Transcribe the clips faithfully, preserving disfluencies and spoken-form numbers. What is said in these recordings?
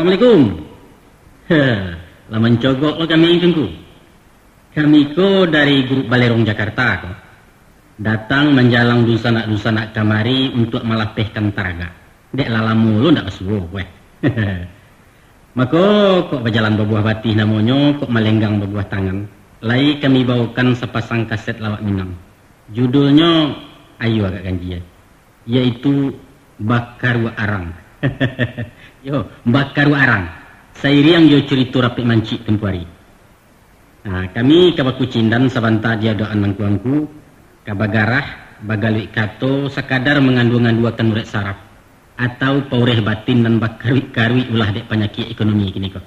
Assalamualaikum. Heh, lah mancogok lo kami, Tuanku. Kami ko dari Grup Balerong Jakarta ko. Datang manjalang dunsanak-dunsanak kamari untuak malapehkan taragak. Dek lah lamo lo ndak basuo, weh. Mako, kok bajalan babuah batih namonyo, kok malenggang babuah tangan. Lai kami bawokan sapasang kaset lawak Minang. Judulnyo, ayo agak ganjia, yaitu Bakaruak Arang. Yo, Bakaruak Arang. Sairiang jo curito Rapek Mancik tempo ari. Nah, kami ka bakucindan sabanta di adokan angku-angku, ka bagarah, bagaluik kato, sakadar mangandua-nganduakan urek saraf, atau paureh batin nan bakaruik-karuik ulah dek panyakik ekonomi kini ko.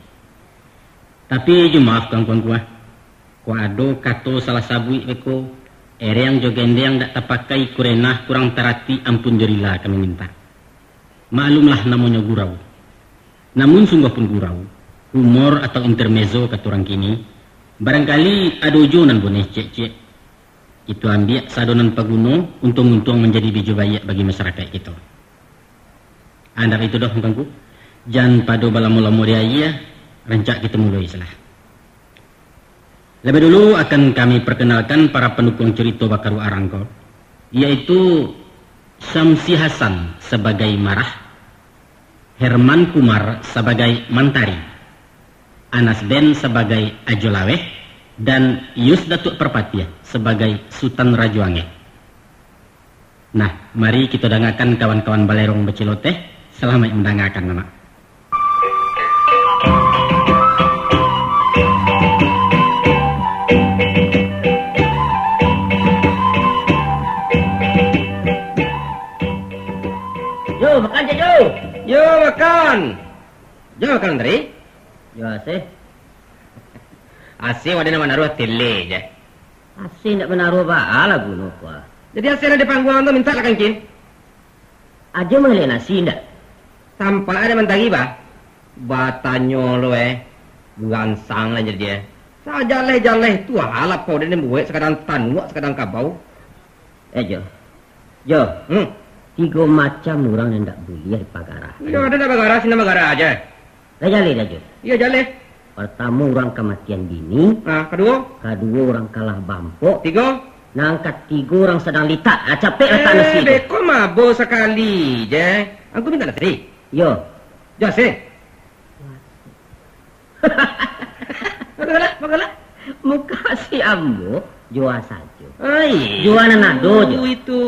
Tapi jo maaf, angku-angku ah, kok ado kato salah sabuik beko, ereng jo gendeng dak tapakai, kurenah kurang taratik, ampun jo rila kami mintak. Maklumlah namonyo gurau. Namun sungguah pun gurau, humor atau intermezzo kato urang kini, barangkali ado juo nan boneh ciek-ciek. Kito ambiak sado nan paguno, untuang-untuang manjadi bijo baiak bagi masarakaik kito. Andak itu doh, Angku. Jan pado balamo-lamo di aia, rancak kito muloi salah. Labiah dulu akan kami perkenalkan para pandukuang curito Bakaruak Arang ko, yaitu Syamsi Hasan sabagai Marah, Herman Kumar sabagai Mantari, Anas Ben sabagai Ajo Laweh, dan Yus Datuak Parpatiah sabagai Sutan Rajo Angeh. Nah, mari kito dangakan kawan-kawan balerong baceloteh. Salamaik mandangakan, Mamak. Yo, makan, Cik Jo. Yo, makan. Jo, makan tadi. Yo, asih. Asih wadah nak manaruah tele je. Asih ndak manaruah baa lagu no, kuah. Jadi asih lah di pangguang tu, mintak lah kancin. Ajo manggaleh nasi ndak? Tampak ada mantari, bah. Batanyo lo, eh. Gansang lah jadi, eh. Sajaleh-jaleh tu, ah, lapau dia ni buek, sakadang tanuak, sakadang kabau. Eh, Jo. Jo. Hmm. Tigo macam urang nan ndak buliah dipagarah. Iyo, ada ndak bagarah, sinan bagarah aja. Lah jaleh dah, Jo. Iyo, jaleh. Partamo, urang kamatian bini. Ah, kaduo? Kaduo, urang kalah bampok. Tigo? Nan katigo, urang sadang litak. Ah, capek latak nasi tu. Eh, beko mabo sakali je. Angku mintak nasi? Iyo. Jo, asih. Bagolah, bagolah. Muka si ambo, jua sajo. Ai, jua nan ado jo. Itu.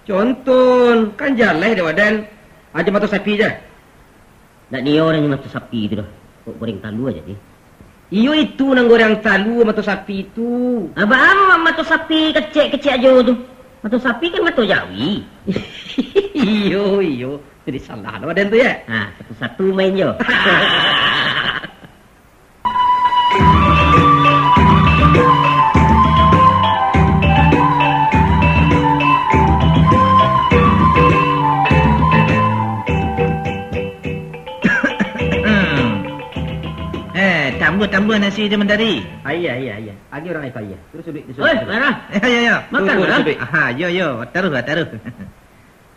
Conton, kan jaleh dek wadah. Ajo mato sapi je. Ndak nio nyo mato sapi tu doh. Kok goreng talua jadi. Iyo itu nan goreng talua mato sapi tu. Abah mato sapi kecek-kecek ajo tu. Mato sapi kan mato jawi. Iyo, iyo. Jadi salah lah badan tu, ya? Ha, satu-satu main jo. Eh, tambah-tambah nasi dia mentari. Ah, iya, iya, iya. Agi orang itu, iya. Terus duduk, terus duduk, Oi, terus duduk. Marah. Ya, ya, ya. Makan, Terus, terus Marah. duduk. Aha, yo, yo. Taruh lah, taruh.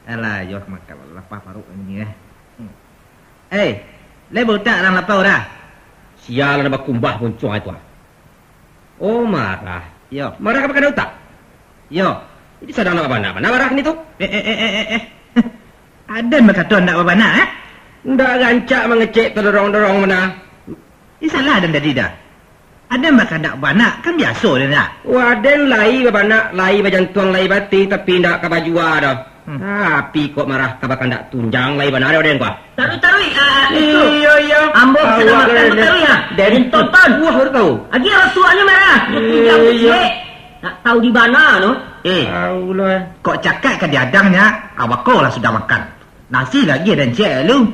Alah, yo, makan. Lapar parut ini, eh. Hmm. Eh, lai bautak dalam lapau dah? Sial, ada bakumbah puncuang itu, ah. Oh, Marah. Yo. Marah apa kada utak? Yo. Jadi sadang nak babanak, mana Marah ni tu? Eh, eh, eh, eh, eh, eh. Aden bakato ndak babanak, eh? Ndak rancak mangecek tadorong-dorong mana. Ih, salah Aden tadi dah. Aden bakahandak banak, kan biaso Aden dah. Wah, Aden lai babanak, lai bajantuang, lai batih, tapi ndak ka bajua doh. Hmm. Tapi kok Marah ka bakahandak tunjang lai bana doh Aden, kuah. Taruih, taruih, ah, ah, itu. Iyo, iyo. Ambo ka sadang makan tu, taruih, ah. Den tonton. Wah, baru tahu. Agi orang tuanya Marah. Iyo, iyo. Nak tahu di mana, no? Eh, kok cakak ka diadang nya, awak ko lah sudah makan. Nasi lagi den cek lu.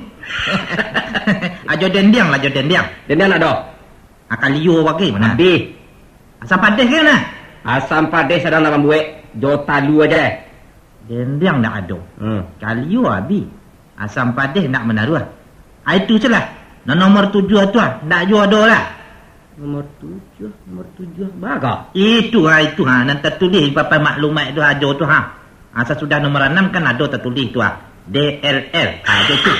Ajo dendiang lah, ajo dendiang. Dendiang nak doh. Akan liur bagi mana? Habis. Asam padeh ke mana? Asam padeh sadang nak mambuek, jo talu aja. Dendiang ndak ado. Hmm. Kalio abih. Asam padeh ndak manaruah. Ah, itu salah. Nan nomor tujuah tu ah, ndak juo ado lah. Nomor tujuah, nomor tujuah. Baga. Itu ha, itu ha, nan tatulih di papan maklumat tu ajo tu ha. Ah, sasudah nomor anam kan ado tatulih tu ah. D L L. Ah, itu tu.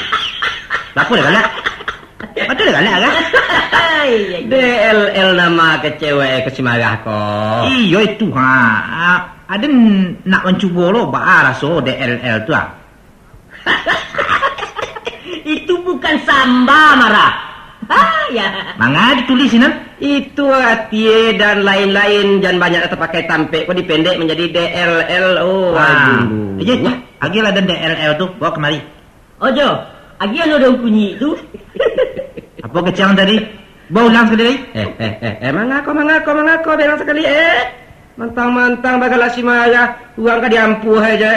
Lapo dah galak? Betul galak kan? Iya, iya. D L L nama kecewek ko si Marah ko. Iyo itu ha. Ah, aden nak mancubo lo baa raso D L L tu ah. Itu bukan samba, Marah. Ha, ya. Manga ditulis sinan? Itu aratie dan lain-lain, jan banyak tapakai tampek ko dipendek manjadi D L L. Oh, ah. Aduh. Ayo, agiahlah dan D L L tu, bawa kemari. Ojo, agiah lo daun kunyik tu. Apa kecang tadi? Bawa ulang sekali lagi. Eh, eh, eh, eh, mangako, mangako, mangako, bilang sekali, eh. Mantang-mantang bagala si Marah, urang ka diampuah aja.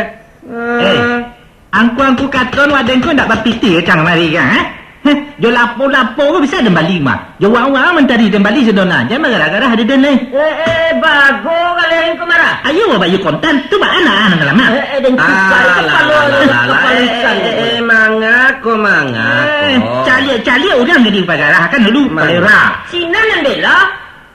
Eh, angku-angku katon waden ko ndak bapitih kang mari kang, eh? Heh, jo lapo-lapo ko bisa den bali mah. Jo wang-wang mancari den bali sadona, jan bagarah-garah ado den, eh. Eh, eh, bago kalian ko Marah. Ayo, bayu kontan, tu baa nak, nak lama. Eh, eh, den cukai Alah, kepala alah, alah, alah, kepala eh, ikan. Eh, eh, mangako, mangako. Eh, caliak-caliak urang jadi bagarah kan dulu, Mang. Palera. Sinan nan bela,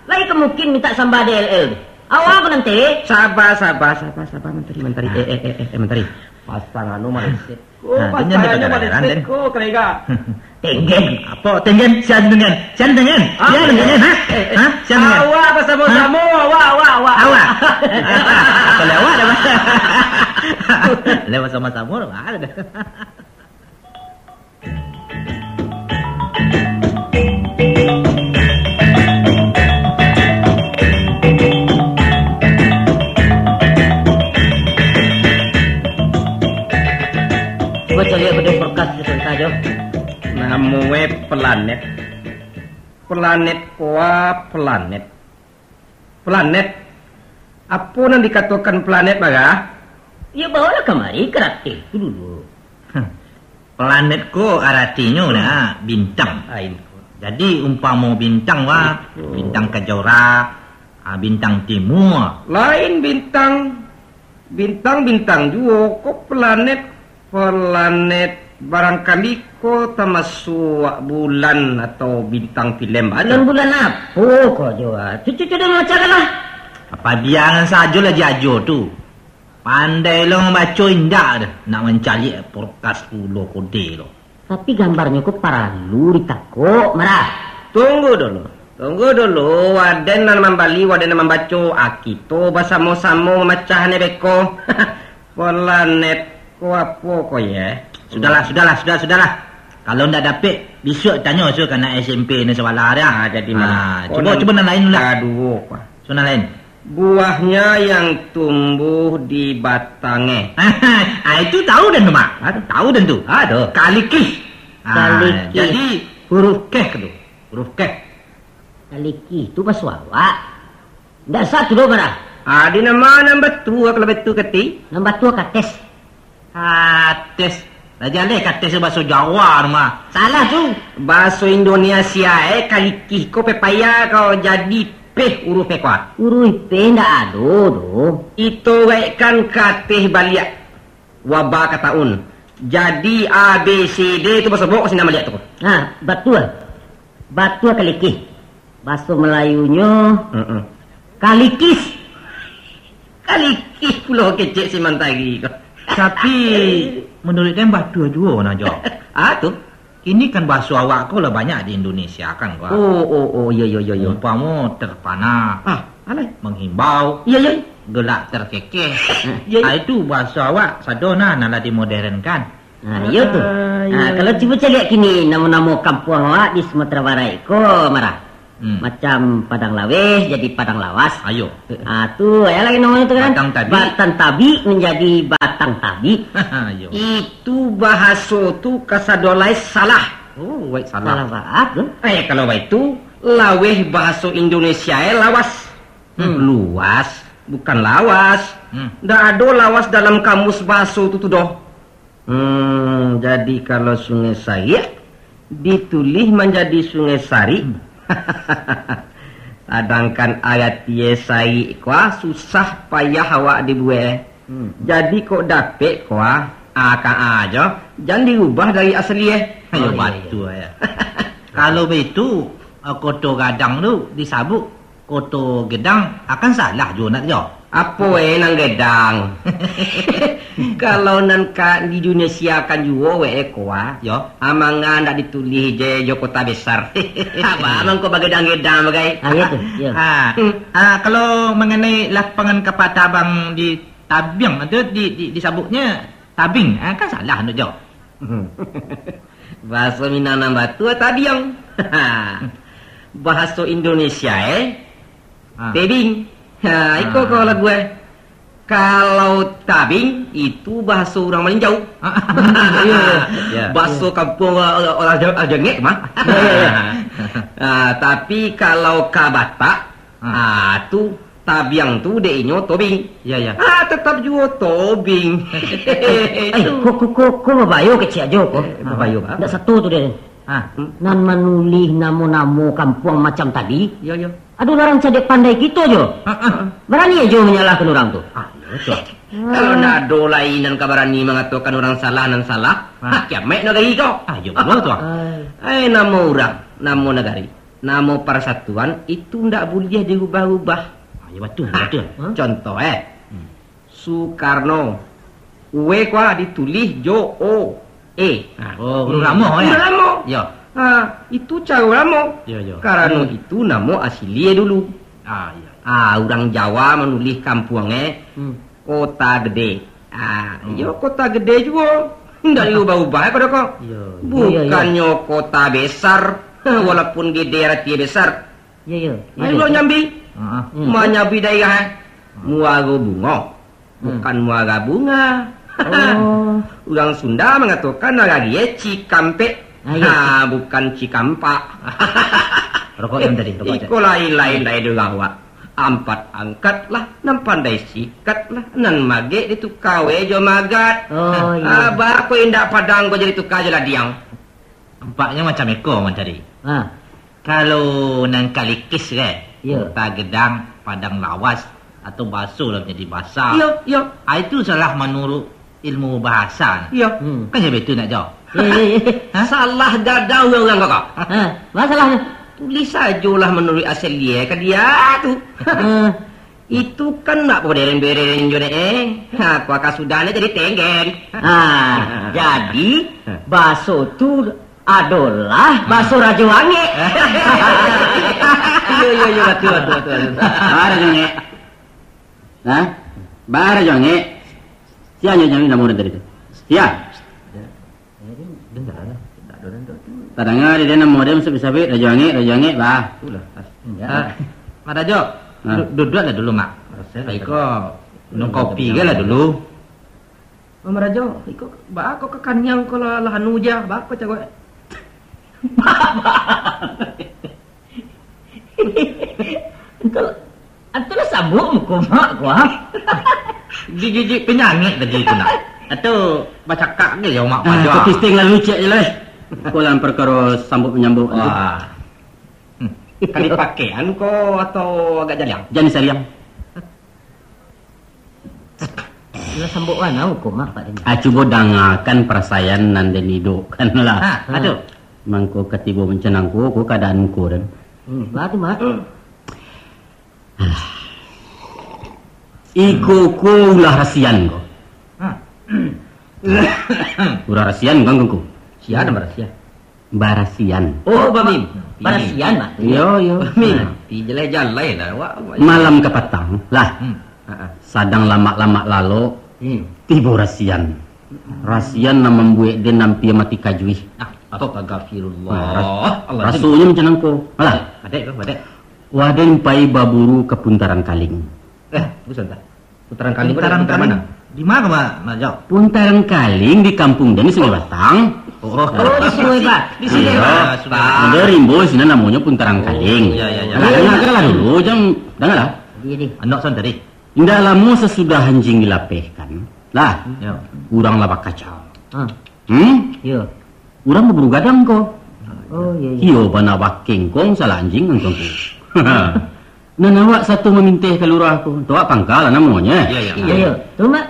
lai ka mungkin minta samba D L L tu. Awak ko nanti. Sabar, sabar, sabar, sabar, mantari, mantari. Ah. Eh, eh, eh, eh, eh, mantari. Pasang anu maleset. Oh, nah, pasang anu maleset ko, kelega. Tenggen. Apa tenggen? Sian tenggen. Sian tenggen. Ah, sian tenggen, ha? Eh, eh. Ha? Sian tenggen. Awak basamo-samo, ha? Awak, awak, awak. Awak. Apa lewat dah, Bang? Lewat sama-sama dah, Bang. Cubo caliak pado kulkas di sajo. Namo e planet. Planet ko a planet. Planet. Apo nan dikatokan planet, Marah? Iyo, baolah kamari karateh tu dulu. Planet ko aratinyo nah, bintang. Lain. Jadi, umpamo bintang, wah, Itu. Bintang Kejora, ah, bintang timua. Lain bintang. Bintang-bintang juo ko planet. Planet barangkali ko tamasuak bulan atau bintang filem baa tu. Bulan-bulan apo ko jo, ah? Cucu-cucu den macakanlah. Apa biangan sajolah jajo tu. Pandai lo mambaco indak deh, nak mancaliak kulkas pulo kode lo. Tapi gambarnyo ko paralu ditakok, Marah. Tunggu dulu. Tunggu dulu, waden nan mambali, waden nan mambaco, ah, kito basamo-samo mamacah ne beko. Planet ko apo ko ye? Sudahlah, sudahlah, sudah, sudahlah. Kalau ndak dapek, bisuak tanyo suruah ka anak S M P ni sabalah dah. Ah, jadi Ah, mano? Cubo, Ko cubo nan lain dulu lah. Kaduo, Pak. Cubo nan lain. Buahnya yang tumbuh di batangnya. Ah, itu tahu dan tu, Mak. Aduh. Tahu dan tu. Aduh. Kalikih. Ah, Kalikih. Jadi huruf keh tu. Huruf keh. Kalikih tu baso awak. Ndak sah tu doh, Marah. Ah, di nama nan batua kalau batua kati? Nan batua kates. Kates. Lah jaleh kates tu baso Jawa tu mah. Salah tu. Baso Indonesia, eh, kalikih ko pepaya ko jadi peh uruh pekua. Uruh peh ndak ado doh. Ito gaekkan kateh baliak. Waba ka taun. Jadi A B C D tu basobok sinan baliak tu. Ha, batua. Batua kalikih. Baso Melayunyo Heeh. kalikis. Kalikih pulo kecek si Mantari ko. Tapi, menurut den batua juo nah, Jo. Ah, tu. Kini kan baso awak ko lah banyak di Indonesia kan, Wak. Oh, oh, oh, iyo, iyo, iyo, iyo. Umpamo terpana, Ah, alai. menghimbau, Iyo, iyo. gelak terkekeh. Iyo, iyo. Ah, itu baso awak sado nah, nan lah dimodernkan. Ha, iyo tu. Ah, Ha, iyo. kalau cubo caliak kini, namo-namo kampuang awak di Sumatera Barat ko, Marah. Hmm. Macam Padang Laweh jadi Padang Lawas. Ayo. Ah, tu, ya lagi namonyo tu kan. Batang Tabik. Batang Tabik menjadi Batang Tabik. Ayo. Itu bahaso tu kasado lai salah. Oh, wait, salah. Salah baat tu. Eh, kalau baitu, laweh bahaso Indonesia eh lawas. Hmm. Luas, bukan lawas. Hmm. Ndak ado lawas dalam kamus bahaso tu, tu doh. Hmm, jadi kalau Sungai Sarik ditulih manjadi Sungai Sarik, sadangkan aratie sarik ko ah susah payah awak dibuek. Hmm. Jadi kok dapek ko ah, ah, ka ah jo, jan dirubah dari asli eh. Ayo, Oh, iyo, batua iyo. ya. Kalau baitu, eh, Koto Gadang tu disabuik Koto Gedang, akan salah juo nak jo. Apo eh nan gedang? Kalau nan ka diindonesia-kan juo, weh, ko, ah. Yo. Amang ndak ditulih je jo kota besar. Abang mangko bagedang-gedang bagai. Ah, iyo tu, iyo. Ah. Hmm. Ah, kalau mengenai lapangan kapal tabang di Tabiang tu, di, di, disebutnya Tabing, ah, kan salah tu, Jo. Bahaso Minang nan batua, Tabiang. Bahaso Indonesia, eh? Ah. Tebing. Ha, iko Ah. ko lagu, eh. Kalau tabing, itu bahaso urang Malinjau. Ah, iyo, iyo. Ya. Bahaso kampuang, eh, urang Ja-, urang Jangek mah. Ya, ya, ya. Ah, tapi kalau ka Batak, Ah. ah, tu tabiang tu dek inyo tobing. Ya, ya. Ah, tetap juo tobing. Eh, ko, ko, ko, ko babayo kecek ajo ko. Eh, babayo, ah. Ndak sato tu deh. Ah. Nan manulih namo-namo kampuang macam tadi, Ya, ya. ado urang cadiak pandai kito jo. Ah, ah. Barani ajo manyalahkan urang tu. Ah, ya, betul. Kalau ndak ado lai nan ka barani mangatokan urang salah nan salah, Ah. ha, kiamaik nagari ko. Ah, ya Allah tu, ah. Ai. Ai, namo urang, namo nagari. Namo parsatuan itu ndak buliah diubah-ubah. Ah, ya, batua, Ha, batua. Contoh, eh. Hmm. Sukarno. Ue ko ditulih jo O, E. Ha, Oh, huruf hmm. lamo, ya? Huruf lamo. Ya. Ha, itu caro lamo. Ya, ya. Karano Hmm. itu namo asilie dulu. Ah, ya. Ah, urang Jawa manulih kampuang, eh. Hmm. Kota Gede. Ah, Hmm. iyo, Kota Gede juo. Ndak diubah-ubah, eh, ko. Iyo, iyo. Bukannyo kota besar, walaupun gede arati besar. Iyo, iyo. Iyo, Ayo, iyo. Nyambi. Heeh. Hmm. Manyambi daerah, eh. Muaro Bungo. Hmm. Bukan Muara Bunga. Oh. Urang Sunda mangatokan nagari, eh, Cikampek. Ah, iyo. Ha, bukan Cikampak. Rokok yang tadi, rokok Iko tadi. lain-lain dari urang awak. Ampat angkatlah, nan pandai sikatlah, nan magek dituka we jo magat. Oh, iyo. Ah, baa ko indak padang ko jadi tuka jo ladiang. Nampaknyo macam iko mancari. Ha. Kalau nan kalikis kan, Iyo. kota gedang, padang lawas, atau baso lah jadi basa. Iyo, iyo. Ah, itu salah manurut ilmu bahasa. Iyo. Hmm. Kan jadi itu nak jawab. Iyo, iyo, iyo. Ha? Salah gadau urang-urang kau. Ha, masalahnya? Tulis sajolah manurut asal dia ka dia tu. Ha. Itu kan nak bereng-bereng jo dek, eh. Ha, kua ka sudah ni jadi tenggen. Ha, jadi, baso tu adolah baso Rajo Angek. Iyo, iyo, iyo, batua, batua, batua, batua. Ba Rajo Angek. Ha? Ba Rajo Angek. Sia nyo nyawi namo urang tadi tu? Sia. Dengar lah. Tak ada orang tu. Tadanga dek den namo den sabik-sabik, Rajo Angek, Rajo Angek, bah. Itulah. Ah, Mak Rajo, Ha. du-, duduaklah dulu, Mak. Iko minum kopi je lah dulu. Mak Rajo, iko baa ko kakaniang ko lah, lah anu je, baa ko caro? Antu lah, antu lah sabuk muko mak ko, ah. Gigi penyangik tadi tu nak. Atau bacakak ke ya mak Ah, paja? Kopi sting lalu cek je lah. Ko dalam perkara sambut menyambut tu. Wah. Hmm. Kali pakaian ko atau agak jaliang? Jan sariang. Lah sambok wana ko, Mak, Pak Denny. Ah, cubo dangakan parasaian nan den idokkan lah. Ha, ha. Aduh. Mangko katibo mancanang ko, ko kaadaan ko dan. Hmm, baa tu, Mak? Alah. Iko ko ulah rasian ko. Ha. Ulah rasian kan ko? Sia nan barasian? Barasian. Oh, Bamim. Barasian, Mak. Iyo, iyo. Bamim. Nah. Jalai-jalai lah, awak, awak. Malam kapatang, lah. Hmm. Ha, ha. Sadang lamak-lamak lalok, Hmm. tibo rasian. Rasian nan mambuek den ampia mati kajuih. Ah, astagfirullah. Nah, ras-, Allah, rasonyo macam nangko. Alah. Adaik ko, adaik. Wah, den pai baburu ka Puntaran Kaling. Eh, busan tak? Putaran Kaling. Putaran Kaling. Di mana, Mak, Mak Jok? Puntaran Kaling di kampung den di Sungai Batang. Oh. Oh, di Sungai Batang. Di Sungai Batang. Iya. Ada rimbo di sini namanya Puntaran Kaling. Oh, iya, iya, iya. Nah, dengarkanlah dulu, jam, dengarlah. Iya, iya. Anak santri. Indak lama sesudah anjing dilapehkan. Lah, ya. Urang lah bakacau. Ah. Hmm? Iya. Urang baburu gadang ko. Oh, iya, iya. Iyo, bana bakengkong salah anjing nang tuangku. Nan awak sato maminteh ka lurah ko, tu awak pangka lah namonyo. Iya, iya. Iya, iya. Tu, Mak.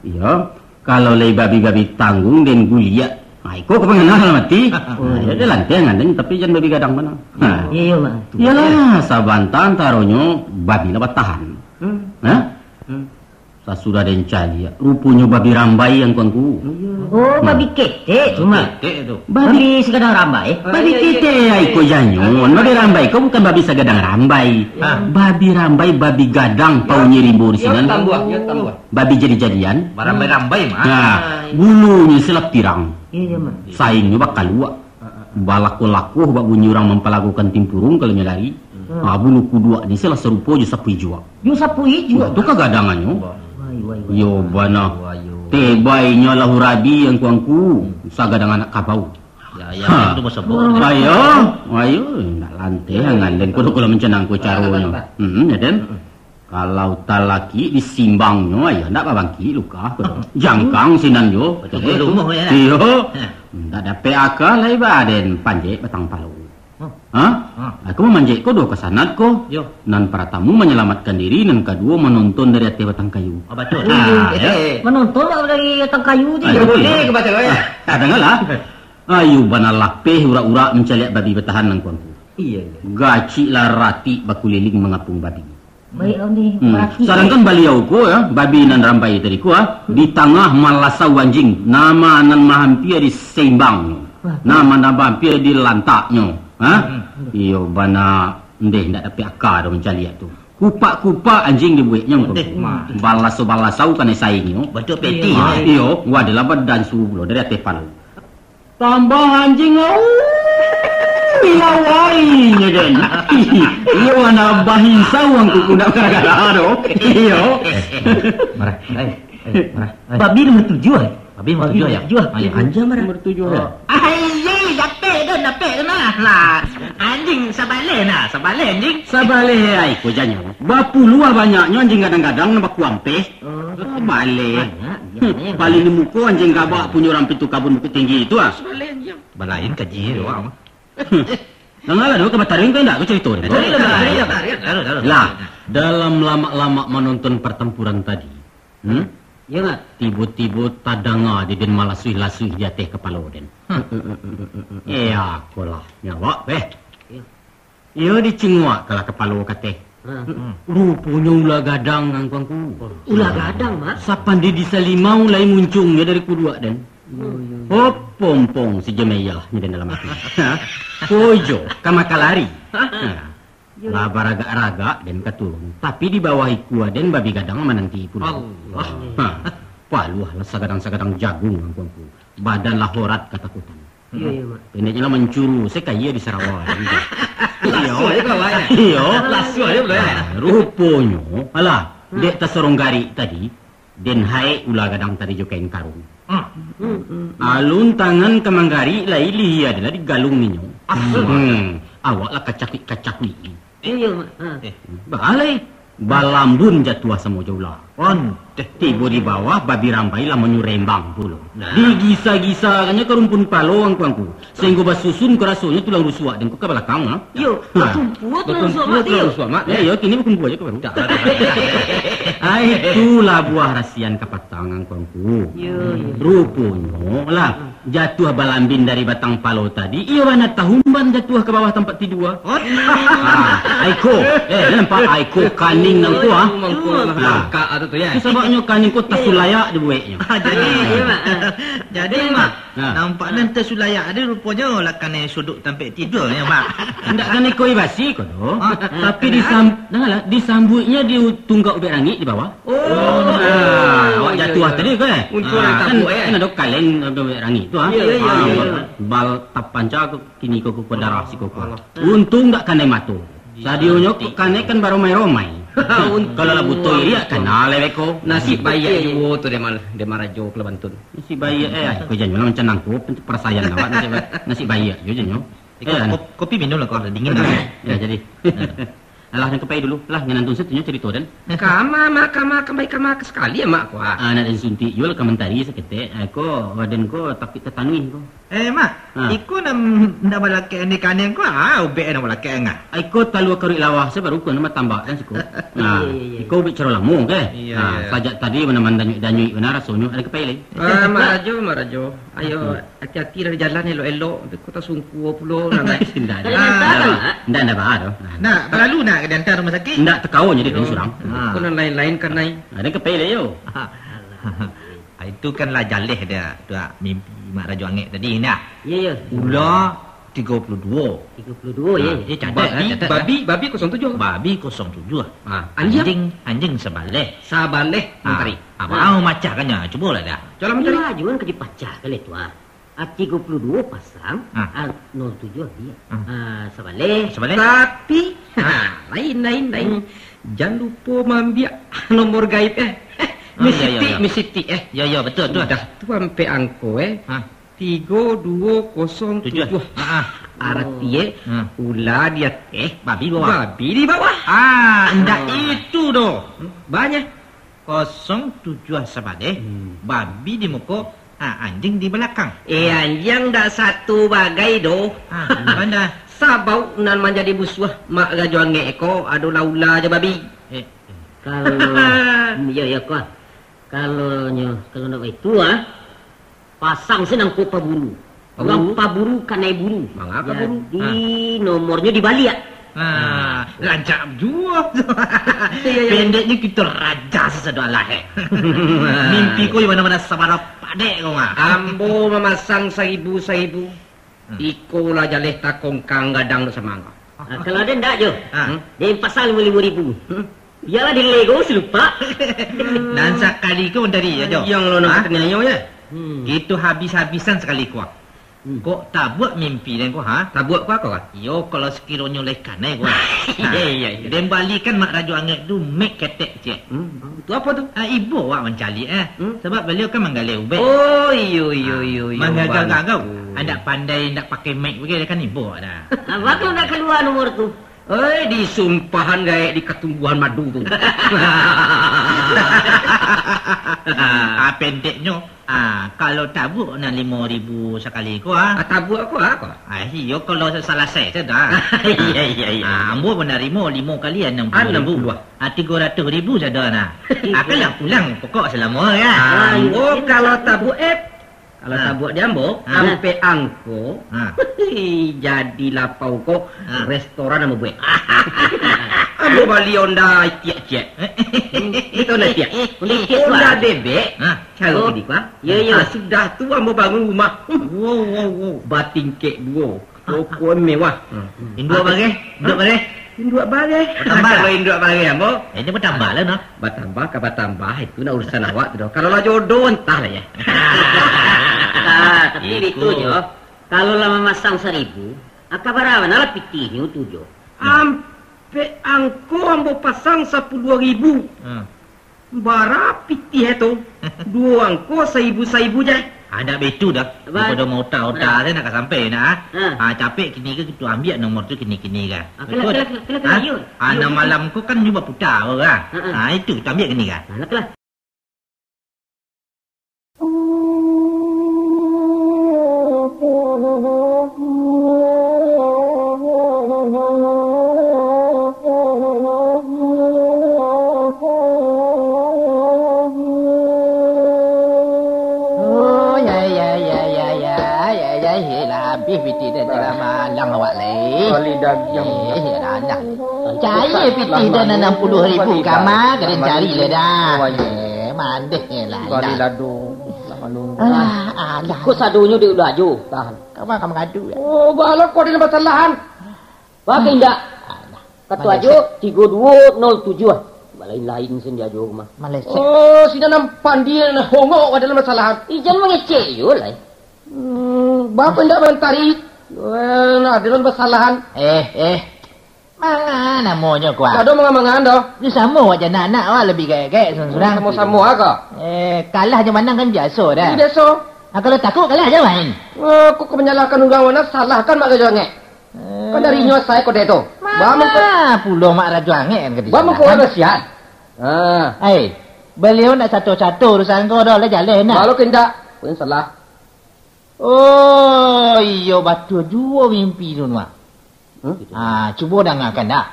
Iya. Kalau lai babi-babi tanggung den guliak, ha, iko ka pangana lah mati. Oh. Ha, iyo, den lanteh ngan den, tapi jan babi gadang bana. Ha. Iya, iya, Mak. Iyolah, sabanta antaronyo babi lah batahan. Hmm. Ha? Hmm. Sasudah den caliak, ruponyo babi rambai, angku-angku. Oh, babi ketek tu, Mak. Ketek tu. Babi Babi sagadang rambai. Babi ketek, ai ko janyo. Babi rambai ko bukan babi sagadang rambai. Ha. Babi rambai, babi gadang, paunyo rimbo di sinan. Tambuah, yo tambuah. Babi jadi-jadian. Barambai-rambai, Mak. Nah, bulunyo selah pirang. Iyo, Mak. Saingnyo bakaluak. Balakoh-lakoh bak bunyi urang mampalagokan timpurung kalau nyo lari. Hmm. Ah, bulu kuduak ni salah sarupo jo sapu ijuak. Jo sapu ijuak? Itu kagadangannyo. Wai, wai, wai. Yo, bana. Wai, yo. Tebainyo alah urabi angku-angku. Hmm. Sagadang anak kabau. Ya, ya, ha. Itu basabok. Ayo, ayo, nak lanteh angan den. Kodo kalau mancanang ko caronyo. Hmm, ya, den. Hmm. Kalau talakik disimbangnyo, ayah ndak babangkik luka ko. Jangkang sinan jo. Betul, betul, lumuh, ya. Iyo. Ha. Ndak dapek aka lai ba den panjek batang palo. Ha? Ha? Ha. Aku mamanjek ko duo kasanat ko. Yo. Nan paratamu manyalamatkan diri, nan kaduo manonton dari ateh batang kayu. Oh, betul. Ha, ya. Manonton dari batang kayu tu. Ayo, yo. Boleh ke baca, ya? Ah, dangalah. Ayo, bana lapeh urak-urak mancaliak babi batahan nan kuangku. Iya, iya. Gaciklah ratik bakuliling mangapung babi. Baik, Om, ni, hmm. Perhatikan. Sadangkan baliau ko, ya, babi nan rambai tadi ko, ah, di tangah malasau anjing, nama nan mahampia di seimbangnyo, wah, nama nan mahampia di lantaknyo, ha? Hmm. Iyo, bana, ndeh, ndak dapek aka doh mancaliak tu. Kupak-kupak anjing dibueknyo, ndeh, ko. Mah. Balaso-balasau kanai saingnyo. Betul, peti. Ah, iyo, wadalah badan suruh pulo dari ateh palo. Tambah anjing, au, ilawai nyo den. Iyo, anak bahisau angku kunak gara-gara tu. Iyo. Eh, marah. Eh, eh, marah. Eh. Babi nomor tujuh, eh? Babi nomor tujuh, ya? Tujuh. Ah, ya. Anjing marah. Nomor tujuh, ya? Oh. Ai, dapek tu, dapek tu nah. Lah. Anjing sabaleh nah, sabaleh anjing. Sabaleh ai ko janyo. Bapuluah banyaknyo anjing gadang-gadang nan bakuampeh. Oh. Sabaleh. Banyak, iya, banyak. Paling di muko anjing gabak punyo urang Pintu Kabun Bukittinggi tu, ah. Sabaleh anjing. Balain kaji tu, ah. Dangalah dulu, ka bataring ka indak, ka carito den. Taruih lah, taruih lah, taruih, taruih, taruih. Lah, dalam lamak-lamak manonton partampuran tadi, hmm? Iyo, Mak. Tibo-tibo tadanga di den malasuih-lasuih di ateh kapalo den. Hah? Eh, akolah, nyo awak, beh. Iyo. Iyo, dicinguak kalah kapalo ka ateh. Hmm. Ruponyo ula gadang, angku-angku. Ula gadang, Mak? Sapandai di salimau lai muncuang nyo dari kuduak den. Yo, yo, yo. Hop, pompong si Jemeyah nyo den dalam ati. Kojo, ka makalari. Nah, lah baragak-ragak den ka turun. Tapi di bawah ikua den babi gadang mananti pulo. Allah. Ha, paluah lah sagadang-sagadang jagung, angku-angku. Badan lah horat katakutan. Iyo, iyo, Mak. Pendeknyo lah mancuru, sakaia di Sarawa. Iyo. Lasuah je kawan, eh? Iyo. Lasuah je, Bro, eh? Nah, ruponyo, alah, dek tasorong garik tadi, den haek ula gadang tadi jo kain karung. Hmm. Hmm, hmm, hmm. Alun tangan ka manggarik lai, lihia adalah digalung ninyo. Asu. Hmm, awak lah kacakuik-kacakuik. Iyo, Mak. Ha. Eh, baa lai. Balambun jatuah samo jo ula. Tibo di bawah, babi rambai lah manyurembang pulo. Nah. Digisa-gisakannyo ka rumpun palo, angku-angku. Sahinggo basusun ko rasonyo tulang rusuak den ko ka balakang, ha? Iyo, ha. Bakumpua tulang rusuak, Mak. Bakumpua tulang rusuak, Mak. Yo, yo, kini bakumpua ajo ka baru. Ai, itulah buah rasian kapatang, angku-angku. Yo, yo. Ruponyo lah. Hmm. Jatuah balambin dari batang palo tadi, iyo bana tahumban jatuah ka bawah tampat tidua. Oh. Ah, ai ko, eh, nampak ai ko kaning nan ko, ah. Mangko lah. Ah. Langkak tu, tu, ya. Tu sababnyo kaning ko tasulayak dibueknyo. Ah, jadi, jadi, Mak. Jadi, Mak, ah, nampak nan tasulayak tadi ruponyo lah kanai suduk tampek tidua, ya, Mak. Indak kanai koi basi ko doh. Ah, tapi kanai disam-, dangalah, disambuiknyo di tunggak ubek rangik di bawah. Oh, nah, awak jatuah tadi ko, eh? Untuang kan, kan ado kaleng, ado rangik tu, ah. Iyo, iyo, iyo. Bal tapanca ko kini ko, ko darah siko ko. Alah. Untuang dak kanai mato. Sadionyo ko kanai kan baromai-romai. Kalau lah buto iriak, kana lewek ko. Nasib baiak juo tu, Demal, Demal Rajo Kelebantun. Nasib baiak, eh, ko janyo lah mancanang ko, parasaian awak nasib ba-, nasib baiak juo janyo. Eh, ko-, kopi minum lah, ko lah dingin lah. Ya, jadi. Alah, den ka pai dulu. Lah, ngan antun situ nyo carito den. Kama, ma, kama, kambai kama, sakali, Mak, ko, ah. Ah, nak den suntik juo lah ka mantari saketek. Ah, ko, badan ko tapi tatanuih ko. Eh, Mak, Ha. iko nan, nan balakek di kanai ko, ah, ubek nan balakek angah. Ah, iko talua karuik lawa, sabaru ko nan batambak kan siko. Nah, Iya, iya, iya. iko ubek caro lamo ke? Iya, Nah, iya. sajak tadi mana mandanyuik-danyuik, mana rasonyo, ada kepai lai. Ah, Mak Rajo, Mak Rajo. Ayo, Hmm. hati-hati dari jalan, elok-elok. Nanti kota sungkua pulo, nah, Mak. Indak, Kalau indak. minta, Indak, Mak. indak, indak, bah, tu. Nah. Nak, balalu nak ka diantar rumah sakik? Indak, takao jadi Yo. surang. Ah. Kau nan lain-lain kan, Nai? Ada kepai lai, yo. Ah, itu kan lah jaleh dia, tu, ah, mimpi Mak Rajo Angek tadi, nah. Iya, iya. Ula tigo puluah duo. Tigo puluah duo, Nah, ya. dia catat, Babi, catat, babi, babi kosong tujuh. Babi kosong tujuh. Ah, anjing? Anjing, anjing sabaleh. Sabaleh Ah, mentari. ah, baa mamacahkannyo? Cubolah dah. Cubolah mentari. Iya, juo ka dipacahkan itu, ah. Ah, tigo puluah duo pasang, Ah. ah, nol tujuh dia. Ah. Ah, sabaleh. Sabaleh. Tapi, ha, lain, lain, lain. Hmm. Jan lupo maambiak nomor gaib, eh. Eh, Oh, iya, iya, misitik, iya. misitik, eh. Ya, ya, betul, betul. Sudah tu ampek angko, eh. Ha. Tigo duo kosong tujuh. Tujuh. Ha, ha. Arati, eh, Ha. ula di ateh, Babi bawah. babi di bawah. Ah, indak Oh. itu doh. Hmm, banyak. Kosong tujuah sabaleh, Hmm. babi di muko, ah, anjing di balakang. Eh, anjing ndak satu bagai doh. Ah, bana. Sabab nan manjadi musuah Mak Rajo Angek ko adolah ula jo babi. Eh. Kalau, iya, iya, ko. Kalau nyo, kalau ndak baitu, ah, Pasang se nangko paburu. Paburu? Urang paburu kanai buru. Manga ka buru? Jadi, Ha. nomornyo dibaliak. Ha, Ha. rancak juo. Iya, iya. Pendeknyo kito raja sasado alah, eh. Mimpi ko di mano-mano sabana padek ko mah. Ambo mamasang saribu-saribu. Hmm. Iko lah jaleh takongkang gadang dek samangga. Ah, kalau ado ndak, Jo? Ah. Hmm? Den pasang limo-limo ribu. Hmm? Bialah dilego silupak. Nan sakali ko dari, ya, Jo? Yang lo nak Ah? katanya, ya? Hmm. Itu habis-habisan sakali ko. Hmm. Kok tabuak mimpi den ko, ha? Tabuak ko ako, kan? Iyo, kalau sakironyo lai kanai ko, ha. Iya, iya, iya. Den balikan Mak Rajo Angek tu mik ketek ciek. Hmm, itu apa tu? Ah, ibo awak mancaliak, eh. Hmm? Sabab baliau kan manggaleh ubek. Oh, iyo, iyo, Ah, iyo, iyo, mangagau-gagau. Bagus. Andak pandai, andak pakai mic bagai kan ibo dah. Abang tu nak kalua nomor tu. Oi, disumpahan gaek di katumbuhan madu tu. Ah, pendeknyo, ah, kalau tabuak nan limo ribu sakali ko, ah. Ah, tabuak ko, ah, ko? Ah, iyo, kalau salasai tu dah. Iya, iya, iya. Ah, ambo manarimo limo kali anam puluah ribu. Anam puluah. Ah, tigo ratuih ribu sajo nah. Tigo ratuih. Ah, kan lah pulang pokok salamo, ya. Ah, ambo iyo. Kalau tabuak, eh, Kalau Ha. tabuak di ambo, Ha. ampek angko, Ha. jadi lapau ko Ha. restoran ambo buek. Ambo bali Honda Etiak ciek. Betul Honda Etiak? Honda Etiak tu Honda ah? bebek, Ha. caro Oh. kini ko, ah. Yo, yo. Ah, sudah tu ambo bangun rumah. Wow, wow, wow. Batingkek duo. Pokok mewah. Hmm. Induak Ah, bareh, induak bareh. Induak bareh. Batambah lah. Kalau induak bareh ambo. Eh, dia batambah lah, noh. Batambah ka batambah, itu nak urusan awak tu doh. Kalau lah jodoh, entahlah ya. Ah, tapi Iko. Itu, Jo. Kalau lah mamasang saribu, aka bara bana lah pitihnyo tu, Jo. Hmm. Ampek angko ambo pasang sapuluah ribu. Hmm. Bara pitih e tu? Duo angko saibu-saibu je. Ah, ndak baitu dah. Ba- Daripada mauta-uta Ha. tu nak ka sampai nak, ah. Ha. Ah, capek kini ke kita ambiak nomor tu kini-kini kan. Ah, kelak, Betul? kelak, kelak, kelak, Ha? kelak, yuk. Ah, Yuk, nan yuk. malam ko kan nyo baputa ko kan. Ha, ha. Ah, itu kita ambiak kini kan. Ah, kelak, kelak. Oh, ya, ya, ya, ya, ya, ya, ya, ya, lah, habis pitih dah tengah malang awak lai. Kali dagiang. Eh, ya, lah, dah. Cari pitih dah enam puluh ribu kamar, kalian cari lah dah. Oh, ya. Eh, mandeh lah, Kali dah. lado. Lah, malu. Alah, alah. Kok sadonyo di ulah jo? Tahan. Kau makan mengadu ya? Oh, bala kau ada basalahan. Pakai indak? Alah. Kata Malaysia. Ajo tigo dua nol tujuh ah. Lain-lain sen di Ajo mah. Malaysia. Oh, sida nan pandia, nan hongok ada dalam masalahan. Ijan mangecek yo lah. Hmm, bapa indak mantari. Eh, nah, ada dalam masalahan. Eh, eh. Manga namonyo kuah? Ada manga-mangaan doh. Ni samo wak je anak-anak wak lebih gaek-gaek surang-surang. Samo-samo ah kau. Eh, kalah jo manang kan biaso dah. Ini biaso. Ah, kalau takut kalah je main. Eh, kok kau menyalahkan urang mana, salahkan Mak Gajah Angek. Kan dari nyo asal kau tu. Ba mangko. Manga pulo Mak Rajo Angek kan ka disalahkan. Ba mangko urang kasihan. Ha. Ai, baliau nak cato-cato urusan kau dah lah jaleh nak. Kalau kau indak, kau yang salah. Oh. Iyo, batua juo mimpi tu, Mak. Hah? Ah, cubo dangakan dah.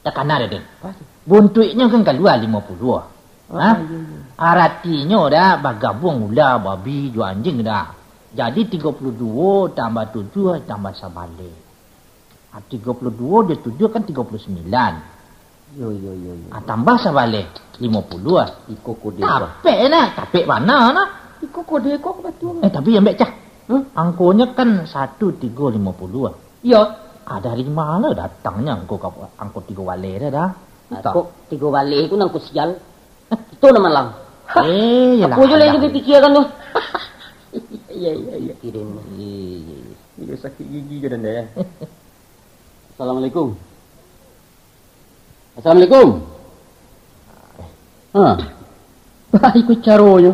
Takana deh, Den. Apa tu? Buntuiknyo kan kalua limo puluah. Ah, ha? Iyo, iyo. Aratinyo dah bagabuang ula, babi, jo anjiang dah. Jadi tigo puluah duo tambah tujuah tambah sabaleh. Ah, tigo puluah duo jo tujuah kan tigo puluah sambilan. Yo, yo, yo, yo. Ah, tambah sabaleh, limo puluah. Iko kode ko. Tapek nah, tapek bana nah. Iko kode ko, aku batua. Eh, tapi ambek cah. Hah? Angkonyo kan satu tigo limo puluah. Iyo. Ah, dari ma lah datangnyo angko ka, angko tigo baleh dah, dah? Ah, kok tigo baleh ko nangko sial? Itu nan malang. Eh, yalah, apo jo lah yang lah. Dipikiakan tu? Iya, iya, iya. Pikirin. Iya, iya, iya. Iyo sakik gigi jo danda, ya. Assalamualaikum. Assalamualaikum. Ha. Baik ko caronyo.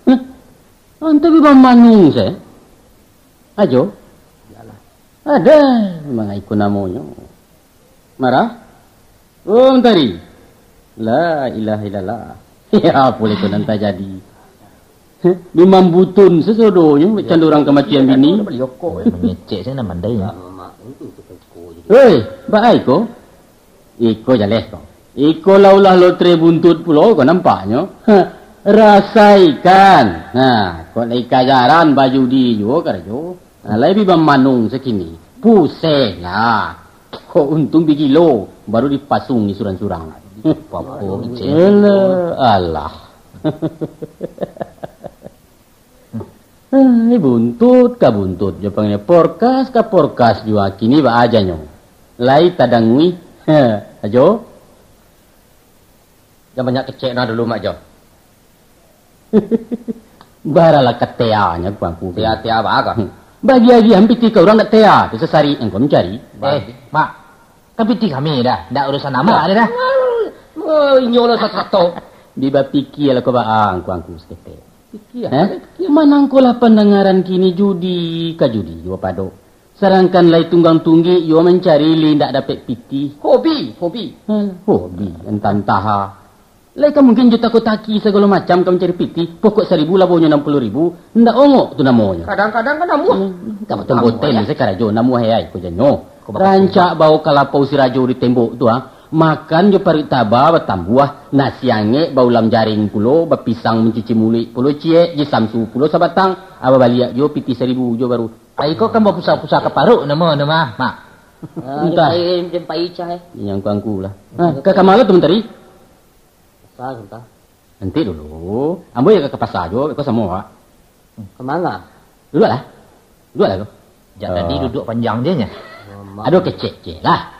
Hah? Antah bi bamanung se. Ajo. Iyalah. Ada, memang iko namonyo. Marah? Oh, Mentari. La ilaha illallah. Ya, apo lai ko nan tajadi? Heh, bi mambutun sasodonyo, cando urang kamacian bini. Mangecek sajo nan mandai. Hei, baa iko? Iko jaleh ko. Iko lah ulah lotre buntut pulo ko nampaknyo. Heh, rasaikan. Nah, kok lai kajaran bajudi juo karajo. Nah, lai bi bamanung sakini. Puseh lah. Kok untung bi gilo, baru dipasung di surang-surang. Papo kecek. Alah, alah. Eh, buntut ka buntut, jo panggil porkas ka porkas jua kini baa janyo. Lai tadangui. Ajo. Jan banyak kecek nah dulu, Mak Jo. Baralah kateanyo, Tuanku. Tea-tea baa ko? Bagi-agiahan pitih ka urang dak tea, tu sasari engkau mancari. Eh, Mak, kan pitih kami dah, dak urusan amak dah. Oh, inyo lo sato-sato. Bi bapikia lah ko baa angku-angku saketek. Pikia, eh? Pikia. Manangkolah pandangaran kini judi ka judi juo pado. Sadangkan lai tunggang tunggik yo mancari li indak dapek pitih. Hobi, hobi. Alah, hobi, antah-antah. Lai ka mungkin jo tako-taki sagalo macam ka mancari pitih, pokok saribu labonyo anam puluah ribu, ndak ongok tu namonyo. Kadang-kadang kan namuah. Hmm, ka boten-boten se karajo namuah ai ko janyo. Rancak bao kalapau si rajo di tembok tu, ah. Makan jo paruik taba batambuah, nasi angek baulam jaring pulo, bapisang mancuci muluik pulo ciek, ji samsu pulo sabatang, ah, babaliak jo pitih saribu jo baru. Ai ko kan bapusa-pusa ka paruik namo, namo, Mak. Ah, entah. Jempai, jempai cah, eh. Yang kuangku lah. Ah, ka, ka ma lo tu, Mentari? Pasar, entah. Nanti dulu. Ambo ya ka, ka pasar jo, ko samo, Wak. Ka manga? Duduaklah. Duduaklah ko. Jak tadi duduak panjang je nya. Ado kecek-kecek lah.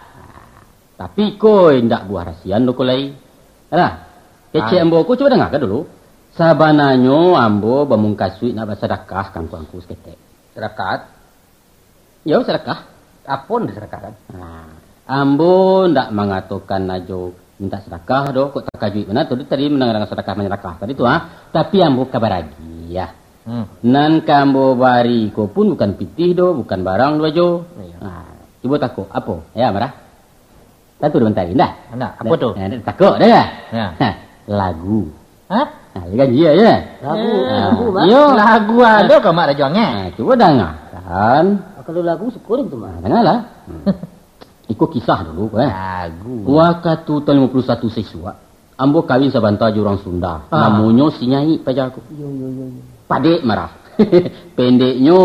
Tapi ko indak buah rasian do ko lai. Alah, kecek ambo ko cubo dangakan dulu. Sabananyo ambo bamungkasuik nak basadakah ka angku-angku saketek. Sadakah? Yo, sadakah. Apo nan disadakahkan? Nah, ambo ndak mangatokan ajo mintak sadakah doh, kok takajuik bana tu tadi mandanga-danga sadakah manyadakah tadi tu, ha. Tapi ambo ka baragiah. Hmm. Nan ka ambo bari ko pun bukan pitih doh, bukan barang doh ajo. Iyo. Nah, cubo tako, apo? Ya, Marah. Tantu dah mantari, ndak? Ndak, apo tu? Nah, ndak tako dah, ya? Ya. Ha, lagu. Hah? Ha, lagu kan iya, ya? Lagu, eh, lagu, Mak. Iyo. Lagu ado ka Mak Rajo Angek? Ha, cubo dangakan. Kalau lagu syukur tu, Mak. Ha, dangalah. Hmm. Iko kisah dulu, eh. Lagu. Wakatu tahun limo puluah satu saisuak, ambo kawin sabanta jo urang Sunda. Ah. Namonyo si Nyai paja ko. Yo, yo, yo, yo. Padek Marah. Pendeknyo,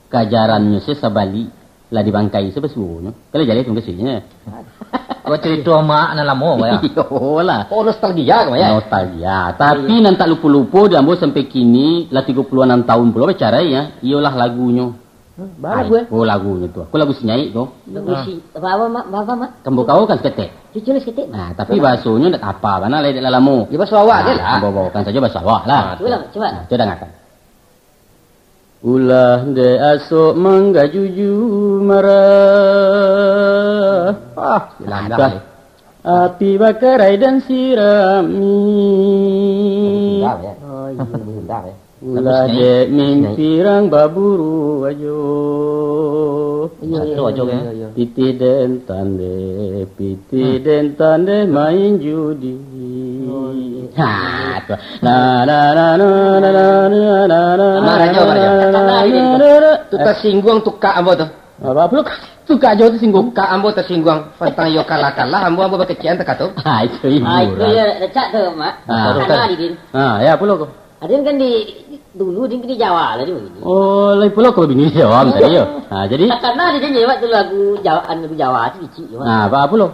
kajarannyo se sabalik. Lah di bangkai se basuonyo. Kalau jaleh tu mukasuiknyo. Kau carito mak nan lamo, Mak, ya? Iyolah. Oh, nostalgia, Mak, ya? Nostalgia. Tapi nan tak lupo-lupo di ambo sampai kini, lah tigo puluah anam tahun pulo bacarai, ya. Iyolah lagunyo. Hmm, ba lagu, eh? Oh, lagunyo tu. Aku lagu si Nyai ko. Lagu si, apa, apa, Mak? Apa, apa, Mak? Kambo kau kan saketek. Cucu lah saketek. Nah, tapi bahasonyo ndak apa, karena lah, lah lamo. Ya, bahaso awak je lah. Nah, bawa-bawakan sajo bahaso awak lah. Cuba lah, cuba. Nah, cuba dangakan. Ulah dek asok manggajuju marah. Ah, Dah. Api bakarai dan sirami. Tinggal, ya. Oh, iya. Tinggal, ya. Lah dek mimpi rang baburu ajo. Iyo, iyo, Satu ajo, iyo, kan? Iyo, iyo. Pitih den tandeh, pitih den tandeh main judi. Oh, iyo. Ha, tu. Na, na, na, na. Marah jo, marah jo. Tu tasingguang tukak ambo tu. Apa, apa lu? Tukak jo tasingguang. Tukak ambo tasingguang. Pantang iyo kalah-kalah, ambo, ambo bakecekan takato. Ha, itu ibu. Ha, itu lah. Iyo, lecak tu, Mak. Ha. Takana di din. Ha, ya, apa lu ko? Aden kan di, dulu din di Jawa lah di bagini. Oh, lain pulo kalau bini Jawa misalnya, yo. Ha, jadi? Takana di din nyewak tu lagu Jawa, lagu Jawa tu kecil, Mak. Ha, apa, apa lu?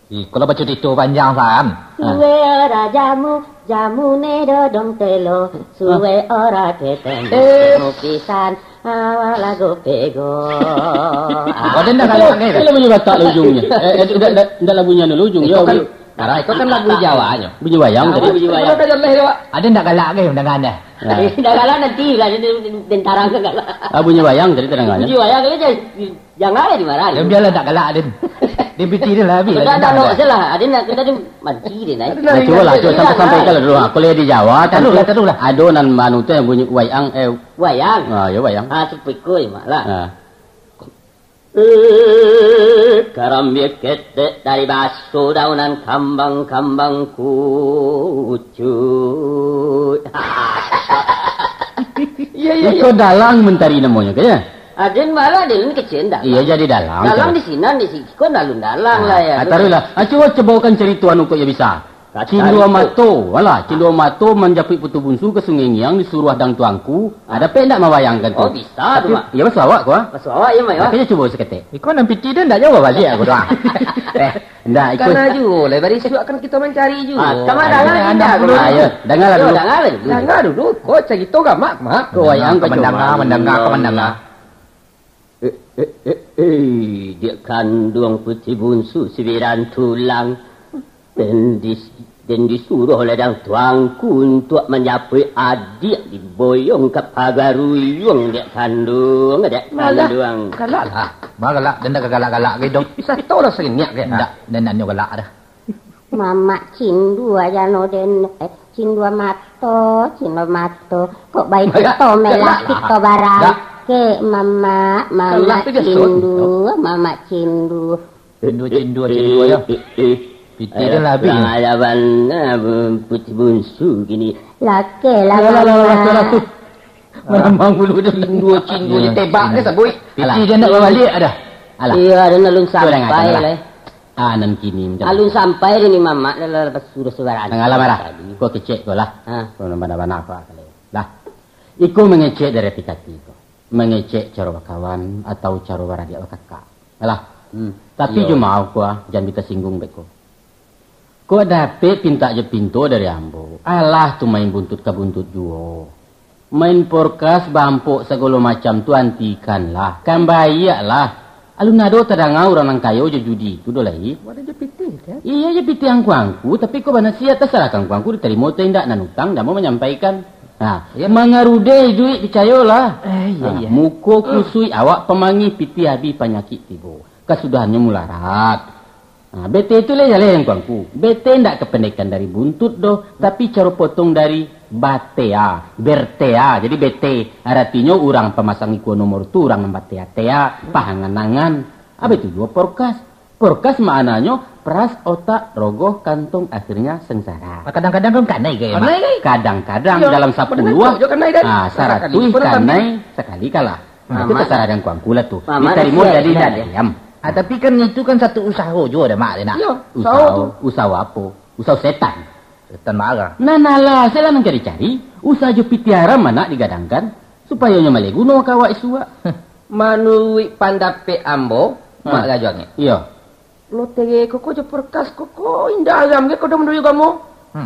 Ih, kalau bacarito panjang, San. Suwe ora jamu, jamu ne dodong telo. Suwe ora ketemu, ketemu pisan. Awak lagu pego. Oh, dia ndak galak, kan? Kalau bunyi Batak lah ujungnya. Eh, eh, ndak, ndak, ndak lagunya dulu ujung. Iko kan, arah, iko kan lagu Jawanyo. Bunyi wayang tadi. Bunyi wayang. Ada ndak galak, kan, dengan dah? Ndak galak nanti lah, dia, dia, dia tarang ke galak. Ah, bunyi wayang tadi terdengarnya. Bunyi wayang tadi jadi Jangan lah dimarah. Ya, biarlah tak galak, Din. Dia piti dia lah habis lah, Sudah, dendam tak, dah. Salah. Ada nak, kita ni manti dia, Nai. Nah, cuba lah, cuba sampai, sampaikan lah dulu. Ha, kalau di Jawa, kan taruh lah, taruh lah. Ada nan manu tu yang bunyi wayang, eh. Wayang? Ha, ya, wayang. Ha, sepikul, Mak, lah. Ha. Eh, karambia ketek dari baso daunan kambang-kambang kucuik. Iya, iya, iya. Iko dalang mentari namanya, kayaknya. Aden malah aden kecil dalang. Iya, jadi dalang, dalang kan? Di sinan, di siko alun dalang lah, ya. Ah, taruhlah. Ah, cuba, cuba kan cerita anu kok ya bisa. Kata Cindua itu. Mato, alah, Cindua Mato manjapuik Putu Bunsu ke Sungai Ngiang disuruh adang tuangku. Ah. Ada pe ndak mabayangkan tu? Oh, bisa tu, Mak. Tapi, ya, basuah awak ko, ah. Basuah awak, ya, Mak, ya. Makanya cuba seketek. Iko nan piti dia ndak jauh balik aku doang. Eh, ndak, iko. Karena juga lah, bari suak kan kita mencari juga. Ah, sama dalam. Ayo, dengarlah dulu. Dengarlah dulu. Dengar dulu, kok cerita gamak, Mak. Ko wayang kau mendengar, mendengar, kau mendengar. Eh, eh, eh, eh, diak kanduang Puti Bunsu sibiran tulang. Den dis-, den disuruh oleh dang tuangku untuak manjapuik adiak diboyong ka pagaruyuang diak kanduang, diak kanduang. Galak lah. Ba galak, den dak galak-galak gai dong. Bisa tau lah sanginiak gai. Ndak, den ndak nyo galak dah. Mamak Cindua jano den, eh, Cindua Mato, Cindua Mato. Kok baik kito melah kito barang. Dak. Kek Mamak, Mamak Cindua, Mamak Cindua. Cindua, Cindua, Cindua, ya. Piti dia lah habis. Alah, bana Puti Bunsu kini. Lakeh lah, Mamak. Maramang bulu dia. Cindua, Cindua, ditebak ke sabuik. Piti dia nak babalik ada. Alah. Iya, ada alun sampai lah. Ah, nan kini macam alun sampai ni Mamak dah lah lepas suruh suara. Tangah lah marah. Kau kecek kau lah. Ha. Kau nak bana-bana apa kali. Lah. Iko mangecek dari hati kati ko. Mangecek caro bakawan atau caro baradiak bakakak. Alah. Hmm. Tapi iyo. Jo maoh ko ah, jan bi tasingguang beko. Kok dapek pintak jo pinto dari ambo. Alah tu main buntut ka buntut juo. Main porkas, bampok, sagalo macam tu antikanlah. Kan baiaklah. Alun ado tadanga urang nan kayo jo judi tu doh lai. Wadah jo pitih, kan? Iyo, jo pitih angku-angku, tapi kok bana siat, tasarah ka angku-angku ditarimo atau indak, nan utang damo manyampaikan. Nah, iyo. Mangarudeh iduik, picayolah. Eh, iyo, nah, iyo. Muko kusuik, awak pamangih, pitih abih, panyakik tibo. Kasudahannyo mularat. Nah, bete tu lai jaleh angku-angku. Bete ndak kependekan dari buntut doh, tapi caro potong dari batea, bertea. Jadi bete, aratinyo urang pamasang ikua nomor tu, urang nan batea-tea, pahangan-angan. Apa itu juo porkas? Porkas maknanyo peras, otak, rogoh, kantong, akhirnya sengsara. Kadang-kadang kan kanai, kan, Mak? Kanai, kan? Kadang-kadang iyo, dalam sapuluah, ah, saratuih kanai, sakali kalah. Nah, itu tasarah dek angku-angku lah tu. Ditarimo jadi indak diam. Ah, tapi kan itu kan satu usaho juo dah, Mak, dah nak. Iyo, usaho tu. Usaho apo? Usaho setan. Setan marah. Nah, nah lah, selah nan cari-cari. Usaho jo pitih haram anak digadangkan, supayo nyo maleh guno ka awak isuak. Manuruik pandapek ambo, Mak Rajo Angek. Iyo. Lotere koko jo porkas koko indak haram ge, kok dah manuruik agamo? Hmm.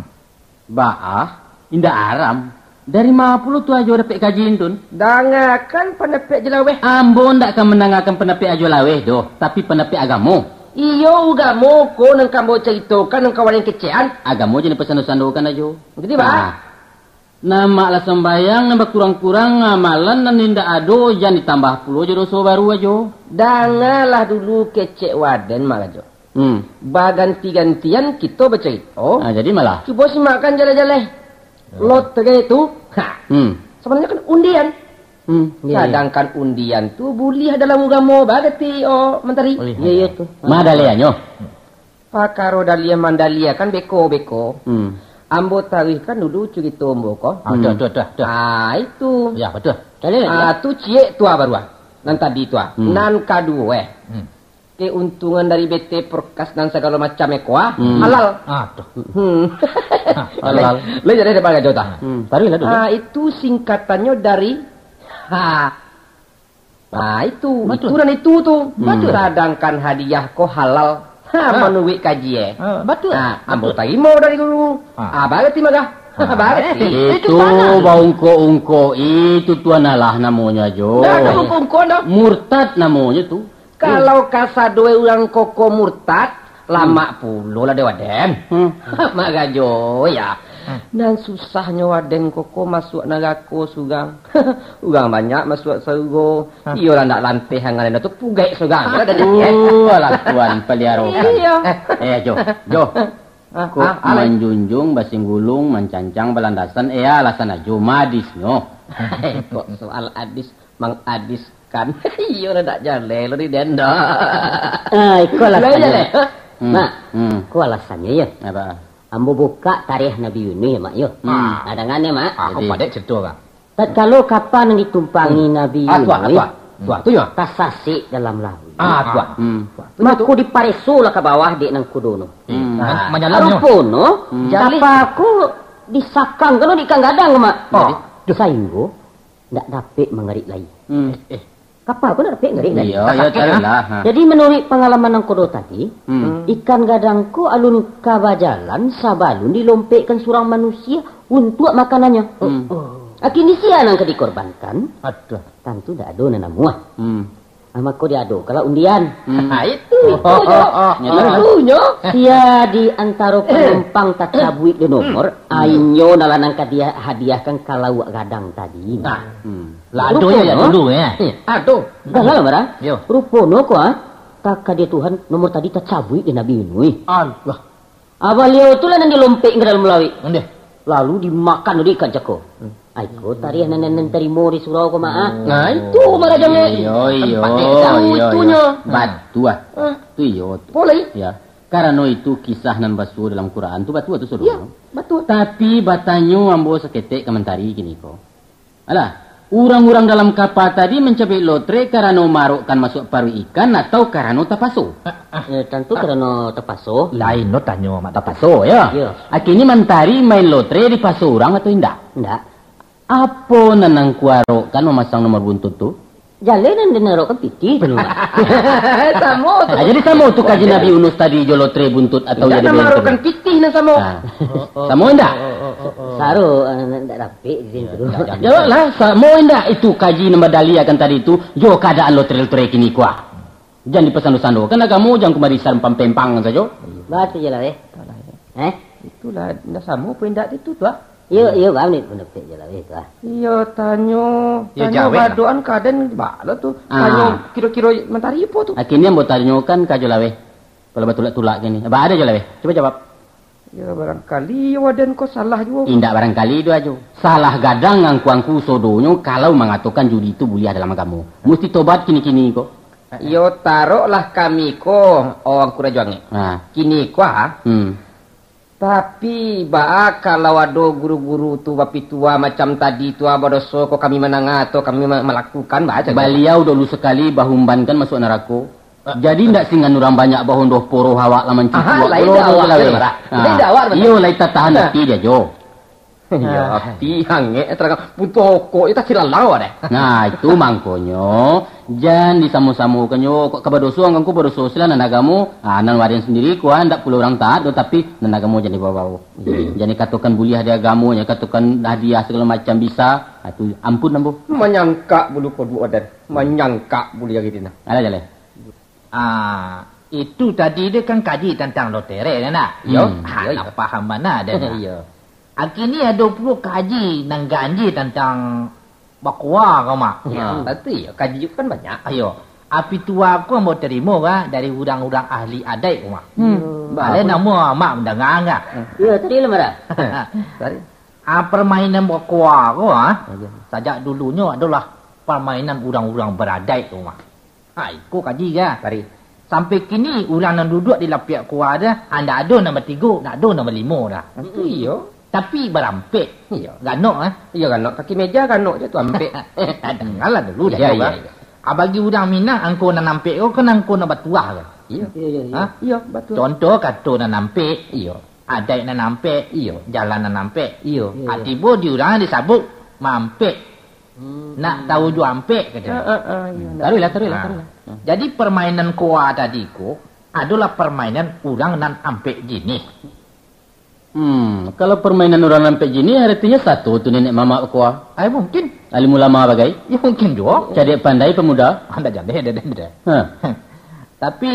Baa, indak aram. Dari ma pulo tu Ajo dapek kaji intun? Dangakan pandapek Ajo Laweh. Ambo ndak ka mandangakan pandapek Ajo Laweh doh, tapi pandapek agamo. Iyo, ugamo ko nan ka ambo caritokan nan ka waden kecekan. Agamo jan dipasando-sandokan, Ajo. Jadi, baa? Nah, nan mak lah sambayang, nan bakurang-kurang amalan, nan indak ado, jan ditambah pulo jo doso baru, Ajo. Dangalah dulu kecek waden, Mak Rajo. Hmm. Baganti-gantian kito bacarito. Ah, jadi malah. Cubo simakkan jaleh-jaleh. Lotre tu, ha, Hmm. sabananyo kan undian. Hmm, iya, iya. Sadangkan undian tu buliah dalam ugamo bagati, oh, Mantari. Buliah. Iya, iya tu. Madalianyo. Pakaro daliah mandalia kan beko-beko. Hmm. Ambo taruihkan dulu curito ambo ko. Ah, dah, Hmm. dah, dah, dah. Ah, itu. Ya, betul. Cari lagi, Ah, ya. tu ciek tu ah baru ah. Nan tadi tu ah. Hmm. Nan kaduo eh. Hmm. Keuntungan dari B T Perkas dan sagalo macam eko ah. Hmm. Halal. Ah, dah. Hmm. Halal. Lai jadi daripada gajo tah. Hmm. Taruihlah dulu. Ah, itu singkatannyo dari ha. Ah, itu, Betul. itu dan itu tu. Betul. Sadangkan hadiah ko halal. Ha, Ah. manuruik kaji eh. Ah, betul. Ah, ambo Betul. tarimo dari guru. Ah. Ah, barati magah. Ah. Barati. Eh, itu Itu tanah. baungkok-ungkok, itu tuan alah namonyo ajo. Dah ada ungkok-ungkok dah. Murtad namonyo tu. Kalau kasado urang koko murtad, lamak Hmm. pulo lah dek waden. Hmm. Mak gajo ya. Hmm. Nan susahnyo waden koko masuak narako surang. Urang banyak masuak sarugo. Hah? Iyolah ndak lanteh angan endo tu pugaik surang. Aduh, alah Tuhan paliarokan. Iya. Eh, Jo, Jo. Ah, Kok ah, alai. manjunjung, basinggulung, mancancang, balandasan, eh, alasan ajo, madisnyo. Kok soal adis, mangadiskan. Iyolah ndak jaleh lo di den doh. Ah, ikolah Lah, iya, sajo. leh. Hmm. Mak, Hmm. ko alasannyo, yo. Apa? Ambo bukak tarikh Nabi Yunus, yo, Mak, yo. Hmm. Nah, dangan, yo, Mak. Ah, Jadi. padek cerito, Kak. Tatkalo kapa nan ditumpangi Hmm. Nabi Ah, tuah, Yunus, tuah. Tuah, tu, yo. tasasek dalam lauik. Ah, tuah. Hmm. Tuah, tu, Mako tu. diparesolah ka bawah dek nangkodo no. Hmm. Ah. Manyalam, yo. Rupono, Hmm. kapa ko disakangkan dek ikan gadang, Mak. Oh. Jadi. Sainggo ndak dapek mangarik lai. Hmm. Eh, eh. Kapa ko ndak dapek ngarik lai. Iyo, iyo, Sakik, carilah. Ha. Jadi, manuruik pangalaman nangkodo tadi, Hmm. ikan gadang ko alun ka bajalan sabalun dilompekkan surang manusia untuak makanannyo. Hmm. Akhirnyo sia nan ka dikorbankan? Aduh. Tantu ndak ado nan namuah. Hmm. Ah, mako diadokanlah undian. Hmm. Ha, itu, itu nyo. Oh, oh, oh. Itu nyo. Sia di antaro panumpang tacabuik di nomor, Hmm. ah, inyo lah nan ka dihadiahkan ka lauak gadang tadi. Nah. Hmm. Lah, ado Ruponyo, ya dulu, ya. Eh, ado. Dah lah, Bara. Yo. Ruponyo ko, ah, takadar Tuhan, nomor tadi tacabuik di Nabi Yunus. Allah. Ah, baliau tu lah nan dilompek ka dalam lauik. Ondeh. Lalu dimakan dek ikan cako. Hmm. Ai, ko tarikh nan, nan, nan tarimo di surau ko, Mak, ah. Nah, itu marajangnyo. Iyo, iyo, Tampek jauh iyo, itunyo. iyo. Batua. Ah. Tu iyo tu. Boleh. Ya. Karano itu kisah nan basuo dalam Quran tu batua tu, Saudara. Ya, batua. Tapi batanyo ambo saketek ka Mantari kini ko. Alah, urang-urang dalam kapa tadi mancabik lotre karano maarokkan masuak paruik ikan atau karano tapaso? Ya, tantu karano tapaso. Lain lo tanyo, Mak, tapaso, ya. Ya. Akhirnyo Mantari main lotre dipaso urang atau indak? Indak. Apo nan angku arokkan mamasang nomor buntut tu? Jaleh nan den arokkan pitih tu, Mak. Samo tu. Ah, jadi samo tu kaji Nabi Yunus tadi jo lotre buntut atau Indak jadi nama buntut? arokkan pitih nan samo. Ah. Samo indak? Saro, ah, ndak dapek di situ. Jawablah, samo indak itu kaji nan badaliakan tadi tu jo kaadaan lotre-lotre kini ko ah? Jan dipasando-sandokan agamo, jan kumari sampang-pempang sajo. Batua je lah, eh. Eh? Itulah, ndak samo apo indak itu tu ah? Iyo, iyo, bang, ni pandapek Jalaweh tu ah. Iyo, tanyo, Iyo, tanyo jawek lah. badoan ka den bak lo tu. Ah. Tanyo kiro-kiro Mantari apo tu? Akhirnyo ambo tanyokan ka Jalaweh. Kalau batulak-tulak kini. Ba ado Jalaweh. Cubo jawab. Yo, barangkali yo waden ko salah juo. Indak barangkali tu ajo. Salah gadang angku-angku sodonyo kalau mangatokan judi tu buliah dalam agamo. Musti tobat kini-kini ko. Yo, taroklah kami ko, oh, angku Rajo Angek. Ha. Kini ko ah. Hmm. Tapi, baa kalau ado guru-guru tu bapitua macam tadi tu, ah, badoso ko kami mandanga atau kami ma-, malakukan, baa caro? Baliau dulu sakali bahumbankan masuak narako. Ah. Jadi, ndak singan urang banyak bahondoh poroh awak lah mancucuak Aha, lain pulo dah tu awak lah, tu weh. Dah. Ah. Lain dah awak tu. Iyo, lai tatahan Nah. ati dia, Jo. Iyo, Ah. ati hangek, tarang putuih okok, itu silalau deh. Nah, itu mangkonyo, jan disamo-samokannyo, kok ka badoso, angku badoso silah nan agamo, ah, nan waden sandiri ko, ah, ndak pulo urang taat doh, tapi nan agamo jan dibawo-bawo. Hmm. Jan dikatokan buliah di agamo, jan dikatokan hadiah sagalo macam bisa, ah, tu ampun ambo. Manyangkak bulu kodok waden, manyangkak bulu jari dina. Alah, jaleh. Ah, itu tadi dia kan kaji tantang lotere, kan, nak? Yo. Hmm. Ah, Yo, yo. nak paham bana dia, nak? Yo. Akhirnyo ado pulo kaji nan ganjil tantang bakoa ko, Mak. Ya, Hmm. tantu yo. Kaji juo kan banyak. Ayo. Api tua ko ambo tarimo, kan, dari urang-urang ahli adaik ko, Mak. Hmm. Yo. Alai Bagus. namo Mak mandanga, kan? Hmm. Yo, tadi lah marah. Tadi. Ah, permainan bakoa ko, ah, Aja. sajak dulunyo adolah permainan urang-urang beradaik tu mah. Ha, iko kaji ka. Tari. Sampai kini, urang nan duduak di lapiak koa tu, ah, ndak ado nan batigo, ndak ado nan balimo dah. Itu iyo. Tapi barampek. Iyo. Ganok, ah. Iyo, ganok. Kaki meja ganok je tu ampek. Dangalah dulu, Iyo, jago iyo, ka. iyo. Ah, bagi urang Minang, angko nan ampek ko kan angko nan batuah ka. Iyo. Iyo, iyo, iyo. Ha? Iyo, batua. Contoh kato nan ampek. Iyo. Adaik nan ampek. Iyo. Jalan nan ampek. Iyo. Iyo, Ah, iyo. tibo di urang disabuik mampek. Hmm. Nak tahu jo ampek, kato. Ah, ah, ah, iyo, Hmm. ndak. Taruihlah, taruihlah, Ah. taruihlah. Hmm. Jadi, permainan koa tadi ko adolah permainan urang nan ampek jinih. Hmm, kalau permainan urang nan ampek jinih, aratinyo sato tu niniak mamak bakoa. Ai, mungkin. Alim ulama bagai. Ya, mungkin juo. Cadiak pandai pemuda. Ah, ndak jaleh, dah, dah, dah. Ha. Tapi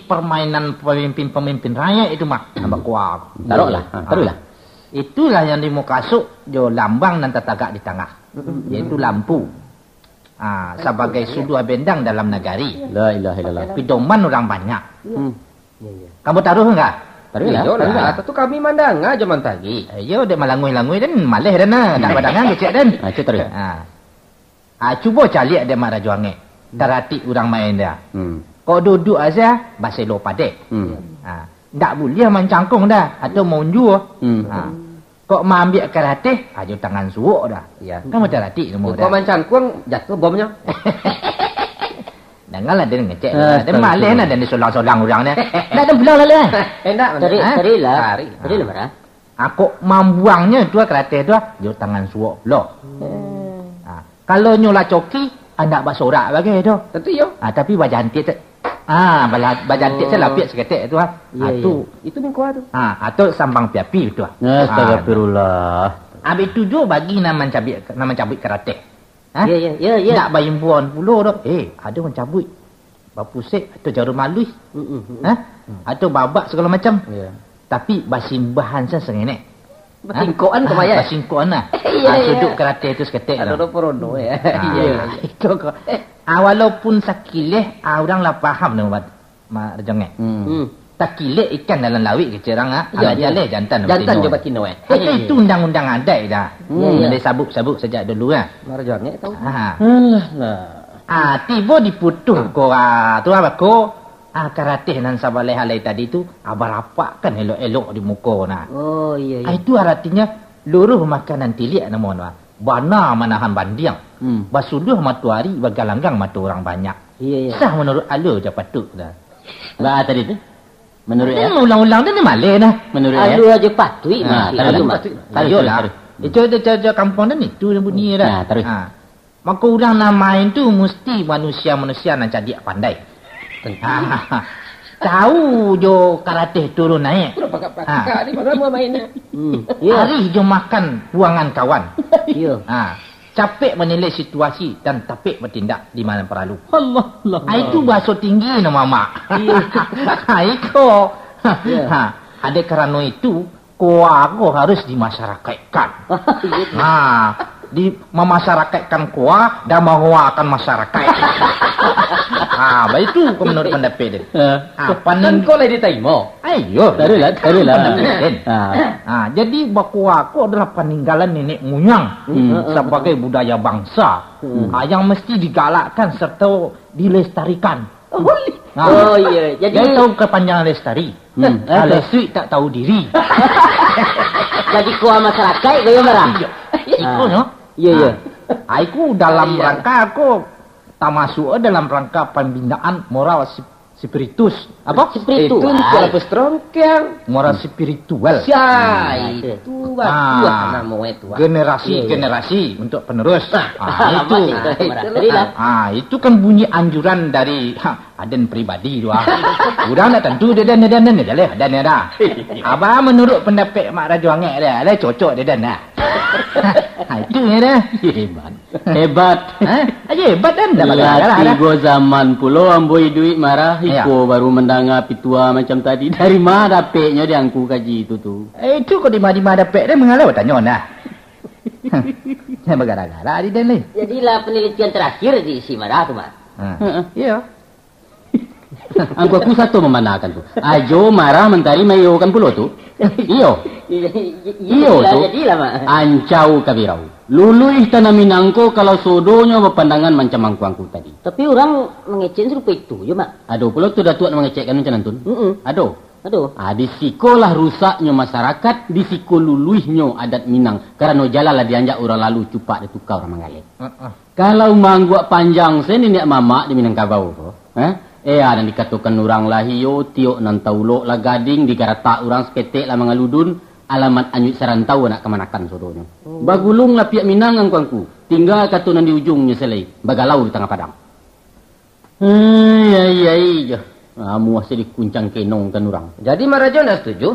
permainan pemimpin-pemimpin rakyat itu mah, Hmm. bakoa. Taroklah. Ha, Ah. taruihlah. Itulah yang dimukasuik jo lambang nan tatagak di tangah, Mm-mm. yaitu lampu. Ah, sabagai suluah bendang dalam nagari. La ilaha illallah. Pidoman urang banyak. Hmm. Iyo, iyo. Kamu taruih enggak? Taruihlah, Iyolah, taruihlah. Tentu kami mandanga jo mantari. Eh, iyo, dek malanguih-languih den, maleh den, ah. Ndak badangan kecek den. Ah, cek taruih. Ah. Ah, cubo caliak dek Mak Rajo Angek. Hmm. Taratik urang main dah. Hmm. Kok duduak aja, baselo padek. Hmm. Ah, ndak buliah mancangkung dah, atau maunjua. Hmm. Ah. Kok maambiak karateh, ajo tangan suok dah. Iya. Kan macam ratik semua Kok dah. mancangkuang, jatuh bomnyo. Janganlah dia ngecek. Ah, Dia astagfirullah. maleh nah dan disolang-solang urang ni. Nak dan pulang lalu eh. Enak. Tarik, Ha? tarik lah. Tarik. Tarik lah, Marah. Ah, kok mambuangnyo tu ah, karateh tu ah, jo tangan suok pulo. Hmm. Ah, kalau nyo lah coki, andak basorak bagai tu. Tentu iyo. Ah, tapi bajantik tu. Ah, bala-, bajantik Oh. salapiak saketek tu ah. Iya, Ah, iya. tu. Itu mingkoa tu. Ah, atau sambang piapi tu ah. Ah, Astagfirullah. Habis tu jo bagi nan mancabik, nan mancabik karateh. Ha? Iya, iya, iya, iya. Ndak baimbuan pulo doh. Eh, ada mancabik. Bapusek atau jarum aluih. Mm-mm, mm-mm. Ha? Atau babak segala macam. Iya. Tapi basimbahan sa sengenek. Basingkokan Ha? kemaya? Basingkokan lah. Iya, Ha, iya. suduk karateh tu seketek Ada lah. ropo rono ya. Ha, Iya. itu kok. Eh. Ah, walaupun sakileh, ah, urang lah paham tu, Mat-, Mak Rejong, eh. Hmm. Hmm. Takilek ikan dalam lawik kecek urang, ah. Iya, Alah iya. jaleh jantan Jantan batino. jo batino, eh. Tapi Iya, itu iya. undang-undang adaik dah. Hmm. Iya, iya. Yang disabuk-sabuk sajak dulu, ah. Mak Rejong, eh, tahu. Ha. Alah lah. Ah, tibo diputuh ko, ah, tu apa ko? Ah, karateh nan sabaleh alai tadi tu, ah, barapak kan elok-elok di muko nah. Oh, iya, iya. Ah, itu aratinyo luruh makanan tiliak namo nah. Bana manahan bandiang. Hmm. Basuluah matoari, bagalanggang mato urang banyak. Iya, iya. Sah manuruik alua jo patuik dah. Lah tadi tu. Manuruik Dia ya? ulang-ulang dia ni maleh dah. Manuruik ya? Alua jo patuik Ah, masih taruih alua lah. mah. Taruih, Ayolah. taruih, taruih. Itu ada cara kampuang dan itu yang bunyi dah. Nah, taruih. Ha. Maka urang nan main tu mesti manusia-manusia nan cadiak pandai. Tentu. Ha. Tahu jo karateh turun naik. Udah pakak-pakak Ha. ni, mana mau main ni? Hmm. Ya. Arih jo makan puangan kawan. Ya. Ha. Capek manilai situasi dan tapek batindak di mana paralu. Allah, Allah. Ha, itu bahaso tinggi no, Mamak. Iya. Ha, iko. Ya. Ha, ada karano itu, koa ko harus dimasyarakatkan. Iya. Ha, di, mamasyarakaikkan koa dan mangoakan masyarakaik. Ha, baitu ko menurut pandapek dia. Ya. Ha, Kan paning ko lah ditaimo. Ayo. Taruhlah, taruhlah. Pandapek, Den. Ha. Ha, jadi bakoa ko adalah paninggalan nenek muyang Hmm. sabagai budaya bangsa. Hmm. Ha, yang mesti digalakkan serta dilestarikan. Oh, Ha. oh, iya. Jadi Jadi tahu kepanjangan lestari? Hmm. Ha, Apa? lesuik tak tahu diri. Jadi koa masyarakaik ko yo, Marah? Iya. Iko, Ha. no? Iya, iya. Ha. Ha, iku dalam Iya. rangka ko, tamasuk dalam rangka pembinaan moral si-, spiritus. Apa? Spiritus. Itu untuk apa serongkang? Moral spiritual. Sia, Hmm. itu Ah. batua namo itu, ah. Generasi, Iya, iya. generasi untuk penerus. Ah, Ah, itu. apa sih itu, Marah? Itulah. Tadi lah. Ah, itu kan bunyi anjuran dari, ha, aden pribadi tu, ah. Urang ndak tantu dia dan, dia dan, dia dan, dia dan, dia dah. Abah menurut pendapat Mak Rajo Angek dia, lah cocok dia dan dah. Ha, itu dia dah. Hebat. Hebat. Ha? Aja hebat kan? Ndak bakal Lah, kalah dah. tigo zaman pulo ambo iduik, Marah, Ya. iko baru mandanga pitua macam tadi. Dari ma dapeknyo di angku kaji itu tu? Eh, itu kok di ma-di ma dapek dia, mangalah batanyo nah. Jangan bagara-gara di den ni. Jadilah penelitian terakhir di si Marah tu, Mak. Ha. Heeh. Iya. Angku-angku sato mambandakan tu. Ajo marah mantari maiyokan pulo tu. Iyo. Iyo, iyo, iyo Iyo lah, tu. Jadilah, Mak. Ancau kabirau. Luluih tanah Minang ko kalau sodonyo bapandangan mancam angku-angku tadi. Tapi urang mangecek sarupo itu jo, Mak. Ado pulo tu Datuak nan mangecekkan macam nan tu. Mm-mm. Ado. Ado. Ah, di sikolah rusaknyo masyarakat, di siko luluihnyo adat Minang. Karano jalan lah dianjak urang lalu, cupak dituka urang manggaleh. Heeh. Kalau maangguak panjang se niniak mamak di Minangkabau ko, eh? Eh, ah, nan dikatokan urang lah iyo, tiok nan taulok lah gading, digaratak urang saketek lah mangaludun, alamat anyuik sarantau anak kamanakan sodonyo. Oh. Bagulung lah piak Minang angku-angku, tingga kato nan di ujungnyo se lai, bagalau di tangah padang. Ai, ai, ai, jo. Amuah se dikuncang kenongkan urang. Jadi, Mak Rajo ndak setuju?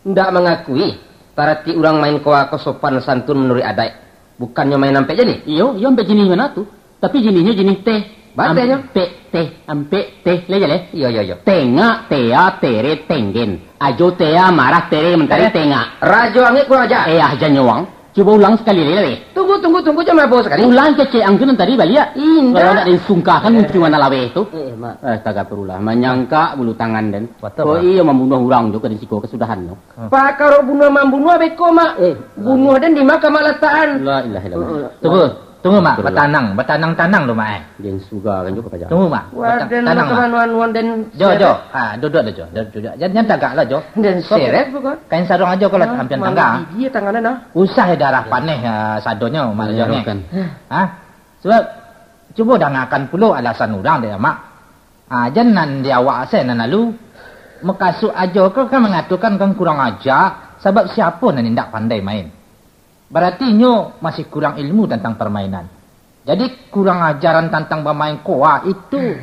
Ndak mangakui, barati urang main koa ko sopan santun manuruik adaik, bukannyo main ampek jinih? Iyo, iyo, ampek jinih bana tu. Tapi jinihnyo jinih teh. Ba teh nyo? Ampek teh, ampek teh, lai jaleh. Iyo, iyo, iyo. Tengak, tea, tere, tenggen. Ajo tea, marah, tere, mantari, Eh, tengak. Rajo Angek kurang aja. Eh, ah, jan nyowang. Cubo ulang sakali lai, lai. Tunggu, tunggu, tunggu, jan mabo sakali. Ulang kecek ang tu nan tadi baliak. Indak. Kalau ndak disungkahkan muncuang anak laweh tu. Eh, Mak. Astagfirullah, manyangkak bulu tangan den. Batua, Mak. Kok iyo mambunuah urang jo ka di siko kasudahannyo. Pakaro bunuah-mambunuah beko, Mak. Eh, Bunuah den di ma ka Mak latakan? La ilaha illallah. Heeh. Tunggu, tunggu, Mak. Astagfirullah. Batanang, batanang-tanang dulu, Mak, eh. Den sugakan jo ka paja. Tunggu, Mak. Wah, Bata-, den tanang, Mak. Makanan wan den Jo, seret. Jo. Ha, duduak lah, Jo. Duduak, duduak. Jan, jan tagak lah, Jo. Den Kau seret bukan? Kain sarung aja kalau Nah, ampian malu tangga. Gigi tangan nah. Usah darah paneh, ah, sadonyo, Mak Rajo Angek. Menyerahkan. Ha? Sebab, cubo dangakan pulo alasan urang dek, Mak. Ah, jan nan di awak se nan lalu. Makasuik ajo ko kan mangatokan kan kurang aja, sabab siapo nan indak pandai main. Barati inyo masih kurang ilmu tantang parmainan. Jadi, kurang ajaran tantang bamain koa itu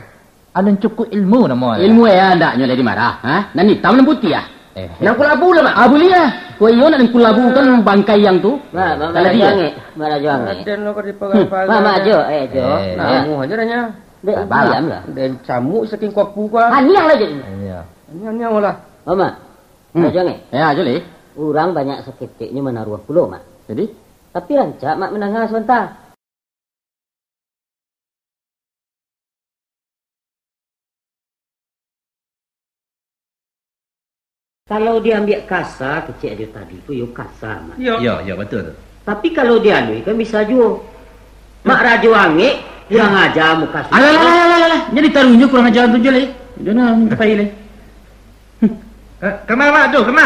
alun cukuik ilmu namo. Ilmu eh, andaknyo lah dimarah, ha? Nan itam, nan putiah, ah. Eh. Nan kulabu lah, Mak. Ah, buliah. Kok iyo nak nan kulabu kan bangkai yang tu. Mak, Mak, Salah Mak Rajo dia. Angek, Mak Rajo Angek. Raden lo kok dipagang-pagang. Mak, Mak, Jo, eh, Jo. Eh. Namuah aja dah nya. Dek, Sabar lah. Diam lah. Den camuk saking kuapu kau. Ah, niang lah je. Iya. Niang, niang lah. Mak, Mak. Hmm. Rajo Angek. Ya, aja leh. Urang banyak saketeknyo manaruah pulo, Mak. Jadi? Tapi rancak, Mak, mandanga sabanta. Kalau diambiak kasa, kecek ajo tadi tu, yo kasa, Mak. Yo. Yo, yo, batua tu. Tapi kalau dialuihkan, bisa juo. Mak Rajo Angek, kurang aja muka sudah. Alah, alah, alah, alah, alah. Jadi taruhnyo kurang aja tu je, leh. Jan lah, minta pai, leh. Eh, kama, Mak, tu, kama?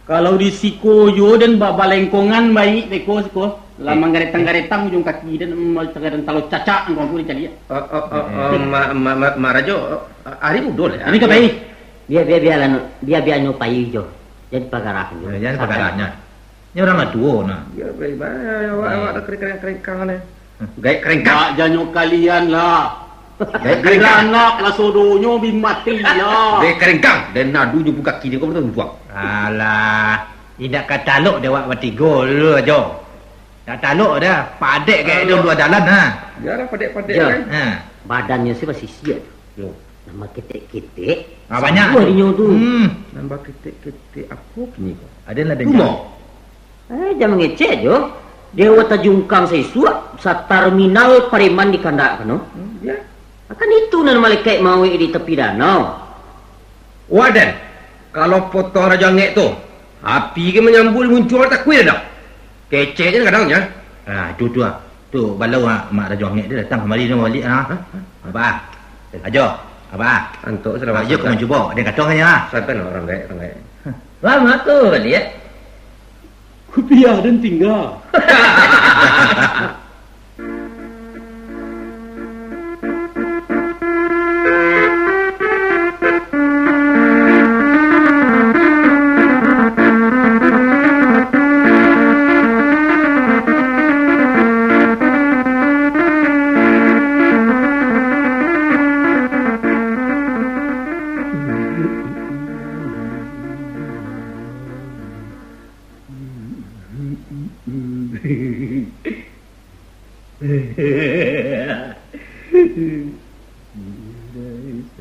Kalau di siko yo den ba-, balengkongan baik beko siko. Lah Eh. manggaretang-garetang ujung kaki den, mm, tagadan talo cacak angkau tu dicaliak. Oh, oh, oh, oh, Eh. Ma-, Ma-, Ma-, Mak Rajo, oh, ari mudo lah, ya. Ini ka pai. Bia, bia, bialah, Nuk. Bia, bianyo pai jo. Jan pagarah jo. Eh, jan Sabar. Pagarah nyo. Nyo urang lah tuo, nah. Yo, pai, pai, awak, Eh. awak dah kerengkang-kerengkang ni. Gaek kerengkang. Dak janyo kalian lah. Gaek kerengkang. Biranak lah sodonyo bi mati lah. Gaek kerengkang. Den adu nyo buka kini kau betul buang. Alah, indak ka talok dek awak batigo dulu ajo. Dak talok dah, padek gaek Alah. dulu dua dalan, ha. Biarlah padek-padek Jo. kan. Ha. Badannyo si basisiak tu. Yo. Nambah ketek-ketek, Ah, banyak sabuah tu. Inyo tu. Hmm. Nambah ketek-ketek, apo kini ko? Ada lah Rumah. dengar. Eh, jan mangecek jo. Dewa tajungkang saisuak, satarminal pareman di kandak kano. Hmm, ya. Akan itu nan malaikat mauik di tapi danau. Wadan, kalau potong Rajo Angek tu, api ke manyambul muncuang takuik dah. Kecek je kadang nya. Ah, tu, tu, ah. Tu, balau, ah, Mak Rajo Angek dia datang kamari ni balik, ah. Hah? Apa, ah? Ajo, apa, ah? Antok sudah Ajo masak, kau Kak. Mencuba, dia kata kan, ah. Sampai lah orang gaek, orang gaek. Lama tu balik, eh? Kupiah dan tinggal.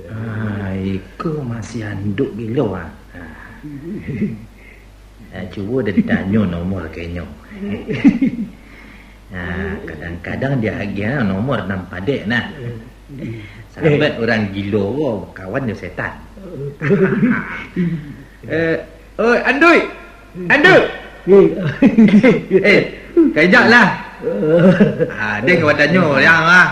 Ah, iko masih anduk gilo, ah. Ah. Ah, cubo den tanyo nomor kenyo. Ha, kadang-kadang dia agiah nomor nan padek nah. Sahabat urang gilo ko kawan jo setan. Eh, oi, Andui! Andui! Eh, kajak lah. Ah, den ka batanyo, yang ah.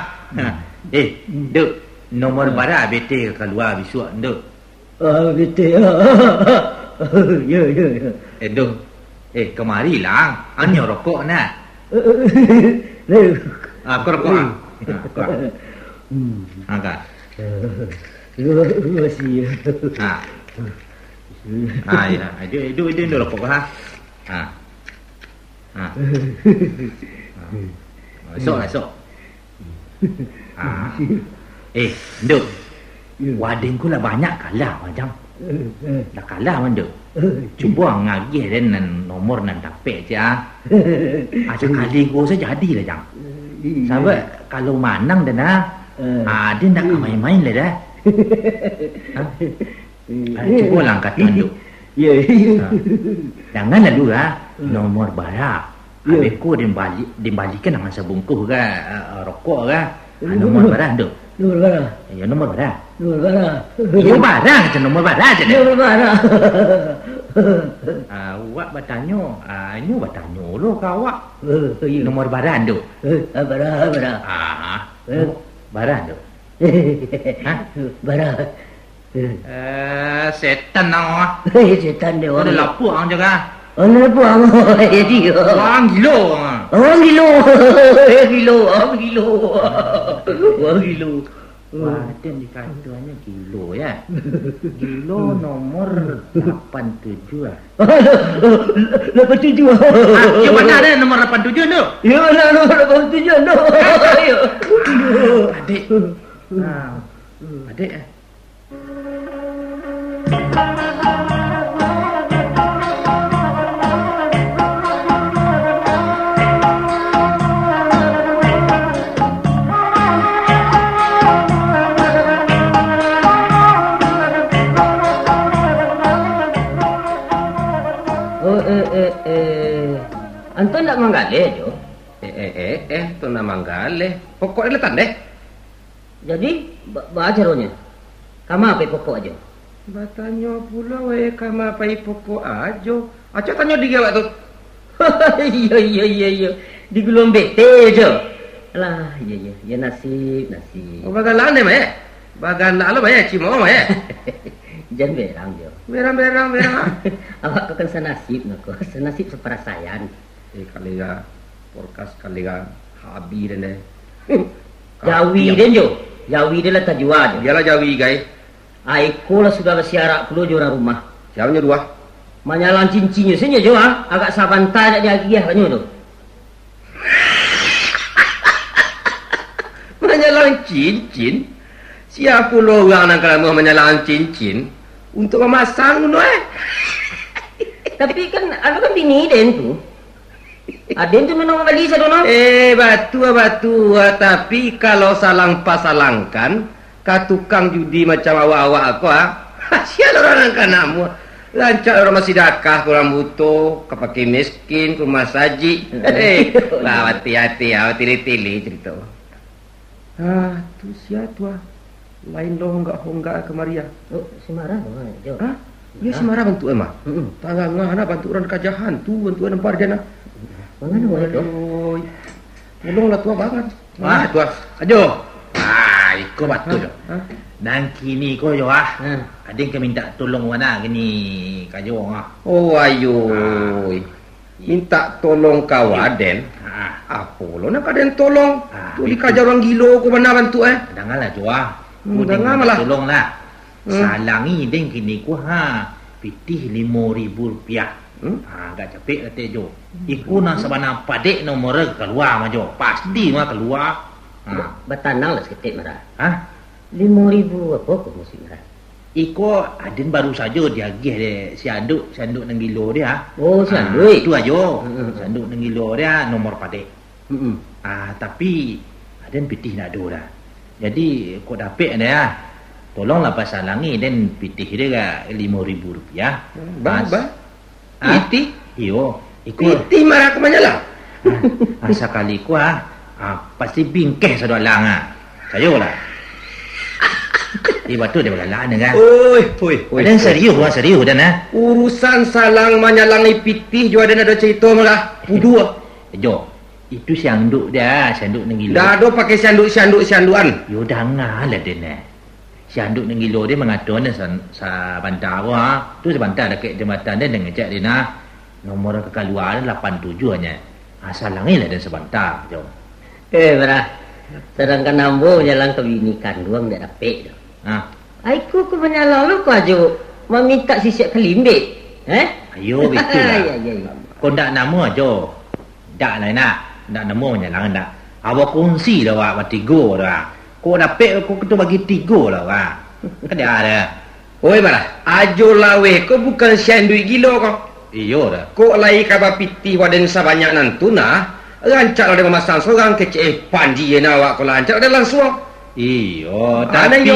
Eh, Duk, nomor bara bete ka kalua bisuak, Duk? Ah, bete. Yo, yo, yo. Eh, Duk. Eh, kamari lah. Anyo rokok nak. Ah, ko rokok ah. Ah, ko ah. Hmm. Ah, ka. Terima kasih. Ah. Ah, ya. Duk, duk, duk, duk rokok ha. Ah. Ah. Ah. Esok lah, esok. Ah. Eh, Duk. Ya. Waden ko lah banyak kalah, Majang. Eh, eh. Lah kalah, Manduk. Eh. Cubo ang agiah den nan nomor nan dapek, cak ah. Ah, sakali ko sajo jadi lah, Jang. Eh, iya. Sabab kalau manang den ah, eh, ah, den ndak ka main-main lah dah. Ha? Eh, ah, cubolah angkatan tu. Iya, iya. Ha. Jangan lalu ah, hmm, nomor bara. Iya. Abih ko den bali-, den balikan dengan sabungkuh ka, ah, rokok ka. Ah, nomor bara tu. Nomor bara. Ya, nomor bara. Nomor bara. Iyo, bara, macam nomor bara aja deh. Nomor bara. Ah, awak batanyo, ah, inyo batanyo lo ka awak. Eh, iya. Nomor bara tu. Eh, ah, bara, bara. Ah, eh, bara tu. Hah? Bara. Eh, setan nang ah. Eh, setan deh, orang. Ada lapuak ang jaga. Ada lapuak ang. Jadi. Wang gilo ang. Wang gilo. Gilo, wang gilo. Wang gilo. Wah, den dikatoannyo gilo, ya. Gilo nomor lapan tujuh ah. Lapan tujuh. Ah, yo bana deh nomor lapan tujuh tu. Yo bana nomor lapan tujuh tu. Yo. Adik. Nah, adik eh. Oh, eh, eh, eh. Anton ndak manggaleh, Jo? Eh, eh, eh, eh, tu ndak manggaleh. Pokok dia letan deh. Jadi, ba-, baa caronyo? Kama pai pokok ajo? Batanyo pulo wae, kama pai pokok ajo. Acok tanyo diri awak tu. Iyo, iyo, iyo, iyo. Di guluang bete jo. Alah, iyo, iyo. Yo nasib, nasib. Oh, bagalaan deh, Mak, eh? Bagalaan lo, Mak, eh? Cimo, Mak, eh? Jan berang jo. Berang, berang, berang, ah. Awak ko kan sanasib, nako. Sanasib saparasaian. Eh, kalera, porkas kalera, habi den deh. Hmm. Jawi den jo, jawi den lah tajua jo. Iyolah jawi, gai. Ai ko lah sudah basiarak pulo jo urang rumah. Sia nyo duo? Manyalang cincinnyo sajo jo, ah. Agak sabanta dak diagiah kanyo tu. Manyalang cincin? Sia pulo urang nan ka namuah manyalang cincin? Untuak mamasang tu, eh? Tapi kan, anu kan bini den tu. Aden tu nunung bali sado no. Eh, batua, batua. Tapi kalau salang pasalangkan, ka tukang judi macam awak-awak ko, ah. Sia urang nan ka namuah. Rancak urang basidakah ka urang buto, ka pakai miskin, ka rumah sajik. Heeh. Hei, lah, hati-hati, ah, tili-tili carito. Ah, tu sia tu, ah. Lain lo honggak-honggak kamari, ah. Oh, si Marah tu, ah, Jo. Hah? Iyo, si Marah bantuak e mah. Mm-mm. Tangah-tangah nah bantuak urang kajahan tu, bantuak e nampak jan ah. Mangano wae tu? Aduh. Tolonglah tu, Abang, kan. Ah, tu, ah. Ajo. Ah, iko batua, Jo. Hah? Nan kini ko, Jo, ah. Hmm. Aden ka mintak tolong wak nah kini ka Jo, ah. Oh, ayo. Ah. Mintak tolong ka waden. Ha. Apo lo nan ka den tolong? Ha, tu itu. Dikaja urang gilo ko bana bantuak e. Dangalah, Jo, ah. Hmm, ko den danga minta malah. Tolong lah. Hmm. Salangi den kini ko, ha, pitih limo ribu rupiah. Hmm? Ha, agak capek kato e, Jo. Hmm. Iko nan sabana padek nomor e kalua mah, Jo. Pasti mah kalua. Ha. Ba-, batananglah saketek, Marah. Hah? Limo ribu apo ko mukasuik Marah? Iko aden baru sajo diagiah dek si Anduk, si Anduk nan gilo dia. Oh, si Anduk. Ah, tu ajo. Heeh. Si Anduk nan gilo dia nomor padek. Heeh. Ah, tapi aden pitih ndak ado dah. Jadi, kok dapek dah, tolonglah pasalangi den pitih dia ka limo ribu rupiah. Hmm, bang, bang. Ah, pitih? Iyo, iko. Pitih Marah ka manyalang? Ah, sakali ko, ah, ah, pasti bingkeh sado alang, ah. Sayolah. Eh, batua dek bagalak ni, kan? Oi, oi, oi, Aden oi. Serius, ah, serius, Aden, ah. Urusan salang manyalang pitih jo Aden ado carito mah lah. Puduah. Jo, itu sianduak dia, sianduak nan gilo. Ndak ado pakai sianduak, sianduak, sianduakan. Yo, dangalah, Den, eh. Sianduak nan gilo dia mangato ni san-, sabanta ko, ha. Tu sabanta dakek jambatan dia, den ngecek dia nah. Nomor ka kalua lapan tujuah nyo. Ha, salangilah den sabanta, jo. Eh, Barah. Sadangkan ambo manyalang ka bini kanduang dak dapek tu. Ha. Ai ko, ko manyalang lo ko ajo mamintak sisiak kalimbek. Eh? Ayo, bitulah. Ai, ai, ai. Ko ndak namo ajo. Dak lah, nak. Ndak namo manyalang, ndak. Awak kunsi lah, awak batigo dah. Kok dapek, kok kito bagi tigo lah, awak. Kada ada. Oi, Barah, ajo laweh ko bukan sianduak gilo ko. Iyo dah. Kok lai ka bapitih waden sabanyak nan tu nah, rancak lah den mamasang sorang kecek, eh, panji je nah awak ko lah, rancak lah den langsuang. Iyo, ah, tapi iyo.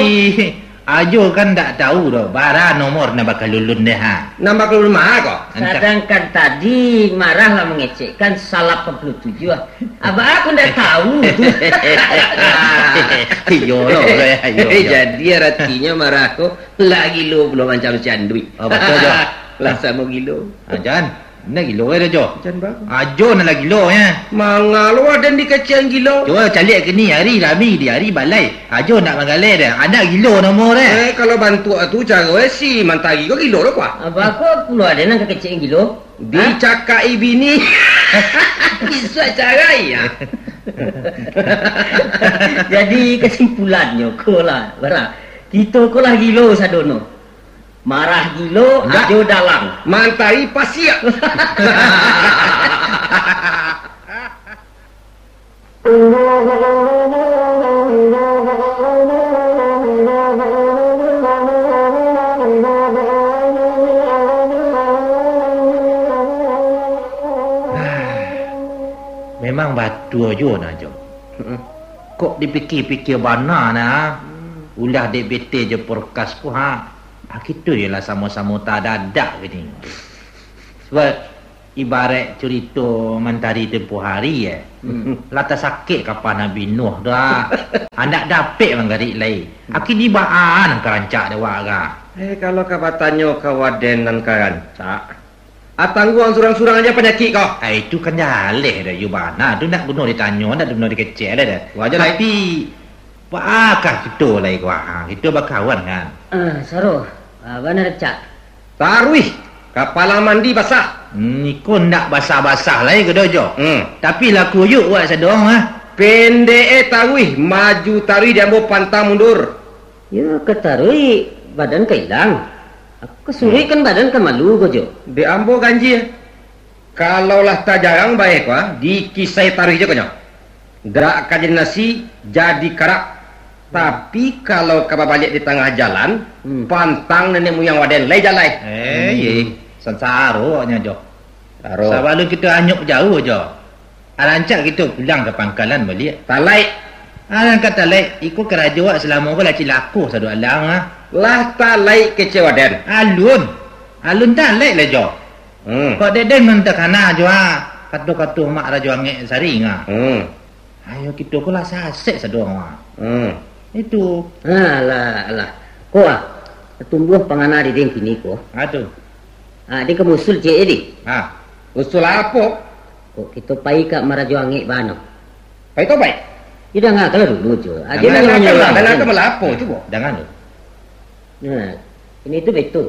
Ajo kan ndak tahu doh, bara nomor nan bakal ulun deh, ha. Nan bakal ulun maha ko? Entah. Sadangkan tadi Marah lah mangecekkan salapan puluah tujuah. Abah aku ndak tahu tu. Iyo lah, iyo, iyo. Jadi, aratinyo Marah ko lah gilo pulo mancam sianduak. Oh, batua, Jo. Lah samo gilo. Ah, Jan. Nan gilo, eh, dah, Jo. Jan baru. Ajo nan lah gilo, eh. Mangalo aden dikecek gilo. Cubo caliak kini, ari rami di ari balai. Ajo nak manggaleh dah. Anak gilo namo deh. Eh, kalau bantuak tu caro, eh, si Mantari ko gilo lo, kuah. Abah ko pulo aden nan kakecek gilo? Hah? Dicakak-i bini. Bisa carai, ya. Jadi, kesimpulannyo ko lah, Barah. Kito ko lah gilo sadono. Marah gilo, ndak. Ajo dalang. Mantari pasiak. Memang batua juo nah, Jo. Mm-mm. Kok dipikia-pikia bana nah, hmm, ulah dek bete jo porkas ko, ha. Ah, kito iyolah samo-samo tadadak kini. Sabab ibarat curito Mantari tempo hari, eh. Hmm. Lah tasakik kapa Nabi Nuh dah. Andak dapek manggarik lai. Hmm. Aki di baa nan ka rancak dek awak ka? Eh, kalau ka batanyo ka waden nan ka rancak, ah, tangguang surang-surang aja panyakik ko. Ah, itu kan jaleh dah, iyo bana. Tu ndak guno ditanyo, ndak guno dikecek dah. Wajar lah. Tapi, baa kah kito lai ko, ha, kito bakawan kan? Ah, Saro. Ah, bana rancak. Taruih, kapala mandi basah. Hmm, iko ndak basah-basah lai ko doh, Jo. Hmm. Tapi lah kuyuak awak sadonyo, ah. Pendek, eh, taruih, maju taruih di ambo pantang mundur. Yo, ka taruih, badan ka ilang. Ka suruik kan badan ka malu ko, Jo. Dek ambo ganjia. Kalau lah tajarang bae ko, ah, dikisai taruih jo ko nyo. Dak ka jadi nasi, jadi karak. Tapi kalau ka babaliak di tangah jalan, hmm, pantang nenek muyang waden lai jalai. Eh, hmm, iye. Sansaro awaknyo, Jo. Saro. Sabalun kito anyuik jauah, Jo. Arancak kito pulang ka pangkalan baliak. Talaik. Alah ka talaik, iko karajo awak salamo ko lah cilako sado alang, ah. Lah talaik kecek waden. Alun. Alun talaik lah, Jo. Hmm. Kok dek den nan takana, Jo, ah. Kato-kato mak Rajo Angek Saring, ah. Hmm. Ayo kito ko lah sasek sado, ah. Hmm. Itu. Alah, alah. Ko, ah. Tumbuah pangana di den kini ko. Ah, tu. Ah, den ka musul ciek, eh, di. Ah. Usul apo? Kok kito pai ka Marajo Angek bana? Pai tobaik? Yo, dangakanlah dulu, Jo. Aden dangakan, manyo-manyo lah, dangakan lah apo, cubo. Dangakan dulu. Nah, ini tu baitu.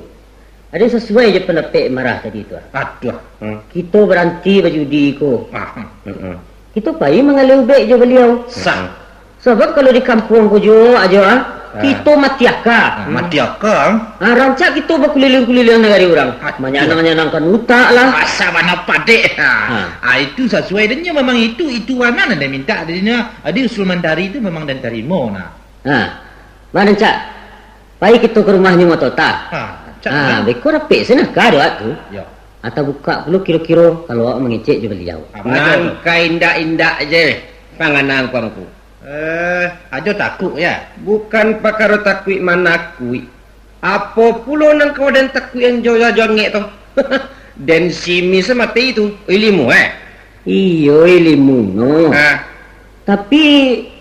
Aden sasuai jo pandapek Marah tadi tu, ah. Aduh. Hmm. Kito baranti bajudi ko. Ah. Hmm. Kito pai manggaleh ubek jo baliau. Sah. Sabab kalau di kampuang ko juo ajo, ah, ah, kito mati aka. Ah, mati aka. Ah, rancak kito bakuliliang-kuliliang nagari urang. Aduh. Manyanang-nyanangkan utak lah. Asa bana padek. Ah. Ah, itu sasuai dan nyo memang itu, itu wanan nan den mintak dari nyo. Jadi usul Mantari tu memang den tarimo nah. Ah. Bana rancak. Pai kito ka rumahnyo Motota. Ah, rancak. Ah, beko dapek sanah ka dek awak tu. Yo. Atau bukak pulo kiro-kiro kalau awak mangecek jo baliau. Apa ajo tu? Nan ka indak-indak je panganang ko angku. Eh, ajo takuik, ya? Bukan pakaro takuik manakuik. Apo pulo nan ka waden takuik jo Rajo Angek tu? Den simis mati tu, ilimu, eh. Iyo, ilimu no. Ha. Tapi,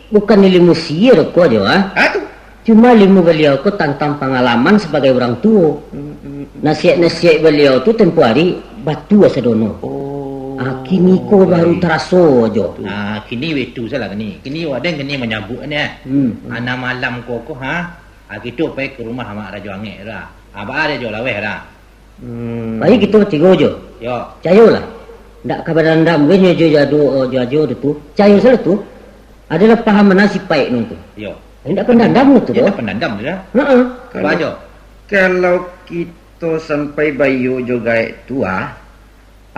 bukan ilimu sihir ko jo, ah. Ha, tu? Cuma ilimu baliau ko tantang pangalaman sabagai urang tuo. Hmm, hmm, hmm. Nasihat-nasihat baliau tu tempo hari batua sadono. Oh. Ah, kini ko baru taraso jo. Ah, kini baitu salah kini. Kini waden kini manyabuik ni, ah. Hmm. Ana malam ko ko, ha? Ah, kito pai ka rumah Mak Rajo Angek tu lah. Ah, baa dek jo laweh dah. Hmm. Pai kito batigo jo. Yo. Cayolah. Ndak ka badandam gai nyo jo jado, jo ajo tu. Cayo sajo tu. Adalah paham bana sipaik nu tu. Yo. Ndak pandandam nu tu doh. Ndak pandandam tu dah. Heeh. Kalau, Bajo. Kalau kito sampai bayo jo gaek tu ah,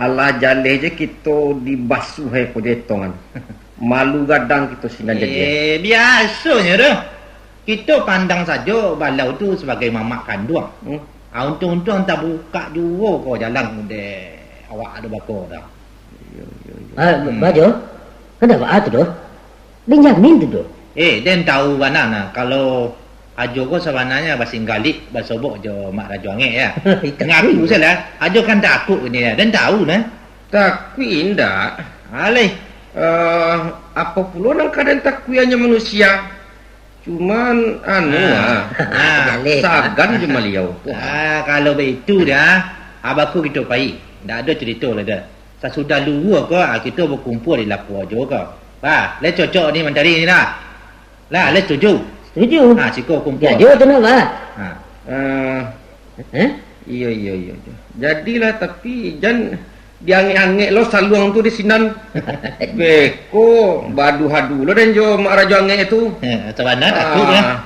alah jaleh je kito dibasuah ai ko jo etongan. Malu gadang kito sinan jadi. Eh, biasonyo doh. Kito pandang sajo balau tu sabagai mamak kanduang. Hmm. Ah, untuang-untuang tabukak juo ko jalan dek awak ado bako dah. Iyo, iyo, iyo. Ah, hmm. Bajo, kan dak baa tu doh? Den jamin tu doh. Eh, den tahu bana nah, kalau Ajo ko sabananyo basinggarik, basobok jo Mak Rajo Angek, ya. Ngaku salah, Ajo kan takuik ni, ya. Den tahu nah. Takuik indak. Alai. Eh, apo pulo nan ka den takuikan jo manusia? Cuman, anu, ah. Ah, ah, jaleh. Sagan jo baliau tu. Ah, kalau baitu dah, abako kito pai. Ndak ado carito lai dah. Sasudah luhua ko, ah, kito bakumpua di lapua jo ko. Bah, lai cocok ni mantari ni lah. Lah, lai setuju? Setuju. Ha, siko kumpua. Jadi, tu nak, bah? Ha. Eh, Eh? Iyo, iyo, iyo, iyo. Jadilah, tapi jan diangek-angek lo saluang tu di sinan. Beko, baduhadu lo den jo Mak Rajo Angek tu. Eh, macam mana takut lah. Ah.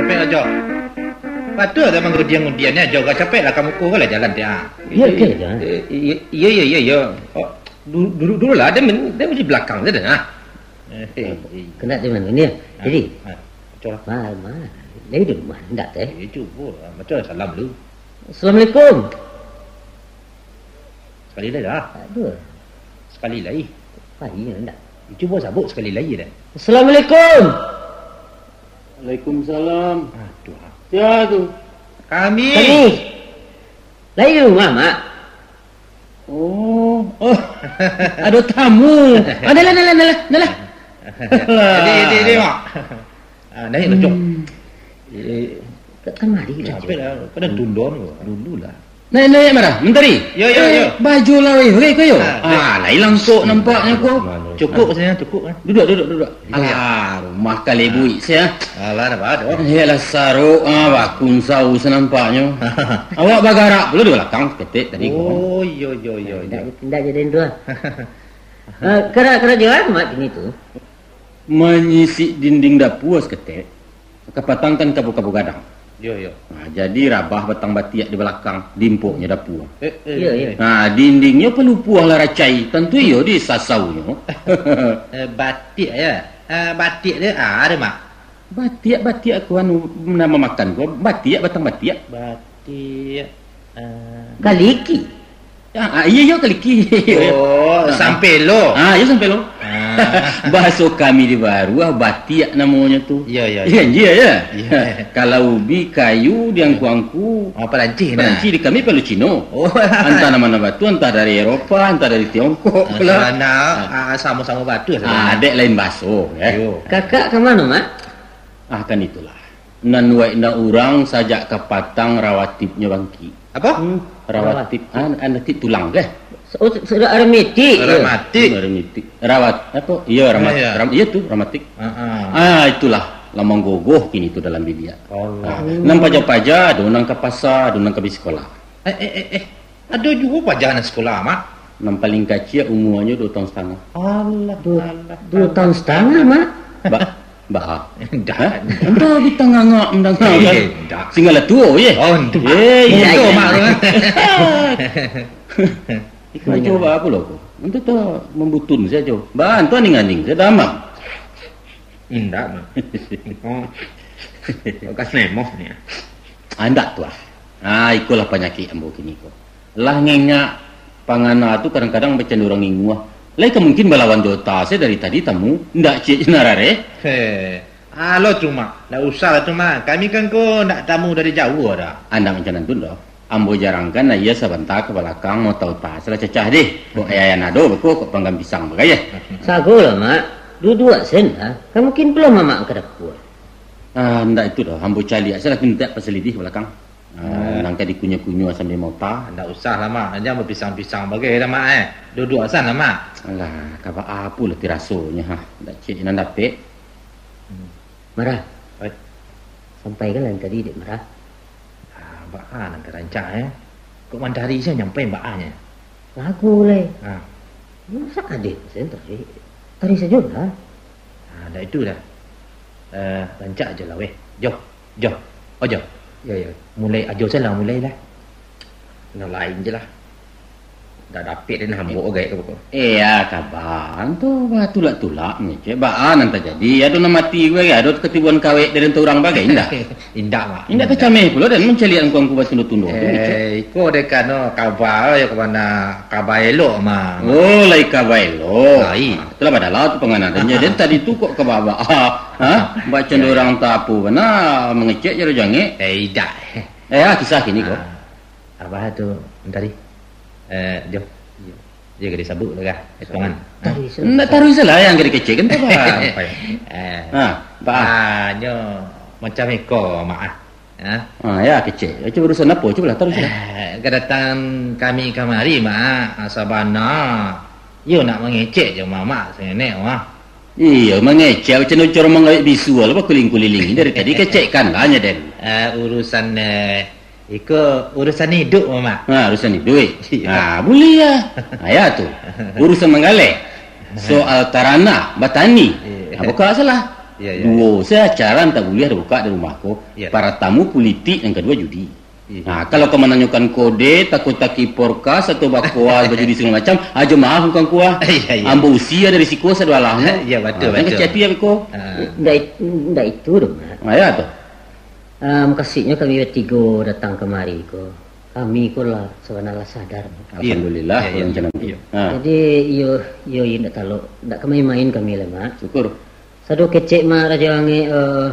Capek lah, Jok. Patut lah mangudian-ngudian ni, Jok. Capek lah, kamu ko lah jalan dia. Iya, iya, iya. Eh, iya, iya, iya, iya. Oh, du-, duduk dulu lah. Dia men-, dia di belakang saja, nah. Eh, eh, eh. Kena di mana ni? Ah, jadi? Ah, betul lah. Mal, mal. Dia di rumah, enggak teh? Eh, cuba lah. Macam salam dulu. Assalamualaikum. Sekali lai dah. Aduh. Sekali lai. Pai nyo ndak? Cubo sabuik sekali lai dah. Assalamualaikum. Waalaikumsalam. Aduh. Sia tu? Kami. Kami. Lai di rumah, Mak. Oh, oh. Ado tamu. Ah, dah lah, dah lah, dah lah, dah lah. Jadi, jadi, jadi, Mak. Ah, naik lah, Cok. Hmm. Eh, tak kamari lah, Cok. Capek lah, kadang tundon ko. Dulu lah. Naik, naik, Mara. Mentari. Yo, yo, eh, yo. Baju lah, weh. Weh, ko yo. Ah, ah, lain langkok nampaknyo ko. Cukup sajo, cukup, eh. Duduk, duduk, duduk. Yo, yo. Alah, rumah kali buik sia. Alah, dah badoh. Yalah, saruk, ah, bakun saus nampaknyo. Awak bagarak pulo di balakang, ketek tadi ko. Oh, iyo, iyo, iyo, iyo. Ndak, ndak jadi tu lah. Ah, kara-, karajo apo, Mak, kini tu? Manyisik dinding dapua saketek, kapatangkan kabu-kabu gadang. Yo, yo. Nah, jadi rabah batang batiak di balakang, diimpoknyo dapua. Eh, eh, iyo, iyo. Eh. Nah, dindingnyo palupuah lah racai, tantu iyo disasaunyo. Eh, batiak, yo. Eh, batiak tu, ah, ado, Mak? Batiak, batiak ko anu, nan mamakan ko, batiak, batang batiak. Batiak, eh. Kaliki. Ah, ah, iyo, iyo, kaliki. Oh, ah, sampelo. Ah, iyo, sampelo. Ah. Bahaso kami di Baruah, batiak namonyo tu. Iyo, iyo, iyo. Iyo, iyo. Iyo. Kalau ubi, kayu, di angku-angku. Oh, Perancih nah. Perancih, di kami palu Cino. Oh. Antah nan mano batu, antah dari Eropa, antah dari Tiongkok pulo. Ah, sabana, ah, samo-samo batu sabana. Ah, dek lain bahaso, eh. Iyo. Kakak ka mano, Mak? Ah, kan itulah. Nan waik ndak urang sajak kapatang rawatipnyo bangkik. Apo? Hmm, rawatip. Rawatip. Ah, rawatip tulang kah? Oh, se-, se-, rematik, yo. Rematik. Hmm, rematik. Rawat, apo? Iyo, ramat-, iyo. Ram-, iyo tu, rematik. Ah, ah. Ah, itulah, lah manggogoh kini tu dalam biliak. Allah. Ah, nan paja-paja, ado nan ka pasa, ado nan ka bi sikolah. Eh, eh, eh, eh. Ado juo paja nan sikolah, Mak? Nan paling kaciak umuanyo duo taun satangah. Alah, duo, alah, duo taun satangah, Mak? Ba-, baha. Ndak. Hah? Ndak, bintang ngangak mandanga, kan? Eh, ndak. Singgalah tuo, ye? Oh, ndak. Eh, ndak, ndak, Mak. Iko cubo apo lo ko? Untuk tu mambutun sajo. Ba, antu aning-aning sajo, damam. Indak, Mak. Oh. Bakas nemoh ni. Ah, indak tu ah. Ah, ikolah panyakik ambo kini ko. Lah ngengak Pangana tu kadang-kadang bacando urang inguah. Lai ka mungkin balawan jo ota se dari tadi tamu, ndak ciek je nan rareh? Heh, alo tu, Mak. Ndak usah lah tu, Mak. Kami kan ko ndak tamu dari jauah dah. Andak macam nan tu doh. Ambo jarangkan aia sabanta ka balakang, mota-ota se lah cacah deh. Kok aia nan ado beko kok panggang pisang bagai, eh. Sagolah, Mak. Duduak sen lah. Kan mungkin pulo mamak ka dapua. Ah, ndak itu doh. Ambo caliak se lah, mintak pasalidih ka balakang. Ah, nan ka dikunyah-kunyah sambia mota. Ndak usah lah, Mak. Jan bapisang-pisang bagai dah, Mak, eh. Duduak san lah, Mak. Alah, ka baa pulo ti rasonyo, ha. Ndak ciek nan dapek. Hmm. Marah. Oi. Sampaikan lah nan tadi, Dek Marah. Ah, baa nan ka rancak, eh? Kok Mandari se nyampai baa nyo? Lagu lai. Ah. Masa kadeh sen tadi? Tadi sajo lah. Ah, ndak itu dah. Eh, rancak ajo lah, weh. Jo, jo. Oh, jo. Yo, yo. Mulai ajo se lah, mulai lah. Nan lain je lah. Ndak dapek den hambo gaek ka beko. Eh, ya, kabang tu, bah, tulak-tulak mangecek. Baa nan tajadi? Ado nan mati gue, ado katibuan kawek dari urang bagai, indak? Indak, Mak. Indak tacameh pulo den mancaliak angku-angku batundo-tundo tu, ngecek. Eh, iko dek ano kaba, yo, ka mano kaba elok, Mak. Oh, lai kaba elok. Lai. Ah, itulah badalah tu panganadannyo. Den tadi tu kok kaba baa? Ha? Bacando urang tapu bana mangecek jaro jangek. Eh, indak. Eh, ah, kisah kini ko. Ah. Abah tu, Mentari. Eh, Jo. Iyo. Jo, ka disabuik lah, kah? Potongan. Taruih salah. Ndak taruih salah, nan ka dikecek kan tu, Bah. Eh. Ha, Bah. Ah, nyo macam iko, Mak, ah. Ha? Ha, ya, kecek. Kecek urusan apo? Cubolah, taruih salah. Eh, kadatangan kami kamari, Mak, ah, sabana iyo nak mangecek jo Mamak sangenek, Mak. Iyo, mangecek macam urang mangawek bisu, lah bakuliling-kuliling. Dari tadi kecekkan lah nyo, den. Eh, urusan, eh, Iko urusan iduik, Mamak. Ha, urusan iduik. Iyo. Ha, buliah. Ha, ya tu. Urusan manggaleh. Soal taranak, batani. Iyo. Ha, buka salah. Iyo, iyo. Duo se acara nan tak buliah dibukak di rumah ko. Iyo. Partamo pulitik, nan kaduo judi. Iyo. Ha, kalau ka mananyokan kode, tako-taki porkas, atau bakoa, bajudi sagalo macam, ajo maaf bukan kuah. Iyo, iyo. Ambo usia dari siko sado alah. Iyo, batua, ha, batua. Kecek api abih ko. Ha. Ndak it-, ndak itu doh, Mak. Ha, ya tu. Ah, mukasuiknyo kami batigo datang kamari ko, kami ko lah sabana lah sadar. Alhamdulillah, iyo, iyo, kalau macam tu. Iyo. Ha. Jadi, iyo, iyo, iyo, indak talok, indak ka main-main kami lah, Mak. Syukur. Sado kecek Mak Rajo Angek, eh,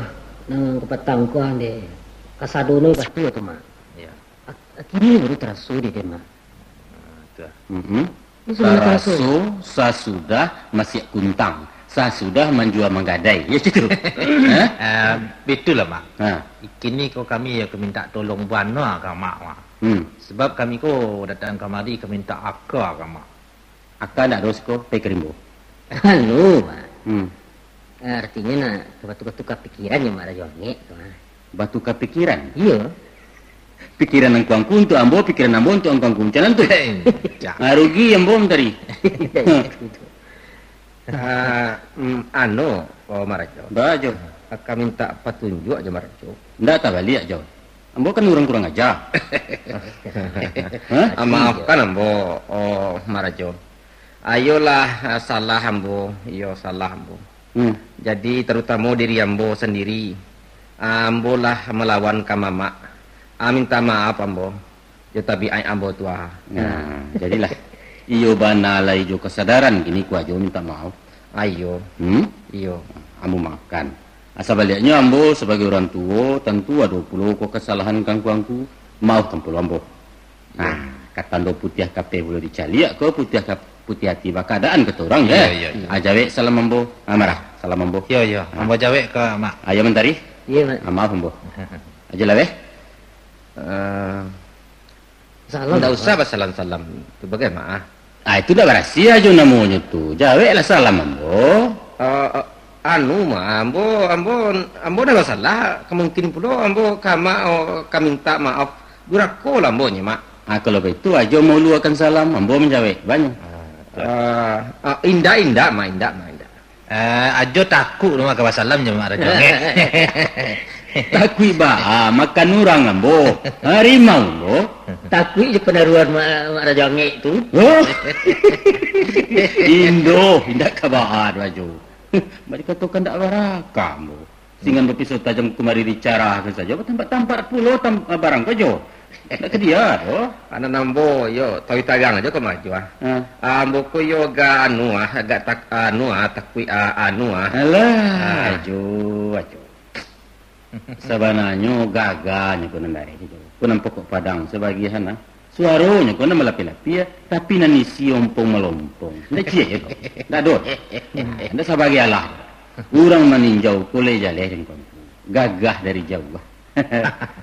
nan kapatang ko, ande, kasado no batu tu, Mak. Iyo. Ak-, kini baru taraso dek den, Mak. Ah, tu lah. Mm-mm. Ini sudah taraso. Taraso sasudah masiak kuntang, sasudah manjua manggadai. Ya, cak itu. Ha? Ah, batua lah, Mak. Ha. Kini ko kami yo ka mintak tolong bana ka Mak, Mak. Hmm. Sabab kami ko datang kamari ka mintak aka ka Mak. Aka ndak ado siko, pai ka rimbo. Anu, Mak. Hmm. Artinyo nak ka batuka-tuka pikiran jo Mak Rajo Angek tu, ha. Batuka pikiran? Iyo. Pikiran angku-angku untuak ambo, pikiran ambo untuak angku-angku, macam nan tu. Hei, cak. Ah, rugi ambo tadi. Ah, mm, anu, oh, Mak Rajo. Ba, Jo. Aka mintak patunjuak jo, Mak Rajo. Ndak tabaliak, Jo. Ambo kan urang kurang aja. Hah? Ah, maafkan ambo, oh, Mak Rajo. Ayolah, ah, salah ambo, iyo salah ambo. Hmm. Jadi, tarutamo diri ambo sandiri. Ah, ambo lah malawan ka Mamak. Ah, minta maaf ambo. Jo tabiaik ambo tu, ah. Nah, jadilah. Iyo bana lai jo kasadaran kini ko Ajo minta maaf. Ayo. Hmm? Iyo. Ambo maafkan. Ah, sabaliaknyo ambo sabagai urang tuo, tantu ado pulo ko kasalahan ka angku-angku. Maafkan pulo ambo. Nah, ka tando putiah kapeh pulo dicaliak ko, putiah ka-, putiah ati bakaadaan kato urang, iyo, eh. Iyo, iyo. Ah, jawek salam ambo. Ah, Marah, salam ambo. Iyo, iyo. Ah. Ambo jawek ka Mak. Ayo, Mentari. Iyo, Mak. Ah, maaf ambo. Ajo lah, weh. Eh, salam, ndak usah basalam-salam. Tu bagai, Mak, ah. Ah, itu ndak barasiah Ajo namonyo tu. Jaweklah salam ambo. Eh, eh, anu, Mak, ambo, ambo, ambo ndak basalah. Ka mungkin pulo ambo ka Mak, oh, ka minta maaf. Durako lah ambo nyo, Mak. Ah, kalau baitu, Ajo mauluakan salam, ambo manjawek. Banyak. Ah, tu. Ah, ah, indak, indak, Mak, indak, Mak, indak. Eh, Ajo takuik rumah ka basalam jo Mak Rajo Angek. Takuik baa, makan urang ambo. Harimau ambo. Takuik jo panaruhan Mak, Mak Rajo Angek tu. Oh. Indo, indak ka baa doh, Ajo. Bari katokan ndak barakah ambo. Singan bapiso tajam kamari dicarahkan sajo, batampat-tampat pulo tam-, barang ko, Jo. Ndak ka dia doh. Anak ambo, yo, tawi tarang ajo ka maju, ah. Ha. Ah, ambo ko yo agak anu, ah, agak tak-, anu, ah, takuik, ah, anu, ah. Alah, ah, ajo, ajo. Sabananyo gagah nyo ko nan dari tu. Ko nan pokok padang sabagian, ah. Suaronyo ko nan malapeh-lapeh, ah, tapi nan isi ompong malompong. Ndak ciek ko. Ndak doh. Ndak sabagai alah. Urang maninjau ko lai jaleh den ko. Gagah dari jauah.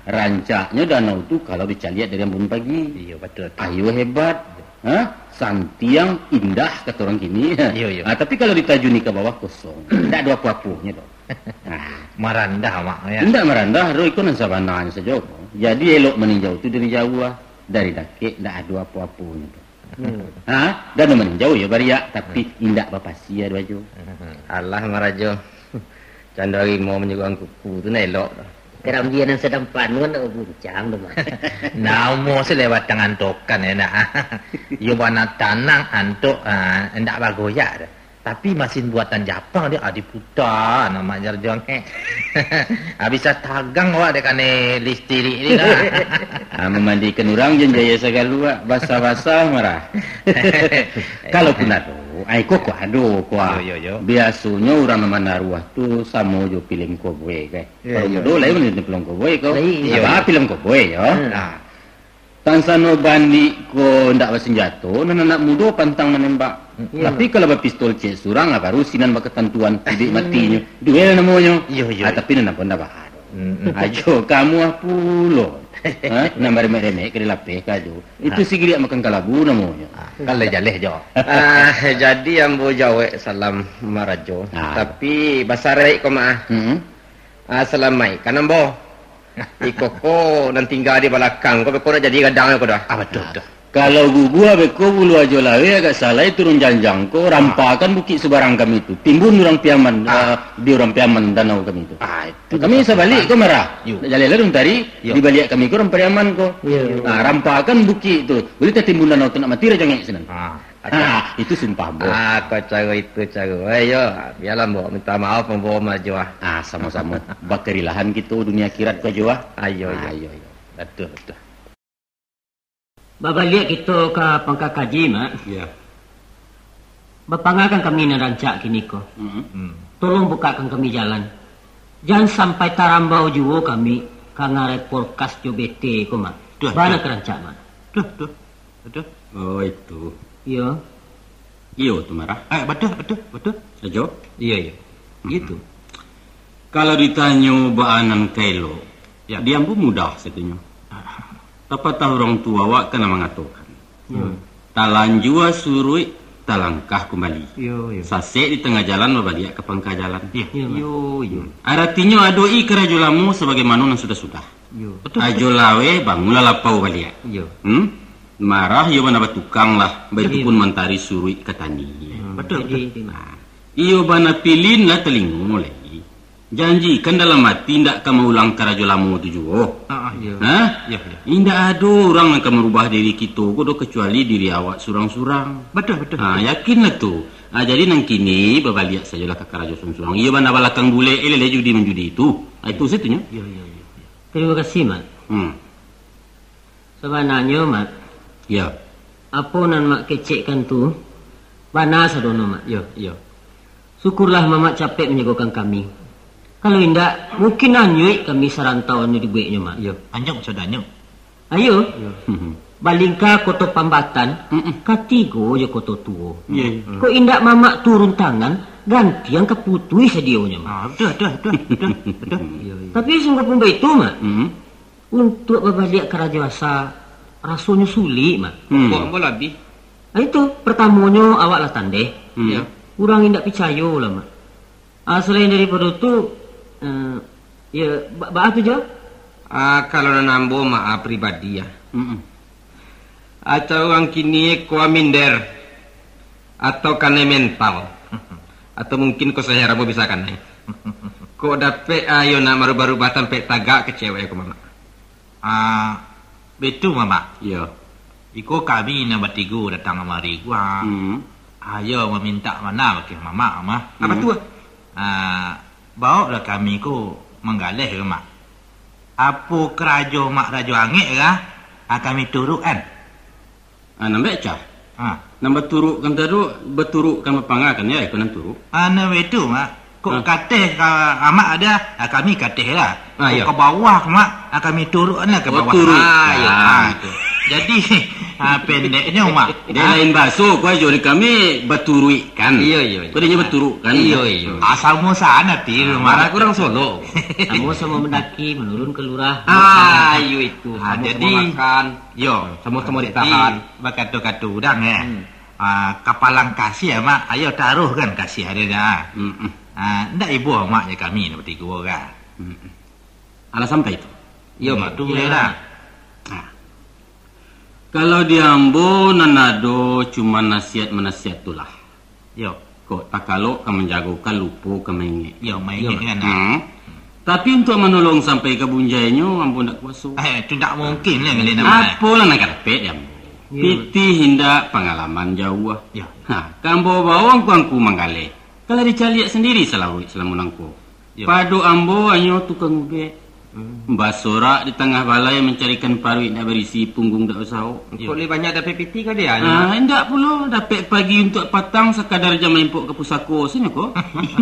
Rancaknyo danau tu kalau dicaliak dari ambun pagi. Iyo, batua tu. Ayo hebat. Ha? Santiang, indah, kato urang kini. Iyo, iyo. Ah, tapi kalau ditajuni ka bawah, kosong. Ndak ado apo-aponyo doh. Ah. Marandah, Mak, ya. Indak marandah, doh, iko nan sabananyo sajo. Jadi, elok maninjau tu dari jauah, dari dakek, ndak ado apo-aponyo doh. Hmm. Ha? Dan maninjau yo bariak, tapi indak bapasia doh, ajo. Alah, Marajo. Cando harimau manyuruang kuku tu nan elok tu. Karambia nan sadang panuah nak babuncang tu, Mak. Namo se lewat tangan tokan, enak. Iyo bana tanang antok, ah, indak bagoyak tu. Tapi masin buatan Japang dia, ah, diputa, nama jarjong, eh. Ah, bisa tagang awak dek kanai listrik ni lah. Ah, mamandikan urang jan jaya sagalo, ah. Basah-basah marah. Kalau pun ado, ai, ko, ko ado, ko, ah. Yo, yo, yo. Biasonyo urang nan manaruah tu samo jo filem koboi, kan? Iyo, iyo. Kalau mudo lai mah filem koboi ko. Lai, iyo. Apa filem koboi, yo? Hmm. Ah. Tansano bandik ko ndak basanjato, nan anak mudo pantang manembak. Hmm. Tapi kalau bapistol ciek surang, ah, baru sinan bakatantuan, iduik matinyo. Duel namonyo. Iyo, iyo. Ah, tapi nan ambo ndak baa doh. Hmm, hmm. Ajo kamu ah pulo. Ha? Nan baremek-remek ka dilapeh ka ajo. Itu sigiriak makan kalabu namonyo. Ah, kan lai jaleh jo. Ah, jadi ambo jawek salam marajo. Ah. Tapi basaraik ko, Mak. Hmm. Ah, salamaik kan ambo. Iko ko nan tingga di balakang ko, beko nak jadi gadang ko dah. Ah, batua, batua. Kalau gugua beko bulu ajo laweh agak salai turun janjang ko, rampakan bukik subarang kami tu. Timbun urang Piaman, ah, di urang Piaman danau kami tu. Ah, itu kami sabalik ko marah. Yo. Nak jaleh lalu tadi, yo, di baliak kami ko urang Piaman ko. Yo. Ah, rampakan bukik tu. Buliah tatimbun danau tu nak mati rajangek sinan. Ah. Ha, itu sumpah ambo. Ah, kok caro itu caro. Eh, yo, bialah ambo minta maaf ambo mah, Jo, ah. Ah, samo-samo. Bakarilahan kito dunia akhirat ko, Jo, ah. Ayo, ah, iyo, iyo. Batua, batua. Babaliak kito ka pangka kaji, Mak. Iyo. Bapangakan kami nan rancak kini ko. Mm-mm. Hmm. Tolong bukakan kami jalan. Jan sampai tarambau juo kami ka ngarai porkas jo bete ko, Mak. Tuah, bana tuah. Ka rancak, Mak. Tuah, tuah. Batua? Oh, itu. Iyo. Iyo tu, Marah. Eh, batua, batua, batua. Ajo? Iyo, iyo. Mm-mm. Gitu. Kalau ditanyo baa nan ka elok, yo, di ambo mudah satunyo. Ah. Papatah urang tuo awak kan lah mangatokan, hmm, talanjua suruik, talangkah kumbali. Iyo, iyo. Sasek di tangah jalan, babaliak ka pangka jalan. Iyo, iyo, Mak. Iyo, iyo. Hmm. Aratinyo, adok-i karajo lamo sabagaimano nan sudah-sudah. Iyo. Batua, batua. Ajo laweh, bangunlah lapau baliak. Iyo. Hmm? Marah iyo bana batukang lah, baitu pun mantari suruik ka tani. Hmm, batua, batua. Nah, iyo bana pilin lah talingo lai. Janjikan dalam ati indak ka maulang karajo lamo tu juo. Ah, ah, iyo. Hah? Iyo, iyo. Indak ado urang nan ka marubah diri kito ko doh, kacuali diri awak surang-surang. Batua, batua, batua. Ha, yakinlah tu. Ha, jadi nan kini babaliak sajolah ka karajo surang-surang. Iyo bana balakang bulek, eh, leleh judi manjudi tu. Ha, itu satunyo. Iyo, iyo, iyo, iyo. Tarimo kasih, Mak. Hmm. Sabananyo, Mak, iyo, apo nan Mak kecekkan tu, bana sadono, Mak. Iyo, iyo. Syukurlah Mamak capek manjagokan kami. Kalau indak, mungkin anyuik kami sarantau anu dibueknyo, Mak. Iyo, anyuik sudah anyuik. Ayo, iyo, balingka koto pambatan, mm-mm, katigo jo koto tuo. Iyo, iyo. Kok indak Mamak turun tangan, gantiang ka putuih sadionyo, Mak. Ah, batua, batua, batua, batua, batua. Iyo, iyo. Tapi sungguahpun baitu, Mak. Mm-mm. Untuak babaliak karajo asa, rasonyo sulik, Mak. Hmm. Pokok ambo labiah. Ah, itu, partamonyo awak lah tandeh. Hmm. Yo. Urang indak picayo lah, Mak. Ah, salain daripado tu, eh, yo, ba-, baa tu, Jo? Ah, kalau nan ambo, Mak, ah, pribadi, ah. Mm-mm. Atau urang kini ko minder, atau kanai mental, atau mungkin ko sajarah ambo bisa kanai. Kok dapek ayo nak marubah-rubah tampek tagak ka cewek ko, Mamak? Ah, baitu, Mamak. Iyo. Iko kami nan batigo datang kamari ko, ah. Hmm. Ayo mamintak bana bakeh Mamak, Mak. Apa tu, ah? Ah, baoklah kami ko manggaleh ka Mak. Apo karajo Mak rajo angek kah? Ah, kami turuik kan. Ah, nan bek cah. Ah. Nan baturuik kan taruik, baturuik kan bapangakan, ya, iko nan turuik. Ah, nan baitu, Mak. Kok Ah. kateh ka Amak ada, ah, kami kateh lah. Ah, Kok iya. ka bawah, Mak, ah, kami turuik lah ka Oh, bawah. turuik. Ah, iya. Ah, tu. Jadi, ah, pendeknyo, Mak. Dek Ah. lain baso, ko ajo di kami baturuik kan. Iya, iya, iya. Ko dinyo baturuik kan. Iya, iya. Ah, samo sana ti, Ah, Mak. Marah kurang Solo. Samo-samo mandaki, menurun ke lurah. Ah, iyo itu. Ah, Samo-samo jadi, makan. Yo. Samo-samo Jadi, ditahan. bakato-kato urang, ya. Hmm. Ah, kapalang kasih, Mak. Ayo taruhkan kasih ada dah. Mm-mm. Ah, ndak ibo Amak je kami ni batigo urang. Mm-mm. Alah sampai tu. Yo, Mak. Tu Iya. je lah. Ah. Kalau di ambo nan ado cuma nasihat-manasihat tu lah. Yo. Kok takalok ka manjagokan, lupo ka maingek. Yo, maingek Yo. kan, ah. Hmm. Tapi untuak manolong sampai ka bunjainyo, ambo ndak kuaso. Eh, tu ndak mungkin lah, Milena. Apolah nan ka dapek di ambo. Yo. Pitih indak, pangalaman jauah. Yo. Ha, ka ambo bawo angku-angku manggaleh. Kalau dicaliak sandiri salawik salamo nangko. Yo. Pado ambo hanyo tukang ubek. Hmm. Basorak di tangah balai mancarikan paruik indak barisi, punggung indak basaok. Kok Yo. lai banyak dapek pitih ka dia, Ah, Mak? indak pulo, dapek pagi untuak patang sakadar jam maimpok ka pusako, sajo ko.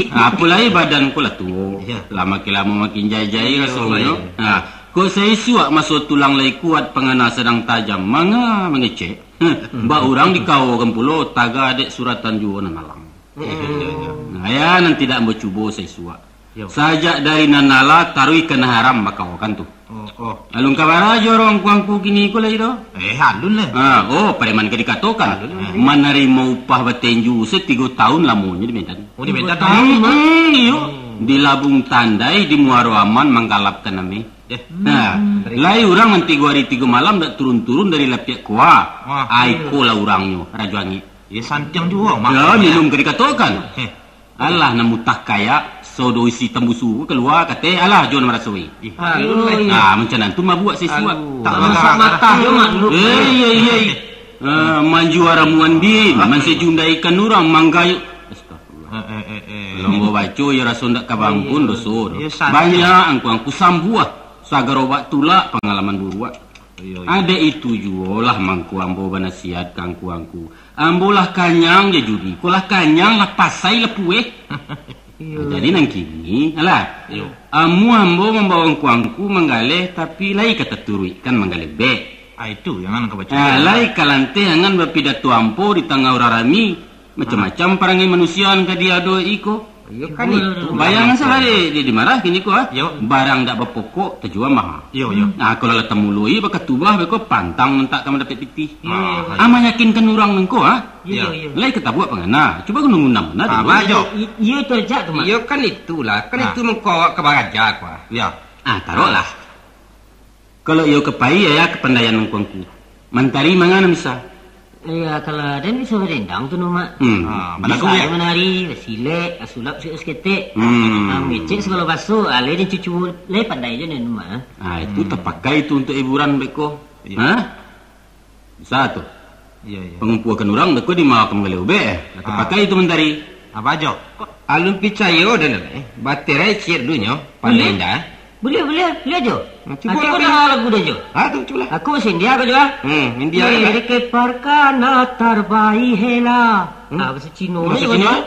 Apo lai badan ko lah tuo. Yo. Lah makin lamo makin jai-jai Yo, rasonyo. yo. Ha, kok saisuak maso tulang lai kuat pangana sadang tajam, manga mangecek. Bak urang dikawokan pulo, taga dek suratan juo nan alang. Iyo, iyo, iyo. Nah, ya, nan tidak ambo cubo saisuak. Yo. Sajak dari nan alah taruih ka nan haram bakawokan tu. Oh, oh. Alun ka bara jo urang angku-angku kini ko lai doh. Eh, alun lah. Ha, oh, pareman ka dikatokan. Alun lah. Manarimo upah batenju se tigo taun lamonyo di Medan. Oh, di Medan Hmm, taun, Mak? hmm, iyo. Hmm. Di Labuang Tandai, di Muaro Aman, manggalapkan ameh. Eh. Nah, Hmm. lai urang nan tigo hari tigo malam dak turun-turun dari Lapiak Koa. Wah. Ai, ko lah urangnyo, Rajo Angik. Ye, santiang juo, Mak. Ya, minum ka dikatokan. Heh. Alah, nan mutah kayak, sodo isi tambusu kalua, kateh, alah, jo nan marasoi. Ih. Aduh. Nah, macam nan tu mabuak saisuak. Aduh. Tak masuk mata, yo, Mak. Eh, iya, iya, iya. Ah, manjua ramuan bin, mansejundaikan urang, manggayuk. Astagfirullah. Eh, eh, eh, eh. Lombo baco, yo raso ndak ka bampun Iya. doso tu. Iya, santiang. Banyak angku-angku sambuah, sagarobak tulak pangalaman buruak. Iyo, iyo. Adek itu juo lah mangko ambo banasihat ka angku-angku. Ambo lah kanyang jo judi, ko lah kanyang, lah pasai, lah pueh. Iyo. Jadi nan kini, alah. Iyo. Amuah ambo mambawo angku-angku manggaleh, tapi lai ka taturuikkan manggaleh bek. Ah, itu yang nan ka baco. Ah, lai ka lanteh angan bapidato ambo di tangah urang rami. Macam-macam parangai manusia nan ka diado iko. Iyo, kan itu. Bayang sabaleh di, di marah kini ko, ah. Yo. Barang dak bapokok, tajua maha. Yo, yo. Nah, kalau lah tamuloi bakatubah beko, pantang mintak ka mandapek pitih. Yo, yo. Ah, mayakinkan urang nangko, ah. Yo, yo, yo. Lai ka tabuak pangana. Cubo gunung-gunung mana Ah, dulu. Bajo. I-, iyo tu aja tu, Mak. Iyo, kan itulah. Kan Nah. itu mangko awak ka baraja ko, ah. Yo. Ah, taroklah. Kalau iyo ka pai, ayah kapandaian angku-angku. Mantari manga nan bisa? Iya, kalau den bisa badendang tu, no, Mak. Hmm. Ah, Bisa balagu, ya? Manari, basilek, basulap, basilek saketek. Hmm. Ah, mangecek sagalo baso, ah, lai den cucu, lai pandai jo den, Mak. Ah, itu Hmm. tapakai tu untuak hiburan beko. Iya. Hah? Bisa tu. Iya, iya. Pangumpuakan urang beko di mawa ka manggaleh ubek, eh. Ah. Tapakai tu mantari. Apa jo? Alun picayo den, eh. Baterai ciek dunyo, pandai Iya. indak, eh? Buliah, buliah, buliah jo. Hmm, cubo Aku lah, dah lagu dah jo. Ha, tu, cubolah. Aku bahasa India kau jo, ah? Hmm, India Ye, lah. Deke parkana tarbai hela. Hmm? Ah, bahasa Cina Bahasa jo, Cina?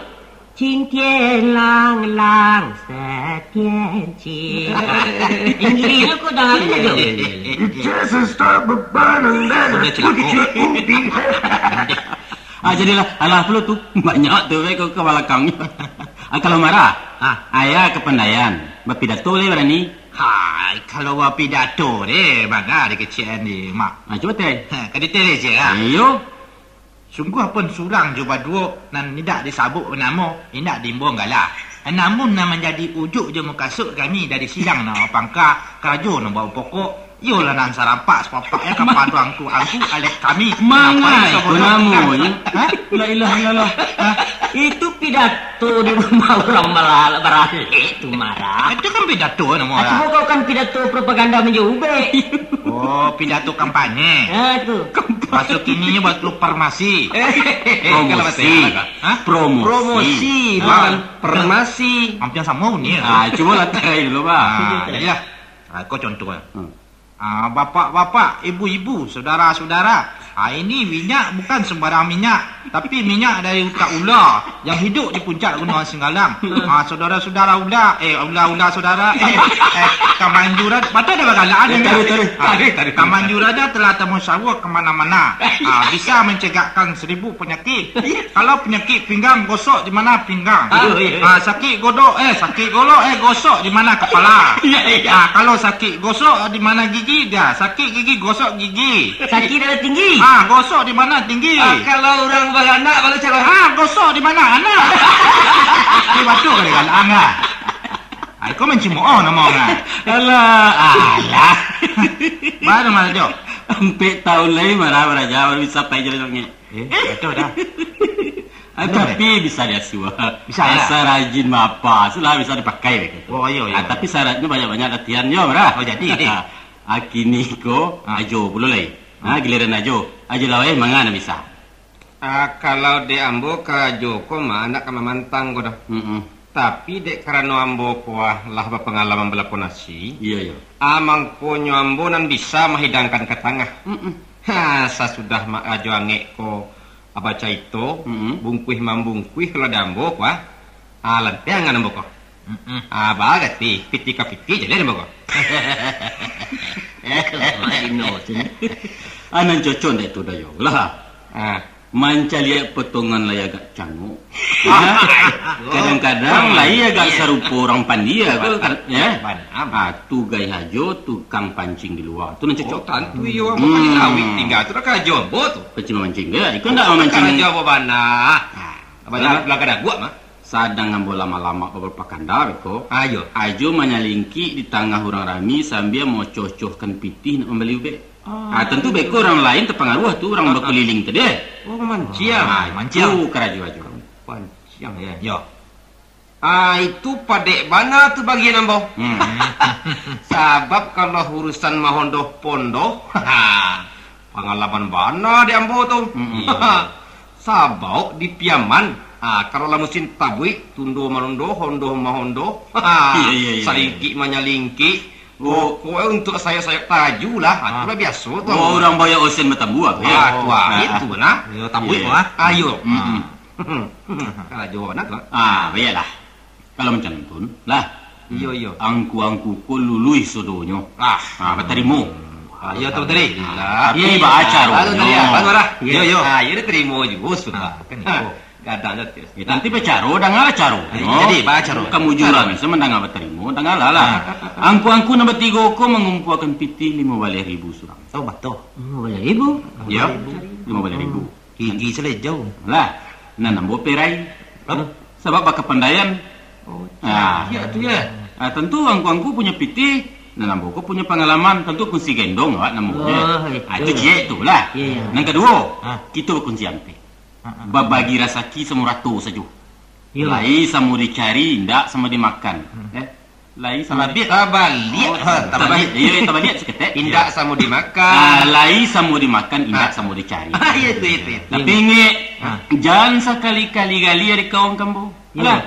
Cin tian lang lang, sa tian cin. Inggris tu kau dah lagu dah jo. Iya, iya, iya, iya. It just a start bebanan dan Udah celaka. Ah, jadilah, alah, perlu tu. Banyak tu, eh, kau ke balakang. Ah, kalau marah, Ah. ayah kapandaian. Bapidato lai barani. Hai, kalau bapidato deh, bana dikecek ni, Mak. Ah, cubo teh. Ha, ka diteleh je, ah. Iyo. Sungguah pun surang jo baduo nan indak disabuik namo, indak diimbau gala. Namun nan manjadi ujuik jo mukasuik kami dari silang nan bapangka, karajo nan bapokok, iyolah nan sarampak sapapaknyo kapado angku-angku alek kami. Mangai Sampai ko namonyo? Ha? La ilaha illallah. Ha? Itu pidato di rumah urang bala-, baralek tu, Marah. Itu kan pidato namo Ah, lah. Cubo kau kan pidato propaganda manjo ubek. Oh, pidato kampanye. Ah, tu. Baso kininyo baso farmasi. Eh, Promosi. Kalau bahasa Arab, ha? Promosi. Promosi, Ah. bukan farmasi. Hampir samo bunyi, ya. Ah, cubolah tarai dulu, Bang. Ah, jadilah. Ah, kau contoh, ya. Hmm. Ah, bapak-bapak, ibu-ibu, saudara-saudara, ah, ini minyak bukan sembarang minyak, tapi minyak dari utak ula yang hidup di puncak Gunung Singgalang. Ah, saudara-saudara ula, eh, ula-ula saudara, eh, eh, kamanjuran, batua dah bagalaan. Eh, tarik, tarik, ah, tarik, tarik, tarik. Kamanjurannya telah termusyawarah kemana-mana. Ah, bisa mencegahkan seribu penyakit. Kalau penyakit pinggang, gosok di mana pinggang. Ah, iya, iya. Ah, sakit godok, eh, sakit golok, eh, gosok di mana kepala. Iya, iya. Ah, kalau sakit gosok di mana gigi, dah. Sakit gigi, gosok gigi. Sakit darah tinggi. Ah, gosok di mana tinggi. Ah, kalau urang baranak, baru calon. Ah, gosok di mana anak. Ini batua kali galaan, ah. Ah, kau mancimoh nama orang. Alah, alah. Baru malah, Jo. Ampek tahun lai marah baraja, baru bisa pai jalan sungai. Eh, batua dah. Ah, tapi bisa diasuah. Bisa, ya? Asa rajin bapa, sudah bisa dipakai, begitu. Oh, iyo, iyo. Ah, tapi syaratnya banyak-banyak latihan, yo, Mara. Oh, jadi, deh. Ah, kini ko, ah, Ajo pulo lai. Ah, giliran Ajo. Ajo Laweh, manga nan bisa? Ah, kalau dek ambo, karajo ko mah, ndak ka mamantang ko doh. Mm-mm. Tapi dek karano ambo ko, ah, lah bapangalaman balakon asi, iyo, iyo, ah, mangkonyo ambo nan bisa mahidangkan ka tangah. Mm-mm. Ha, sasudah Mak Rajo Angek ko, ah, bacaito, mm-mm, bungkuih mambungkuih kalau dek ambo ko, ah, ah, lantiangan ambo ko. Mm-mm. Ah, barati pitih ka pitih jadi ambo ko. Eh, kalau Mak Dino tu. Ah, nan cocok dek tu, Dayo. Lah. Ah. Mancaliak potongan lai agak cangok. Ya. Kadang-kadang lai agak sarupo urang pandia, ya. Ah, tu gai hajo tukang pancing di lua. Tu nan cocok. Oh, tantu iyo, ambo kan di lawik tingga tu dah karajo ambo tu. Pancing mamancing, ya. Iko ndak mamancing. Karajo ambo bana. Ah. Bana belakang daguak mah. Sadang ambo lamak-lamak babapakanda beko. Ajo manyalingkik di tangah urang rami sambia maocoh-ocohkan pitih nak mambali ubek. Ah, tantu beko urang lain tapangaruah tu, urang bakuliling tadi, eh. Oh, mamanciang. Ah, manciang. Tu karajo Ajo. Panciang, ya. Yo. Ah, itu padek bana tu bagian ambo. Hmm. Sabab kalau urusan mahondoh-pondoh, pangalaman bana di ambo tu. Mm-mm. Sabauk di Piaman, ah, kalau lah musim tabuik, tundo manondo, hondo mahondo, iyo, iyo, iyo, salingkik manyalingkik, oh, pokoknyo untuak sayok-sayok taju lah, ah, tu lah biaso tu. Oh, urang bayak osen batambuah, ya? Ah, tu, ah, itu nah. Iyo, tabuik, ah. Ayo. Mm-mm. Karajo bana tu, ah. Ah, baiklah. Kalau macam tu, lah. Iyo, iyo. Angku-angku ko luluih sadonyo. Ah. Ah, batarimo. Ah, iyo, tu tadi. Ah, tapi baa caronyo? Baru tadi, ah, baru lah. Iyo, iyo. Ah, iyo, ditarimo juo sudah. Ah, kan iko. Gadang dah, Tis. Ya, nanti bacaro, dangalah caro. Ah, jadi, bacaro. Kamu juo lah, bisa mandanga batarimo, dangalah lah. Ah. Angku-angku nan batigo ko mangumpuakan pitih limo baleh ribu surang. Oh, batua. Limo baleh ribu? Yo, limo baleh ribu. Gigi salejau. Lah, nan ambo perai. Hah? Sabab bakapandaian. Oh, ah, iya tu, ya. Ah, tantu angku-angku punyo pitih, nan ambo ko punyo pangalaman, tantu kunsi gendong awak namonyo. Oh, itu. Ah, itu ciek tu lah. Iya, iya. Nan kaduo, ah, kito bakunci ampek. Ah, ah. Babagi rasaki samo rato sajo. Iya. Lai samo dicari, indak samo dimakan. Hmm. Eh, Lai sama tabaliak. Tabaliak. Oh, ha, tabaliak. Tabaliak. Iyo, tabaliak saketek. Indak samo dimakan. Ah, lai samo dimakan, indak samo dicari. Ah, iyo, itu, itu, itu. Tapi ingek, jan sakali-kali gali ari kawan kambo. Iyo. Alah,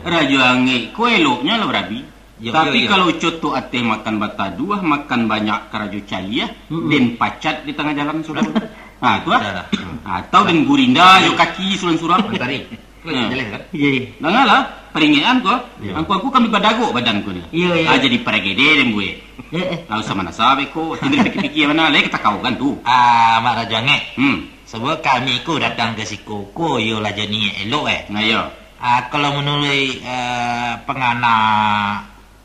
Rajo Angek ko eloknyo lah barabi. Iyo, iyo, iyo. Tapi kalau cotok ateh makan bataduah, makan banyak karajo caliah, den pacat di tangah jalan sudah. Ha, tu lah. Sudah lah. Atau den gurinda jo kaki surang-surang. Mantari. Ko jaleh kan? Iyo, iyo. Dangalah, paringekan ko. Iyo. Angku-angku kami badagok badan ko ni. Iyo, iyo. Ah, jadi paragede den buek. Eh, eh. Lah usah manasa beko, tinggal pikir-pikir bana, lai katakau kan tu. Ah, Mak Rajo Angek. Hmm. Sabab kami ko datang ka siko ko, iyolah jadi niaik elok, eh. Nah, iyo. Ah, kalau manuruik, eh, pangana,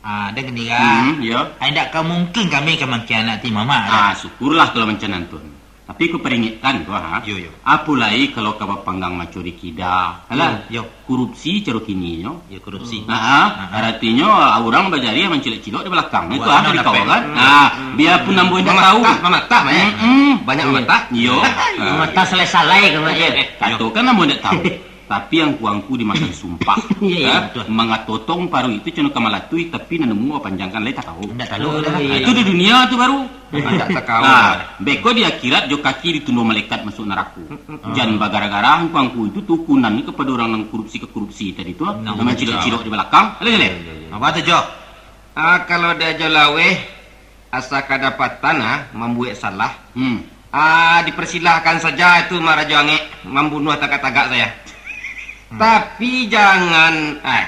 ah, den kini kan. Hmm, iyo. Ah, indak ka mungkin kami ka mangkhianati mamak, ah, kan? Syukurlah kalau macam nan tu. Tapi ku paringekkan ko, ha. Yo, yo. Apo lai kalau ka bapanggang maco di kida. Alah, yo, yo. Korupsi caro kininyo. Yo, korupsi. Ha, ha. Ha, ha. Aratinyo, urang bajariah mancilok-cilok di balakang. Itu apo di kau kan? Hmm. Ha, biarpun ambo indak tahu. Mamatah, mamatah, eh. Mm-mm. Banyak mamatah. Yo. Mamatah salai-salai ko, Mak, yo. Kato kan ambo indak tahu. Tapi angku-angku dimakan sumpah. Iya, iya, betul. Mangatotong paruik itu cuma ka malatui, tapi nan nemu panjangkan lai tak tahu. Indak tahu. Oh, iya. Itu di dunia tu baru. Indak takawa. Ah, beko di akhirat jo kaki ditundo malaikat masuk narako. Mm-mm. Jan bagara-gara angku-angku itu tukunan ni kepada orang nan korupsi ke korupsi tadi tu, ah. Nah, nan cilok-cilok di balakang. Alih, alih. Iya, iya, iya. Apa tu, Jo? Ah, kalau di Ajo Laweh, Asa kadapatan, ah, mambuek salah, hmm, ah, dipersilahkan saja itu Mak Rajo Angek mambunuah tagak-tagak saya. Hmm. Tapi jangan, ah.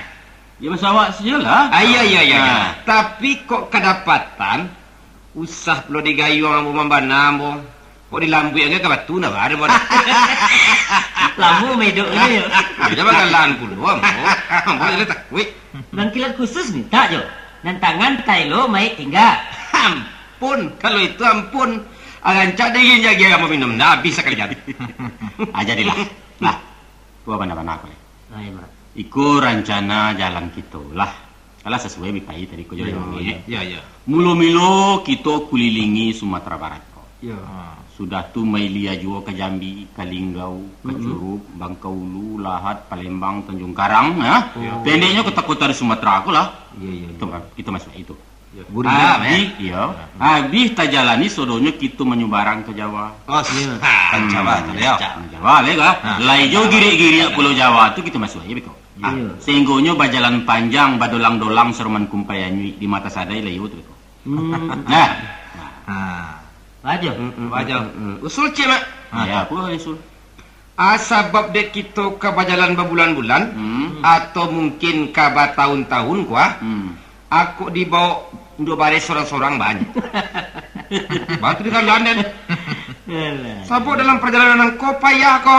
Ya, maso awak sajolah. Ah, iya, iya, iya, iya. Ah. Tapi kok kadapatan, usah pulo digayuang ambo mambana ambo. Kok dilambuikan ka batu, nah, baru, baru. Lamo medok ni, yo. Jangan bagalan pulo, ambo. Ambo jadi takuik. Nan kilat khusus mintak jo. Nan tangan taelo maik tingga. Ampun, kalau itu ampun. Ah, rancak dingin jagi ambo minum. Dah habis sakali jadi. Ah, jadilah. Nah, tua bana-bana ko, eh. Ah, iya, Mak. Iko rancana jalan kito lah. Alah sasuai bi pai tadi ko jo. Iyo, iyo, iyo, iyo. Mulo-milo kito kulilingi Sumatera Barat ko. Iyo. Ha. Sudah tu mailia juo ka Jambi, ka Linggau, ka, mm-mm, Curup, Bangkaulu, Lahat, Palembang, Tanjung Karang, ha? Iyo. Pendeknyo kota-kota di Sumatera ko lah. Iyo, iyo, iyo. Kito ma-, kito masuak itu. Iyo. Buria, abih, eh? Iyo. Abih tajalani sodonyo kito manyubarang ka Jawa. Oh, sini. Ha, ka Jawa tu, yo. Ka Jawa, leh, ka? Ha. Lai jo girik-girik Pulau Jawa tu kito masuak, yo, beko. Ah, iyo. Sahinggonyo bajalan panjang, badolang-dolang saroman kumpai anyuik di mata sadai lah iyo tu beko. Hmm. Nah. Ah. Bajo. Hmm, hmm, bajo. Hmm, hmm. Usul, Cik, Mak. Ah, ya, apo usul? Ah, sabab dek kito ka bajalan babulan-bulan, hmm, atau mungkin ka batahun-tahun ko, ah. Hmm. Aku dibaok ndak bareh sorang-sorang banyak. Batu di kalan den. Alah. Sabab dalam perjalanan ko payah ko.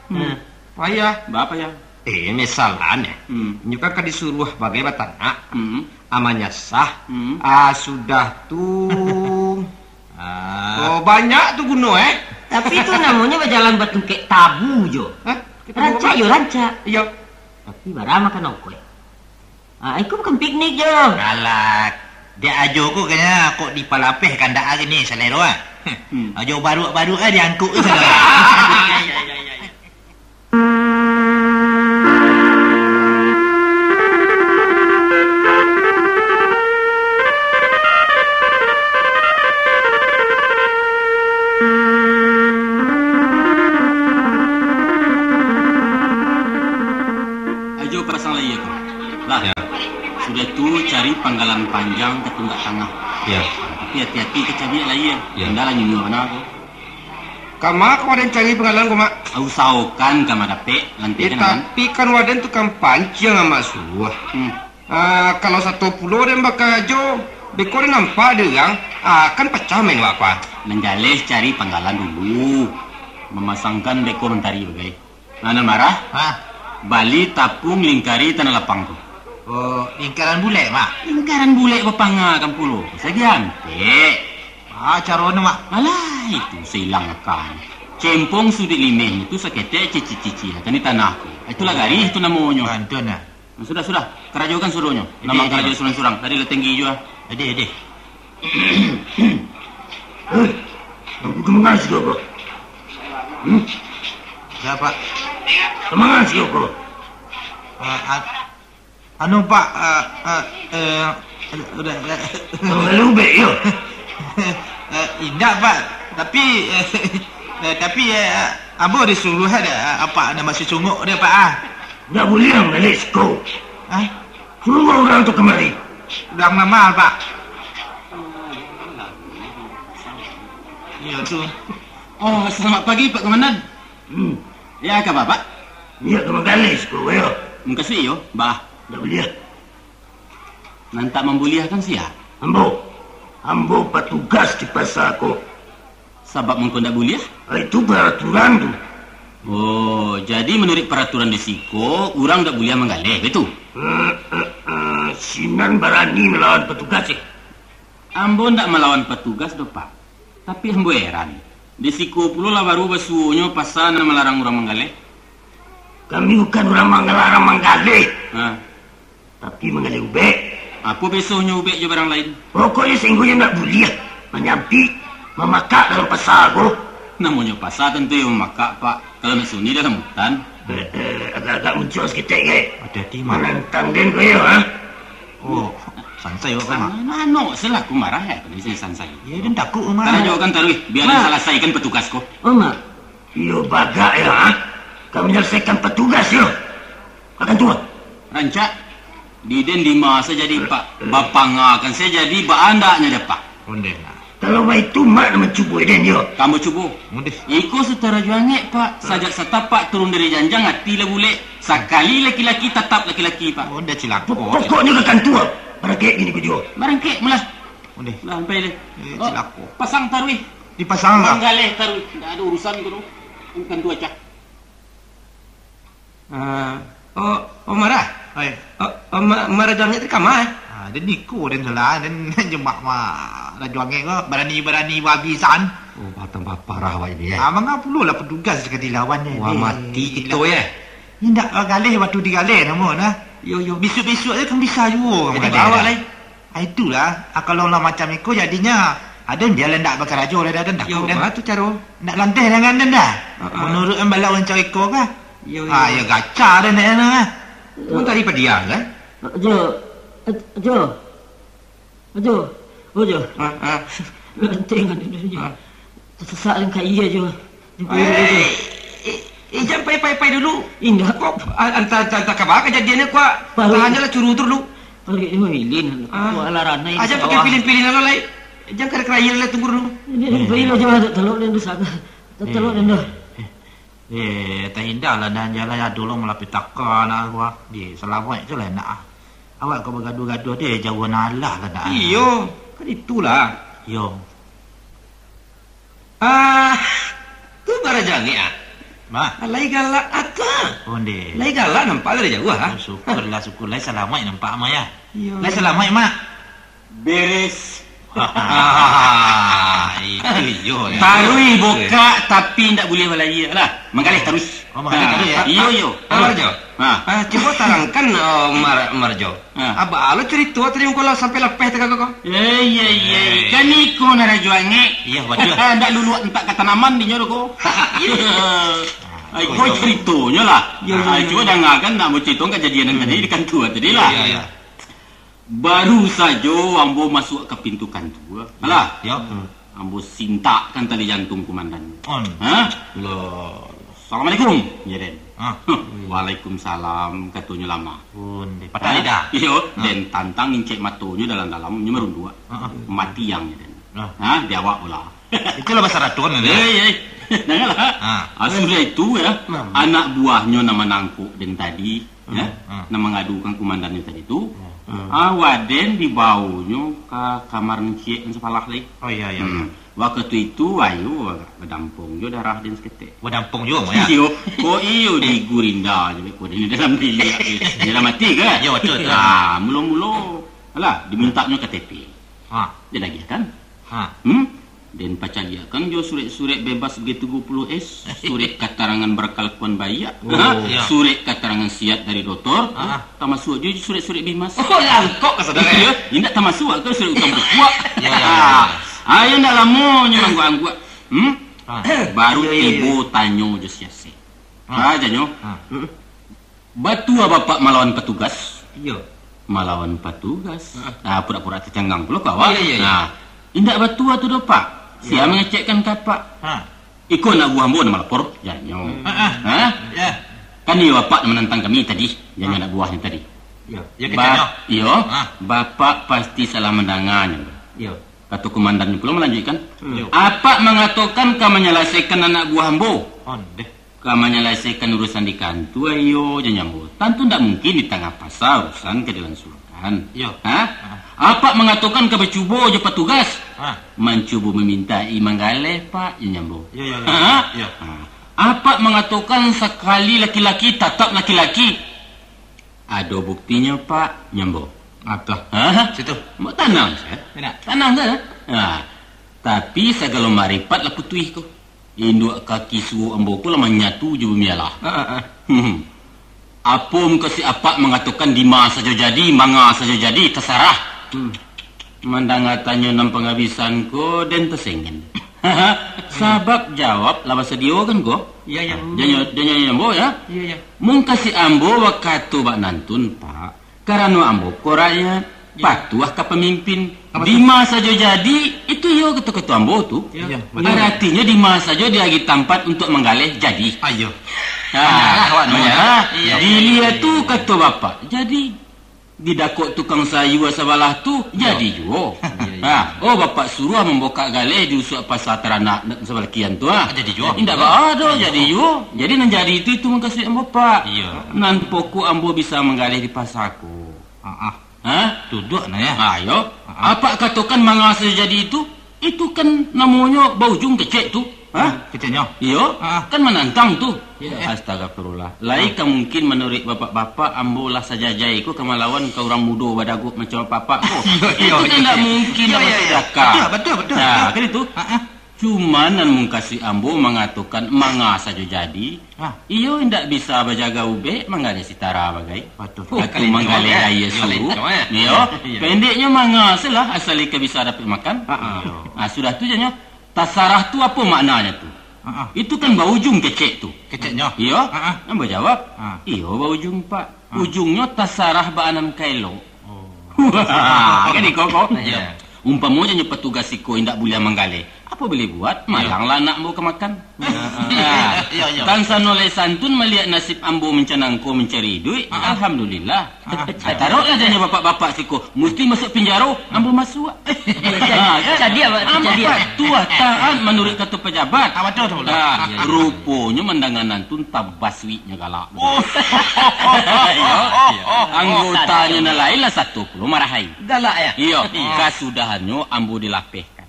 Hmm. Payah. Baa payah? Eh, misalnyo, hmm, inyo kan ka disuruah bagai batanak, hmm, ah, manyasah, hmm, ah, sudah tu, ah, oh, banyak tu guno, eh. Tapi tu namonyo bajalan batungkek tabu jo. Hah? Rancak yo, rancak. Iyo. Tapi bara makan ongkoih. Ah, iko bukan piknik jo. Alah, dek Ajo ko kayaknyo kok dipalapeh kandak ari ni salero, ah. Hmm. Ajo baruak-baruak, ah, diangkuk tu salero. Ajo pasang lai ko. Lah. Ya. Sudah tu cari panggalan panjang ka tunggak tangah. Ya. Tapi hati-hati ka cabiak lai, ya. Ya. Indak lah nyunyua bana ko. Kama ko waden cari panggalan ko, Mak? Usahokan kama dapek, lantikan. Eh, kan? Tapi kan waden tukang panciang, Mak Suah. Hmm. Ah, kalau sato pulo den bakarajo, beko den nampak dek urang, ah, kan pacah main wak ko, ah. Nan jaleh cari panggalan dulu. Mamasangkan beko mantari bagai. Nah, nan marah? Hah? Bali tapuang lingkari tanah lapang tu. Oh, lingkaran bulek, Mak? Lingkaran bulek bapangakan pulo. Sagiah antek. Ah, caronyo, Mak? Alah, itu sailang akan. Cempong suduik limeh tu saketek cicik-cicik akan di tanah tu. Itulah garih tu namonyo. Kantun, ah. Nah, sudah, sudah. Karajokan suruahnyo. Ade, ade. Namang karajo surang-surang. Tadi lah tinggi jua. Ade, ade. Eh, aku kemengas ke apa? Hmm? Ya, Pak. Kemengas ke apa? Eh, a-, anu, Pak, eh, eh, eh, udah, udah. Kalau ubek, yo. Eh, indak, Pak. Tapi, eh, eh, tapi, eh, ambo disuruah dek, eh, apak nan masih sungguak dek, Pak, ah. Ndak buliah manggaleh siko. Hah? Suruah urang tu kamari. Urang ma, Pak? Iyo tu. Oh, selamat pagi, Pak Komandan. Hmm. Ya, ka ba, Pak? Niat ka manggaleh siko, yo. Mukasuik iyo, baa? Ndak buliah. Nan tak mambuliahkan sia? Ambo. Ambo patugas di pasa ko. Sabab mangko ndak buliah? Ah, itu paraturan tu. Oh, jadi manuruik paraturan di siko, urang ndak buliah manggaleh, baitu? Eh, eh, eh, sinan barani malawan patugas, eh? Ambo ndak malawan patugas doh, Pak. Tapi ambo heran. Di siko pulo lah baru basuonyo pasa nan malarang urang manggaleh. Kami bukan urang manggalarang manggaleh. Ha. Tapi manggaleh ubek. Apo besohnyo ubek jo barang lain? Pokoknyo sainggonyo ndak buliah manyampik, mamakak dalam pasa ko. Namonyo pasa tantu iyo mamakak, Pak. Kalau nak sunyi dalam hutan. Eh, eh, agak-agak muncuang saketek, eh. Hati-hati, Mak. Manantang den ko yo, ha? Oh, sansai awak ko, Mak. Anu, anu, selaku marah, eh, kami sini sansai. Iyo, den takuik, Mak. Karajokan taruih, bia den salasaikan patugas ko. Oh, Mak. Iyo bagak yo, ha? Ka manyalasaikan patugas yo. Akan tuo. Rancak. Di den dima sajo jadi, Pak. Bapangakan sajo jadi, baandaknyo dapek. Ondeh lah. Kalau baitu, mak nan mancubo den, yo. Ka mancubo? Ondeh. Iko sutan Rajo Angek, Pak. Sajak satapak turun dari janjang, ati lah bulek. Sakali laki-laki, tatap laki-laki, Pak. Ondeh, cilako. Po-, pokoknyo ka kantua. Barangkek kini ko juo. Barangkek mulah. Ondeh. Lah, sampai deh. Eh, oh, cilako. Pasang taruih. Dipasang lah. Manggaleh taruih. Ndak ado urusan ko tu. Kantua acah. Ah, oh, oh, Marah? Oi. Oh, oh, Ma-, Marah Jangek tadi kama, eh? Ah, den iko den tu lah, den jemak ma Rajo Angek ko, barani-barani babi san. Oh, batang baparah awak ini, eh. Ah, manga pulo lah petugas ka dilawan ni. Wah, eh, mati kito, lah. Eh. Indak galeh batu digaleh namo nah. Yo, yo. Bisuak-bisuak je kan bisa juo. Jadi, bawa lah. Ah, itulah, ah, kalau lah macam iko jadinyo, aden bialah ndak bakarajo lah, aden takut. Yo, den. Baa tu caro? Ndak lanteh tangan den dah. Ha, ha. Manuruik an bala urang caro iko kah? Yo, yo. Ah, yo gaca den dah, nah. Tu kan tadi padiam, kan? Ajo, Aj-, Ajo, Ajo, Ajo. Ha, ha. Lanteh tangan den, Ajo. Ha. Tasasak den ka aia, Ajo. Eh, eh, eh, jan pai-pai-pai dulu. Indak. Kok, a-, antah, antah, antah ka baa kajadiannyo, kok. Baru. Tahan je lah, curu tu dulu. Paruik ni mamilin. Ah. Kok alah ranai. Aja pakai pilin-pilin lah, lai. Jan kara-kara aia lah, tunggu dulu. Ini, ini, pai lah, Ajo, tak talok den tu, Saga. Tak talok den tu. Eh, eh, tahindah lah, dan jalan ado lo malapetaka nak gua. Di, salamaik tu lah nak, ah. Awak kok bagaduah-gaduah deh, jauah alah lah nak, ah. Iyo, kan itulah. Iyo. Ah, tu Marah Jangek, ah. Mah. Lai galak, ah, tu, ah. Ondeh. Lai galak nampak dari jauah, ah. Oh, syukurlah, syukur. Lai salamaik nampak, Mak, ya. Iyo. Lai salamaik, Mak. Beres. Itu iyo, ya. Taruih bukak, tapi ndak buliah balaia lah. Manggaleh taruih. Oh, manggaleh taruih, ya? Iyo, iyo. Ah, Marjo. Ah. Ah, cubo tarangkan, oh, Mar-, Marjo. Ah. Baa lo carito tadi, muko lah sampai lapeh tagak ko? Eh, iya, iya. Eh. Kan iko nan Rajo Angek. Iya, batua. Ndak luluak entak ka tanaman dinyo tu ko. Iya. Ah, iko caritonyo lah. Iya, iya, iya. Cubo dangakan nak bacarito kajadian nan tadi di kantua tadi lah. Iya, iya. Baru sajo ambo masuak ka pintu kantua, alah. Yo. Ambo sintakkan tali jantuang kumandan. On. Ha? Lah. "Assalamualaikum," jar den. Ah. "Waalaikumsalam," katonyo lamo. Pun, deh, patah lidah. Iyo, den tantang incek matonyo dalam-dalam, nyo marunduak. Ah, ah. Mati ang, jar den. Ah. Ha, di awak pula. Itulah bahasa Raton, kan? Eh, eh. Dangalah. Ah. Ah, sudah itu, ya, anak buahnyo nan manangkok den tadi, ya, nan mangadukan kumandannyo tadi tu, ah, waden dibaonyo ka kamar nan ciek nan sapalah lai. Oh, iya, iya, iya. Wakatu itu, ayo, agak badampong jo darah den saketek. Badampong juo, Mak, ya? Iyo. Kok iyo di gurinda je, kok di dalam biliak, di dalam ati, kan? Yo, betul, betul. Ah, mulo-mulo, alah, dimintaknyo K T P. Ha. Den agiahkan. Ha. Hmm? Den pacaliakkan jo surek-surek bebas G tigo puluh S, surek katarangan barkalakuan baiak, oh, ha? Iya. Surek katarangan siat dari dotor, ha? Tamasuak jo surek-surek bimas. Oh, langkok ka saudara, ya? Iya, indak tamasuak ka surek utang bukuak. Iya, iya, iya, iya. Ah, ayo ndak lamo nyo angguak-angguak. Hmm? Ha. Baru tibo tanyo jo siasek. Ha. Ha, janyo. Ha. Batua bapak malawan patugas? Iyo. Malawan patugas? Ha. Ah, pura-pura tacanggang pulo ko awak. Iyo, iyo, iyo. Nah, indak batua tu doh, Pak. Sia mangecekkan ka apak. Ha. Iko anak buah ambo nan malapor, janyo. Hmm. Ha, ha. Ha? Ya. Kan iyo bapak nan manantang kami tadi, janyo anak buahnyo tadi. Iyo, iyo, ba-, keceknyo. Iyo, ha, bapak pasti salah mandanga nyo. Iyo. Kato kumandan pulo malanjuikkan. Hmm. Iyo. Apak mangatokan ka manyalasaikan anak buah ambo. Ondeh. Ka manyalasaikan urusan di kantua, iyo, janyo ambo. Tantu ndak mungkin di tangah pasa urusan ka dilangsungkan. Iyo. Ha? Ha. Apak mangatokan ka bacubo jo patugas. Ha. Mancubo mamintai manggaleh, Pak, janyo ambo. Iyo, iyo, iyo. Ha? Iyo. Ha. Apak mangatokan sakali laki-laki, tatap laki-laki. Ado buktinyo, Pak, janyo ambo. Apo? Ha? Situ. Ambo tanang sajo. Tanang sajo. Ha. Tapi sagalo maripat lah putuih ko. Induak kaki suok ambo ko lah manyatu jo bumi alah. Ha, ha, ha. Hmm. Apo mukasuik apak mangatokan dima sajo jadi, manga sajo jadi, tasarah. Hmm. Mandanga tanyo nan pangabisan ko, den tasenggen. Sabab jawab lah basadio kan ko? Iya, iya. Janyo, janyo ambo, ya? Iya, iya. Mukasuik ambo bakato bak nantun, Pak. Karano ambo ko rakyat, patuah ka pamimpin. Dima sajo jadi, itu iyo kato-kato ambo tu. Iya, betul. Aratinyo dima sajo diagiah tampat untuak manggaleh, jadi. Ayo. Ha, manyarah awak tu, manyarah. Iya, iya, iya. Dilia tu kato bapak, jadi. Di dakok tukang sayua sabalah tu, jadi juo. Iyo, iyo. Ha, oh, bapak suruah mambokak galeh di usuak pasa taranak sabalah kian tu, ha. Jadi juo. Indak baa doh, jadi juo. Jadi nan jadi itu, itu mukasuik ambo, Pak. Iyo. Nan pokok ambo bisa manggaleh di pasa ko. Ah, ah. Ha? Tuduak nah, ya. Ha, iyo. Ah, ah. Apak katokan manga sajo jadi itu, itu kan namonyo baujung kecek tu. Ha? Hmm, keceknyo. Iyo, ah, kan manantang tu. Iyo. Astagfirullah. Lai ka mungkin manuruik bapak-bapak, ambo lah sajajai ko ka malawan ka urang mudo badagok macam apak-apak ko. Iyo, iyo, iyo. Itu kan indak mungkin. Iyo, iyo, iyo. Batul, betul, betul. Nah, kan itu. Ah, ah. Cuman nan mukasuik ambo mangatokan manga sajo jadi. Ah. Iyo indak bisa bajaga ubek, manggaleh sitara bagai. Batul. Atau manggaleh aia suruik. Iyo. Iyo. Pendeknyo manga se lah, asal ika bisa dapek makan. Ah, ah. Iyo. Ah, sudah tu janyo, tasarah tu apo maknanyo tu? Ah, ah. Itu kan baujung kecek tu. Keceknyo. Iyo. Ah, ah. Ambo jawab, ah, iyo baujung, Pak. Ah. Ujungnyo tasarah baanan ka elok. Oh. Kan iko ko? Iyo. Umpamo janyo patugas iko indak buliah manggaleh, apo buliah buat? Iyo. Malanglah anak ambo ka makan. Ah, ah. Nah, iyo, iyo. Tan sano lai santun maliek nasib ambo mancanang ko mancari iduik, ah, ah, alhamdulillah. Ah, ah. Taroklah janyo bapak-bapak siko, musti masuak pinjaro, ambo masuak. Ah, kan? Cadiak, Pak, ambo cadiak. Patuah taat manuruik kato pajabat. Ah, batul, batul, batul. Ah, ruponyo mandanga nan tu tabasuiknyo galak. Oh. Iyo, iyo. Anggotanyo nan lain lah sato pulo marahai. Galak, ya? Iyo, iyo. Kasudahannyo ambo dilapehkan.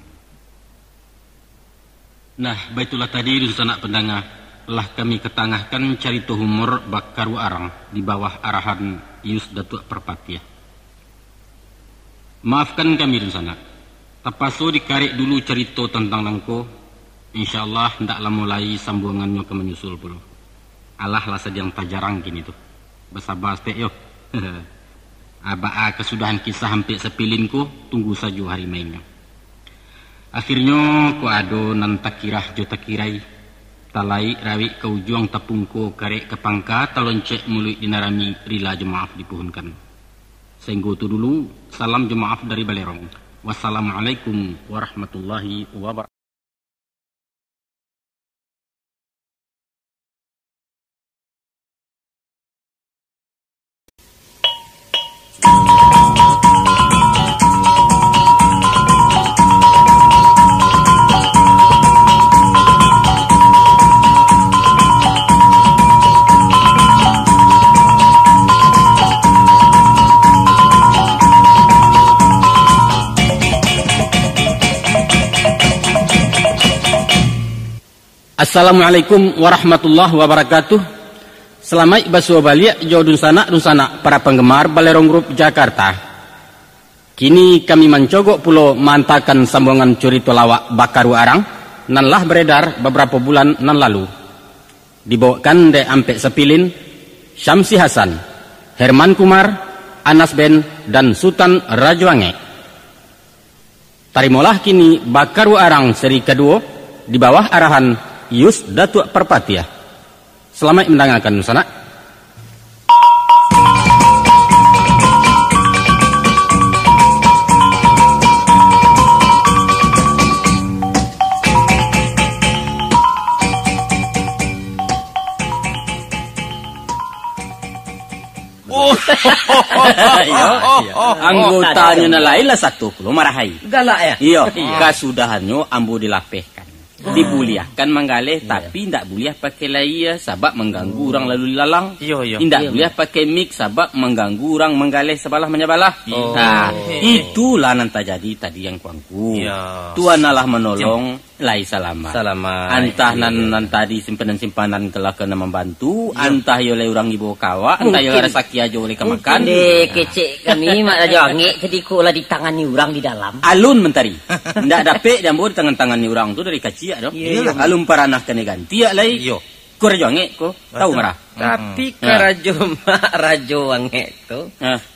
Nah, baitulah tadi, dunsanak pandanga, lah kami katangahkan carito humor Bakaru Arang di bawah arahan Yus Datuak Parpatiah. Maafkan kami, dunsanak. Tapaso dikarek dulu carito tantang nangko. Insya Allah, ndak lamo lai sambuangannyo ka manyusul pulo. Alah lah sadiang tajarang kini tu. Basaba saketek yo. Baa kasudahan kisah Ampek Sapilin ko, tunggu sajo hari mainnyo. Akhirnyo, ko ado nan takirah jo takirai, talaik rawik ka ujuang, tapungko karek ka pangka, taloncek muluik di nan rami, rila jo maaf dipuhunkan. Sainggo tu dulu, salam jo maaf dari Balerong. Wassalamualaikum warahmatullahi wabarakatuh. Assalamualaikum warahmatullahi wabarakatuh. Salamaik basuo baliak jo dunsanak-dunsanak para panggemar Balerong Group Jakarta. Kini kami mancogok pulo maantakan sambuangan curito lawak Bakaru Arang nan lah baredar babarapo bulan nan lalu. Dibawakan dek Ampek Sapilin, Syamsi Hasan, Herman Kumar, Anas Ben, dan Sutan Rajo Angek. Tarimolah kini Bakaru Arang seri kaduo di bawah arahan Yus Datuak Parpatiah. Salamaik mandangakan, dunsanak. Oh. Iyo, iyo. Anggotanyo nan lain lah sato pulo marahai. Galak, ya? Iyo, iyo. Kasudahannyo ambo dilapehkan. Dibuliahkan manggaleh, iyo, tapi indak buliah pakai layar, sabab mangganggu urang lalu lalang. Iyo, iyo. Indak, iyo, buliah pakai mik, sabab mangganggu urang manggaleh sabalah manyabalah. Oh. Nah, itulah nan tajadi tadi, Angku-angku. Iyo. Tuhan Allah manolong. Lai salamat. Salamat. Antah nan, nan tadi simpanan-simpanan kelaka nan mambantu, antah iyo lai urang ibo ka awak, antah iyo rasaki ajo lai ka makan. Deh, kecek kami, Mak Rajo Angek, tadi ko lah ditangani urang di dalam. Alun mantari. Ndak dapek di ambo ditangan-tangani urang tu dari kaciak tu. Iyo, iyo. Alun paranah kanai gantiak lai. Iyo. Ko Rajo Angek ko, tahu marah. Tapi karajo Mak Rajo Angek tu,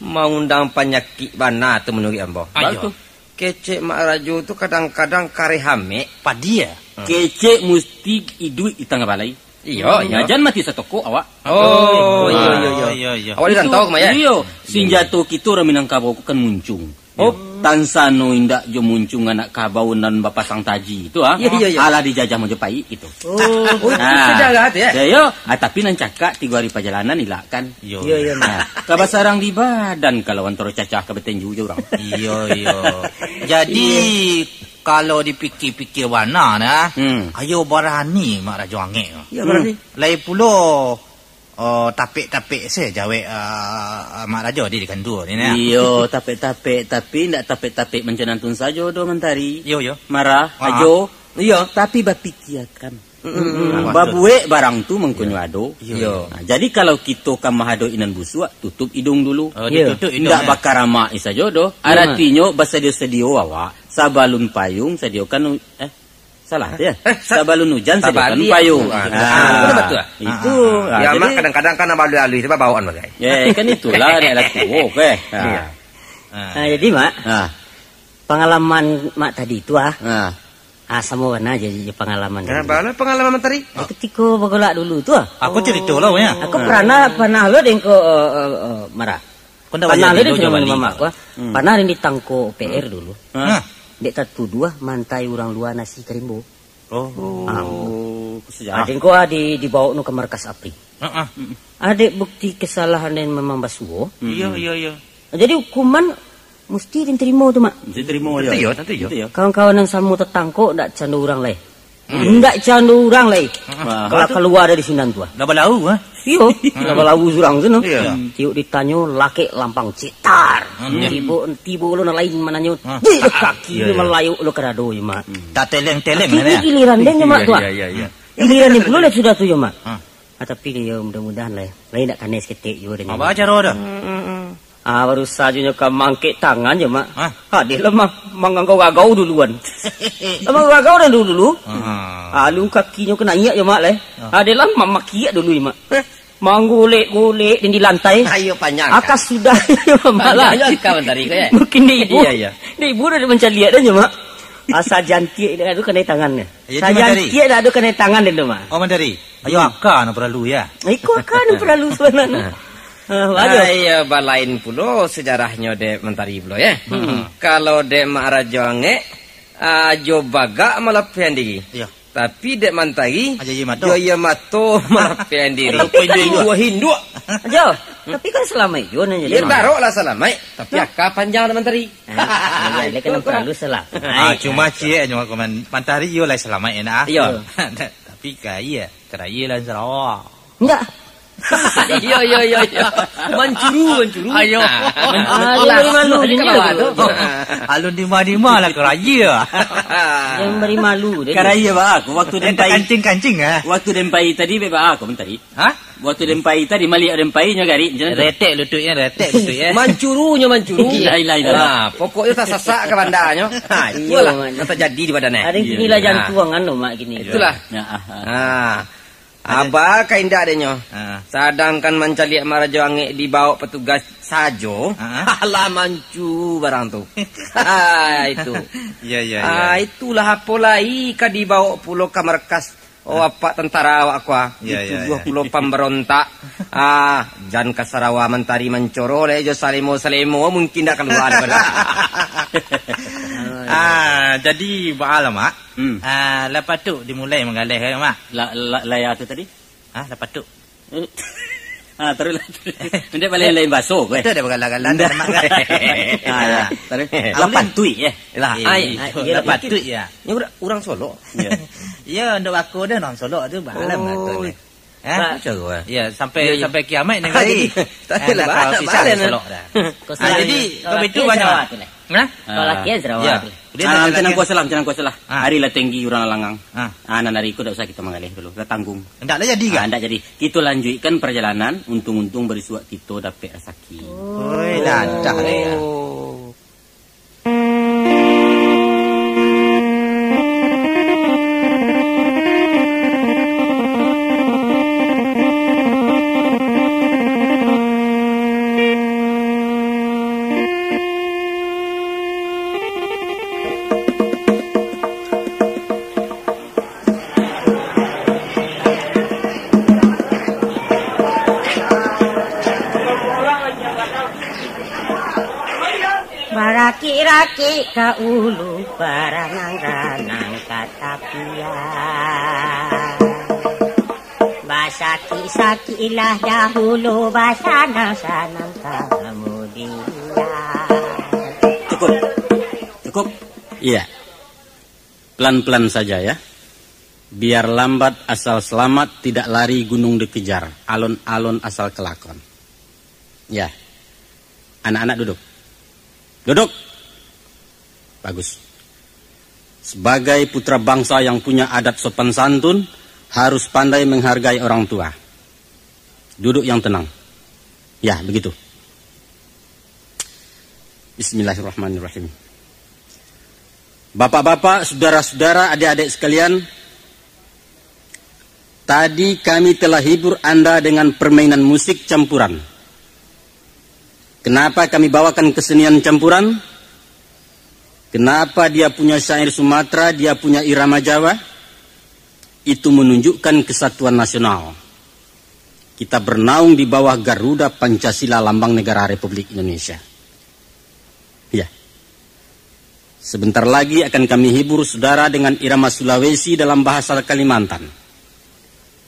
maundang panyakik bana tu manuruik ambo. Ayo. Bagus tu. Kecek Mak Rajo tu kadang-kadang kareh amek. Padia. Kecek musti iduik di tangah balai. Iyo, iyo. Jan mati satokok awak. Oh, iyo, iyo, iyo. Iyo, iyo. Awak di rantau kama, ya? Iyo, sinjato kito urang Minangkabau ko kan muncuang. Oh, tansano indak jo muncuang anak kabau nan bapasang taji tu, ah. Iyo, iyo, iyo. Alah dijajah Majapahit gitu. Oh, oh, itu Ah. sejarah tu, ya? Ya, yo. Ah, tapi nan cakak tigo hari pajalanan ilak kan. Iyo. Iyo, iyo, Mak. Ah, ka basarang di badan kalau antaro cacah ka batenju je urang. Iyo, iyo. Jadi, Iyo. kalau dipikir-pikir bana nah, Hmm. ayo barani Mak Rajo Angek. Iyo, Hmm. barani. Lai pulo, oh, tapek-tapek se jawek, ah, Mak Rajo di, di kantua ni nah. Iyo, tapek-tapek, tapi ndak tapek-tapek mancana tun sajo doh, Mantari. Iyo, iyo. Marah, Ah. Ajo. Iyo. Tapi bapikiakan. Mm-mm. Hmm, Apa tu? babuek barang tu mangkonyo Iyo. ado. Iyo. Iyo. Nah, jadi kalau kito ka mahadok inan busuak, tutup idung dulu. Oh, Iyo. ditutup idung, Ndak eh. bakaramak sajo doh. Iyo, Mak. Aratinyo basadio-sadio awak, sabalun payung sadiokan, eh, salah Eh, ya. eh, sa- Sabalun ujan sadiokan Tabalik. payung. Ah, Nah, ah, betul, betul. itu. Ah, ah. Ah, Ya, Mak, jadi kadang-kadang kan abalui-alui tu bawaan bagai. Ya, kan itulah nek laku. Oke. Ah. Iya. Ah. Ah, jadi, Mak, Ah. pangalaman Mak tadi tu, ah. Ah. Ah, samo bana aja jo pangalaman Ah, dulu. bana pangalaman tadi? Ah, ketiko bagolak dulu tu, ah. Aku cerita lah, ya. Aku Ah. pernah, pernah lo dengko, eh, eh, eh, marah. Kau ndak Pernah bajadi lo tu dengko jawaban mamak aku, ah. Hmm. Pernah rin ditangko P R dulu. Ah. Dek tatuduah mantai urang lua nasi ka rimbo. Oh. Ah. Oh, sejarah. Ah, dengko, ah, di, dibawa nu ka markas APRI. Ah, ah. Ah, dek bukti kesalahan dan memang basuo. Hmm. Iya, iya, iya. Jadi hukuman mesti diterima tu, Mak. Mesti terima je. Tentu ya, tentu ya. Tentu ya. Kawan-kawan yang samo tetangkok ndak cando urang lai. Hmm. Ndak cando urang lai. Wah. Kalau Apa tu? keluar dari sinan tu, ah. Dah balau, ah. Iyo, dah balau surang tu, no. Iya. Tiuk ditanyo, lakek lampang cetar. Hmm. Tibo, tibo lo nan lain mananyo. Hmm. Di kaki Iya, lo iya. malayuk lo kadado, Mak. Hmm. Tak teleng-teleng Akhirnya lah, ya. giliran dia, Mak, Iya, tu, ah. iya, iya, iya. Giliran dia pulo lah sudah tu, yo, Mak. Hmm. Ah, tapi dia, yo, mudah-mudahan lah, ya. Lain ndak kanai saketek juga dia, Apa Mak. cara dah? Hmm, hmm, hmm. Ah, baru sajo nyo ka mangkek tangan je, Mak. Hah? Adeh lah, Mak, manggagau-gagau duluan. Lah manggagau dah dulu-dulu. Ah. Alun kakinyo ka naiak je, Mak, leh. Ah. Adeh lah, Mak, makiak dulu, Mak. Eh. Manggolek-golek di lantai. Ayo, panjang, Kak. Akas sudah, Mak, lah. Panjang, Kak, Mantari, kau, ya? Mungkin di ibu. Iya, iya. Di ibu dah mancaliak dah je, Mak. Asa jantiak dah tu kanai tangan dia. Ya, itu Mantari. Sajantiak dah tu kanai tangan dia tu, Mak. Oh, Mantari. Ayo, Hmm. aka nan paralu, ya. Iko aka nan paralu sabananyo. Ah, bagus. Ah, iya, balain pulo sejarahnyo dek Mantari pulo, ya. Hmm. Kalau dek Mak Rajo Angek, ah, jo bagak malapehan diri. Iya. Tapi dek Mantari, Aja iya mato. jo iya mato malapehan diri. Kalau poin dia Induak hinduak. Jo, tapi kan salamaik juo nan jadi. Ya, taroklah salamaik, tapi Ah. aka panjang dek Mantari. Ah, iya, dia kan Itu terlalu salah. Ah, Ai, cuma ai. ciek nyo komen. Mantari iyo lah salamaik, nak. Iya. Tapi ka iya. Karaya lah Sarawak. Enggak. Iyo, iyo, iyo, iyo. Mancuru, mancuru. Ayo. Ah, mancuru. Ah, dia bari malu Dia je kalau ado. tu. Alun dima-dima lah karaya. Yang bari malu dia tu. Karaya, bah, aku waktu den pai. Kancing-kancing, ah. Waktu den pai tadi, bebak aku tadi. Hah? Waktu den pai tadi, maliak den pai nyo garik, macam tu. Retek lututnya, retek lututnya. Mancurunyo mancuru. Iya, iya, iya. Ah, pokoknya tak sasak ke bandanyo. Ha, Iya, itulah Mak. yang terjadi di badan, eh. Ada Iya. kini lah Nah. jantuangan tu, Mak, kini. Itulah. Ya, ah, ah. Ah. Aba ka indak denyo. Ah. Sadangkan mancaliak Mak Rajo Angek dibawa petugas sajo, Ah. alah mancu barang tu. Ha, itu. Ya, ya, Ah, ya. itulah apo lai ka dibawa pulo ka markas. Oh, apak tentara awak ko, ah. Ya, ya, Dituduah ya. pulo pambarontak. Ah, jan ka Sarawak Mantari mancoro lai jo salemo-salemo, mungkin dak kalua daripada. Ah, jadi baa lah, Mak? Hmm. Ah, lah patuik dimulai manggaleh, kan, Mak? La, la, laya tu tadi? Ah, lah patuik. Ah, taruihlah. Nanti paling lain baso, eh. Itu ada bagala-gala Nda. Mak. Ah, ya. Taruih. Lah Alun. patuik, eh. Lah, Eh, ai, ai, lah iyalah, patuik, mungkin. ya. Ni urang, urang Solok. Ya. Ya, untuk aku dah non Solok tu, baa lah, Mak, tu Oh, ni. Eh? Macam tu, eh. Ya, sampai, Ya, ya. sampai kiamat ni Ah, kali. jadi, tak Eh, adalah, dah baa, tahu baa, pisah lah, Solok dah. Kau Ah, salah jadi, ni. Kalau kau betul laki banyak. Sarawak tu lah. Hah? Kalau Ah. laki Sarawak Ya. tu lah. Dia Ah, dah macam laki. nangko salam, macam nangko salam. Ah. Hari lah tinggi urang Langang. Ah. Ah, nan hari ko dak usah kita manggaleh dulu, lah tanggung. Ndak lah jadi Ah, kah? ndak jadi. Kita lanjutkan perjalanan, untung-untung barisuak kita dapek rasaki. Oi, lantak deh, ya. Oh. Sakik ka ulu, baranang-ranang ka tapian. Basakik-sakiklah dahulu, basanang-sanang kamudian. Cukup. Cukup. Iya. Pelan-pelan saja, ya. Biar lambat asal selamat, tidak lari gunung dikejar, alon-alon asal kelakon. Ya. Anak-anak duduk. Duduk. Bagus. Sebagai putra bangsa yang punya adat sopan santun, harus pandai menghargai orang tua. Duduk yang tenang. Ya, begitu. Bismillahirrahmanirrahim. Bapak-bapak, saudara-saudara, adik-adik sekalian, tadi kami telah hibur Anda dengan permainan musik campuran. Kenapa kami bawakan kesenian campuran? Kenapa dia punya syair Sumatera, dia punya irama Jawa? Itu menunjukkan kesatuan nasional. Kita bernaung di bawah Garuda Pancasila, lambang negara Republik Indonesia. Ya. Sebentar lagi akan kami hibur saudara dengan irama Sulawesi dalam bahasa Kalimantan.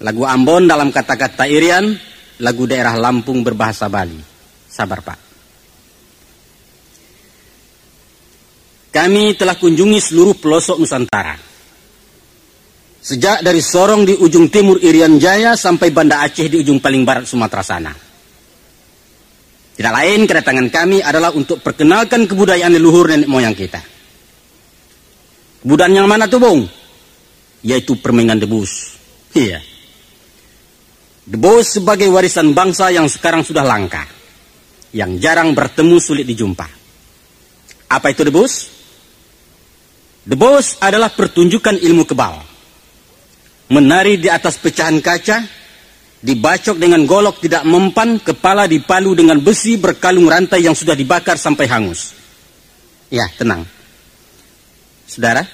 Lagu Ambon dalam kata-kata Irian, lagu daerah Lampung berbahasa Bali. Sabar, Pak. Kami telah kunjungi seluruh pelosok Nusantara. Sejak dari Sorong di ujung timur Irian Jaya sampai Banda Aceh di ujung paling barat Sumatera sana. Tidak lain, kedatangan kami adalah untuk perkenalkan kebudayaan leluhur nenek moyang kita. Kebudayaan yang mana tu, Bung? Yaitu permainan debus. Iya. Debus sebagai warisan bangsa yang sekarang sudah langka, yang jarang bertemu, sulit dijumpa. Apa itu debus? Debus adalah pertunjukan ilmu kebal. Menari di atas pecahan kaca, dibacok dengan golok tidak mempan, kepala dipalu dengan besi berkalung rantai yang sudah dibakar sampai hangus. Ya, tenang. Saudara,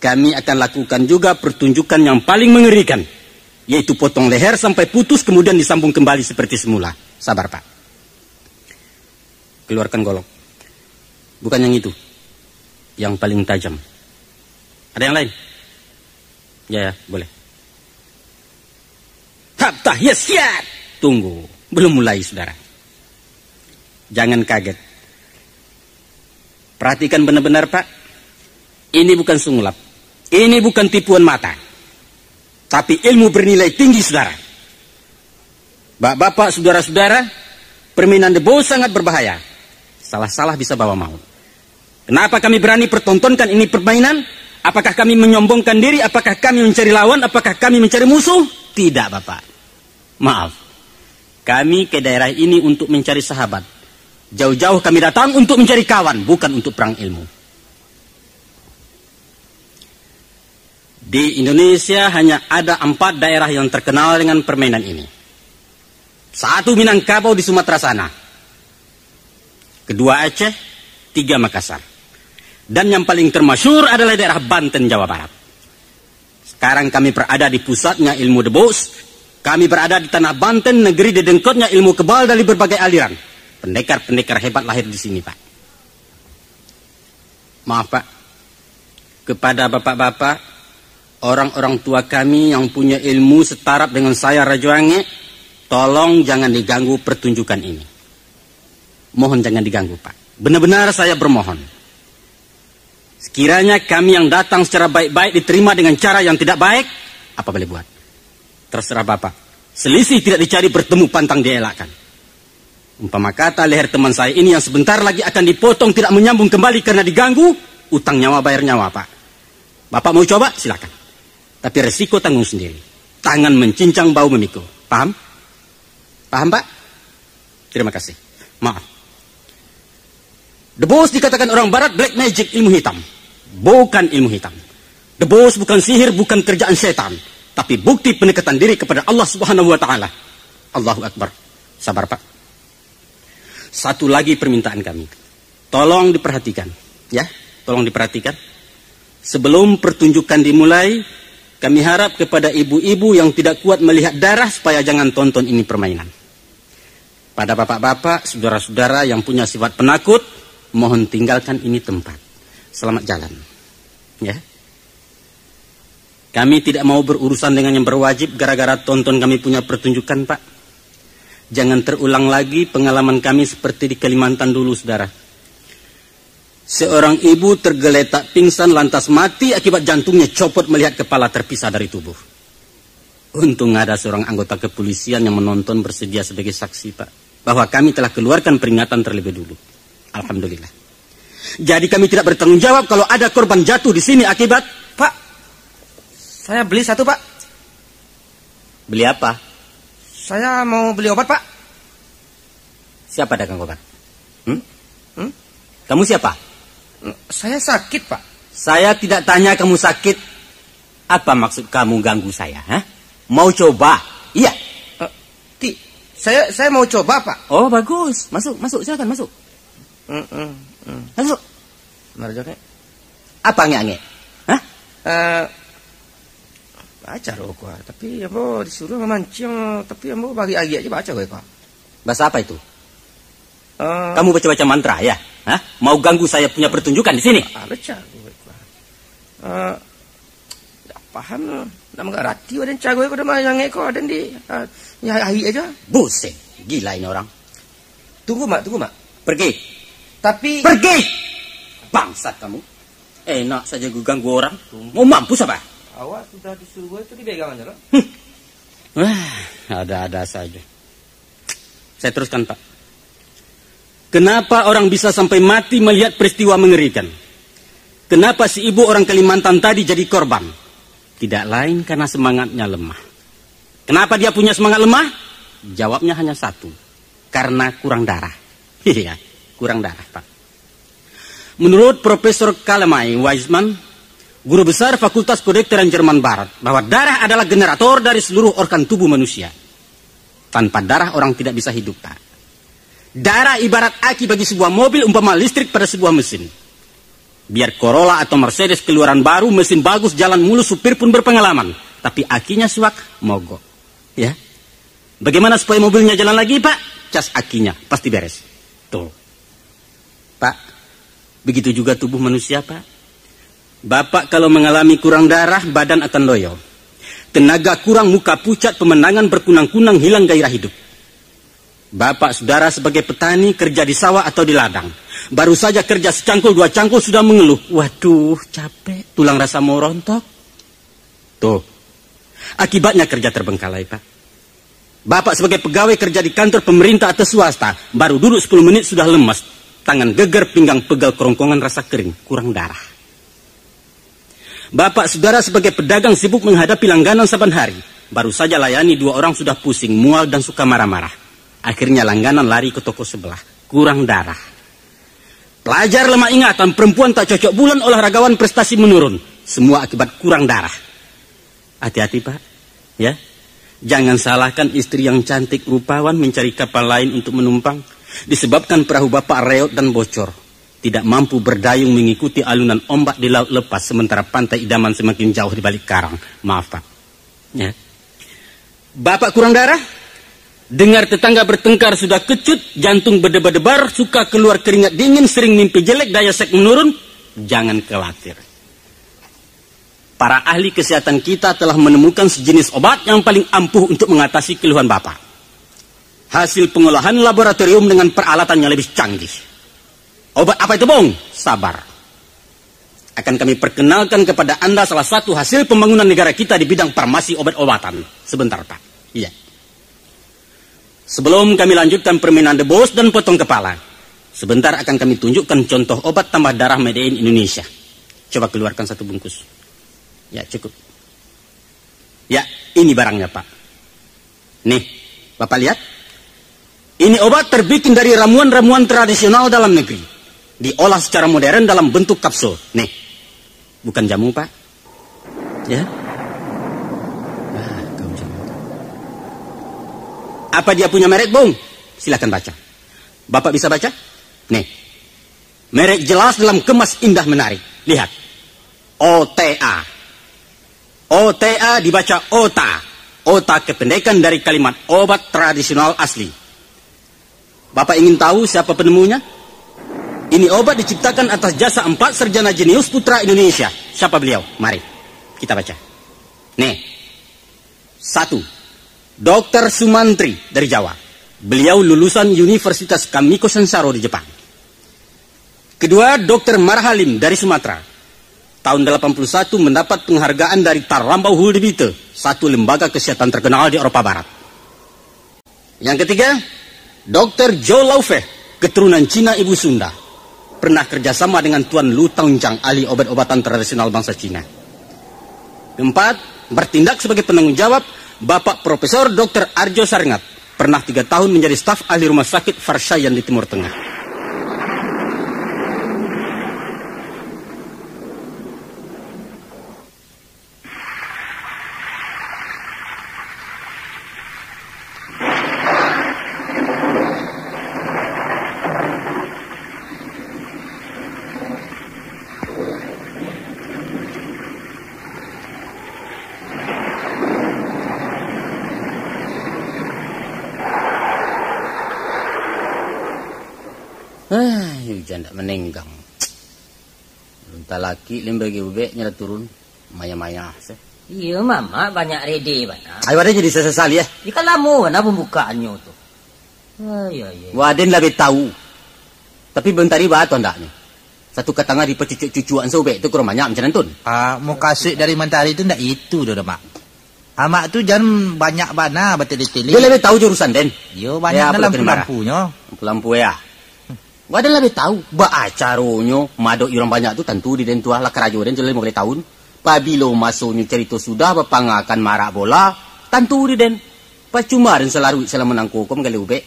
kami akan lakukan juga pertunjukan yang paling mengerikan, yaitu potong leher sampai putus, kemudian disambung kembali seperti semula. Sabar, Pak. Keluarkan golok. Bukan yang itu. Yang paling tajam. Ada yang lain? Ya, ya, boleh. Hap, tah, yes, siap. Tunggu. Belum mulai, saudara. Jangan kaget. Perhatikan benar-benar, Pak. Ini bukan sungulap. Ini bukan tipuan mata. Tapi ilmu bernilai tinggi, saudara. Bapak-bapak, saudara-saudara, permainan debus sangat berbahaya. Salah-salah bisa bawa maut. Kenapa kami berani pertontonkan ini permainan? Apakah kami menyombongkan diri? Apakah kami mencari lawan? Apakah kami mencari musuh? Tidak, Bapak. Maaf. Kami ke daerah ini untuk mencari sahabat. Jauh-jauh kami datang untuk mencari kawan, bukan untuk perang ilmu. Di Indonesia hanya ada empat daerah yang terkenal dengan permainan ini. Satu Minangkabau di Sumatera sana. Kedua Aceh, tiga Makassar. Dan yang paling termasyhur adalah daerah Banten, Jawa Barat. Sekarang kami berada di pusatnya ilmu debus. Kami berada di tanah Banten, negeri didengkotnya ilmu kebal dari berbagai aliran. Pendekar-pendekar hebat lahir di sini, Pak. Maaf, Pak. Kepada bapak-bapak, orang-orang tua kami yang punya ilmu setaraf dengan saya, Rajo Angek, tolong jangan diganggu pertunjukan ini. Mohon jangan diganggu, Pak. Benar-benar saya bermohon. Sekiranya kami yang datang secara baik-baik diterima dengan cara yang tidak baik, apa boleh buat? Terserah Bapak. Selisih tidak dicari, bertemu pantang dielakkan. Umpama kata leher teman saya ini yang sebentar lagi akan dipotong tidak menyambung kembali karena diganggu, utang nyawa bayar nyawa, Pak. Bapak mau coba? Silakan. Tapi resiko tanggung sendiri. Tangan mencincang, bau memikul. Paham? Paham, Pak? Terima kasih. Maaf. Debus dikatakan orang barat black magic, ilmu hitam. Bukan ilmu hitam. Debus bukan sihir, bukan kerjaan setan, tapi bukti pendekatan diri kepada Allah Subhanahu wa Ta'ala. Allahu Akbar. Sabar, Pak. Satu lagi permintaan kami. Tolong diperhatikan, ya. Tolong diperhatikan. Sebelum pertunjukan dimulai, kami harap kepada ibu-ibu yang tidak kuat melihat darah supaya jangan tonton ini permainan. Pada bapak-bapak, saudara-saudara yang punya sifat penakut, Mohon tinggalkan ini tempat. Selamat jalan. Ya. Kami tidak mau berurusan dengan yang berwajib gara-gara tonton kami punya pertunjukan, Pak. Jangan terulang lagi pengalaman kami seperti di Kalimantan dulu, Saudara. Seorang ibu tergeletak pingsan lantas mati akibat jantungnya copot melihat kepala terpisah dari tubuh. Untung ada seorang anggota kepolisian yang menonton bersedia sebagai saksi, Pak, bahwa kami telah keluarkan peringatan terlebih dulu. Alhamdulillah. Jadi kami tidak bertanggung jawab kalau ada korban jatuh di sini akibat. Pak, saya beli satu, Pak. Beli apa? Saya mau beli obat, Pak. Siapa dagang obat? Hmm? Hmm? Kamu siapa? Saya sakit, Pak. Saya tidak tanya kamu sakit. Apa maksud kamu ganggu saya, ha? Mau coba? Iya. Eh, ti, saya saya mau coba, Pak. Oh, bagus. Masuk, masuk, silakan masuk. Hmm, hmm, hmm. Masuk. Marajo, Kak. Apa angek-angek? Hah? Eh, baco ko, tapi ambo disuruah mamanciang, tapi ambo bari ariak se baco ko. Bahasa apa itu? Eh, Kamu baca-baca mantra, ya? Hah? Mau ganggu saya punya pertunjukan di sini? Ah, baco ko. Eh, Dak paham, nak mangarati waden caro ko, dah mah angek ko, aden di, ah, ya, ahi aja. Buset, gila ini orang. Tunggu, Mak, tunggu, Mak. Pergi. Tapi Pergi! Bangsat kamu. Enak saja ganggu orang. Tunggu. Mau mampus apa? Awak sudah disuruh itu dipegang aja lah. Hmm. Wah, ada-ada saja. Saya teruskan, Pak. Kenapa orang bisa sampai mati melihat peristiwa mengerikan? Kenapa si ibu orang Kalimantan tadi jadi korban? Tidak lain karena semangatnya lemah. Kenapa dia punya semangat lemah? Jawabnya hanya satu, karena kurang darah. Iya, kurang darah, Pak. Menurut Profesor Kalamai Weizmann, guru besar Fakultas Kedokteran Jerman Barat, bahwa darah adalah generator dari seluruh organ tubuh manusia. Tanpa darah, orang tidak bisa hidup, Pak. Darah ibarat aki bagi sebuah mobil, umpama listrik pada sebuah mesin. Biar Corolla atau Mercedes keluaran baru, mesin bagus, jalan mulus, supir pun berpengalaman. Tapi akinya suak, mogok. Ya. Bagaimana supaya mobilnya jalan lagi, Pak? Cas akinya, pasti beres. Tuh. Pak, begitu juga tubuh manusia, Pak. Bapak kalau mengalami kurang darah, badan akan loyo. Tenaga kurang, muka pucat, pemandangan berkunang-kunang, hilang gairah hidup. Bapak saudara sebagai petani, kerja di sawah atau di ladang. Baru saja kerja secangkul dua cangkul sudah mengeluh. "Waduh, capek, tulang rasa mau rontok." Tuh, akibatnya kerja terbengkalai, Pak. Bapak sebagai pegawai kerja di kantor pemerintah atau swasta, baru duduk sepuluh menit sudah lemas. Tangan geger, pinggang pegal, kerongkongan rasa kering, kurang darah. Bapak saudara sebagai pedagang sibuk menghadapi langganan saban hari. Baru saja layani dua orang sudah pusing, mual dan suka marah-marah. Akhirnya langganan lari ke toko sebelah. Kurang darah. Pelajar lemah ingatan, perempuan tak cocok bulan, olahragawan prestasi menurun. Semua akibat kurang darah. Hati-hati, Pak. Ya. Jangan salahkan istri yang cantik rupawan mencari kapal lain untuk menumpang, disebabkan perahu Bapak reot dan bocor. Tidak mampu berdayung mengikuti alunan ombak di laut lepas, sementara pantai idaman semakin jauh di balik karang. Maaf, Pak. Ya. Bapak kurang darah? Dengar tetangga bertengkar sudah kecut, jantung berdebar-debar, suka keluar keringat dingin, sering mimpi jelek, daya seks menurun? Jangan khawatir. Para ahli kesehatan kita telah menemukan sejenis obat yang paling ampuh untuk mengatasi keluhan Bapak. Hasil pengolahan laboratorium dengan peralatan yang lebih canggih. Obat apa itu, Bung? Sabar. Akan kami perkenalkan kepada Anda salah satu hasil pembangunan negara kita di bidang farmasi obat-obatan. Sebentar, Pak. Iya. Sebelum kami lanjutkan permainan debus dan potong kepala, sebentar akan kami tunjukkan contoh obat tambah darah made in Indonesia. Coba keluarkan satu bungkus. Ya, cukup. Ya, ini barangnya, Pak. Nih, Bapak lihat. Ini obat terbikin dari ramuan-ramuan tradisional dalam negeri. Diolah secara modern dalam bentuk kapsul. Nih, bukan jamu, Pak. Ya. Nah, kamu jamu. Apa dia punya merek, Bung? Silakan baca. Bapak bisa baca? Nih. Merek jelas dalam kemas indah menarik. Lihat. O T A. O T A dibaca ota. Ota kependekan dari kalimat obat tradisional asli. Bapak ingin tahu siapa penemunya? Ini obat diciptakan atas jasa empat sarjana jenius putra Indonesia. Siapa beliau? Mari, kita baca. Nih, satu, dokter Sumantri dari Jawa. Beliau lulusan Universitas Kamiko Sansaro di Jepang. Kedua, dokter Marhalim dari Sumatera. Tahun delapan puluh satu mendapat penghargaan dari Tarambau Hulde Bitte, satu lembaga kesehatan terkenal di Eropa Barat. Yang ketiga, dokter Joe Laufeh, keturunan Cina ibu Sunda. Pernah kerjasama dengan Tuan Lu Tangchang, ahli obat-obatan tradisional bangsa Cina. Keempat, bertindak sebagai penanggung jawab, Bapak Profesor dokter Arjo Sarengat, pernah tiga tahun menjadi staf ahli rumah sakit Farshayan di Timur Tengah. Ai, ujan dak manenggang. Ulun talakik limbagi ubek nyo lah turun. Maya-maya se. Iyo, Mamak banyak rede bana. Ayo, Waden jadi sasali, eh. Iko lamo bana pambukakannyo tu. Ai, ai, ai. Waden labiah tahu. Tapi bantari ba tu andaknyo. Satu katangah dipacucuak-cucuak se ubek tu kurang banyak macam nan tun. Ah, mukasuik dari mantari tu ndak itu doh, Mak. Amak tu jan banyak bana batele-tele. Dia labiah tahu jurusan den. Yo, banyak dalam lampu-lampunyo. Lampu-lampu ya. Waden labiah tahu. Baa caronyo madok urang banyak tu tantu di den tu lah karajo den tu lah limo kali taun. Pabilo masonyo carito sudah bapangakan marak bola, tantu di den. Pacuma den salaruik salamo nangko ko manggaleh ubek.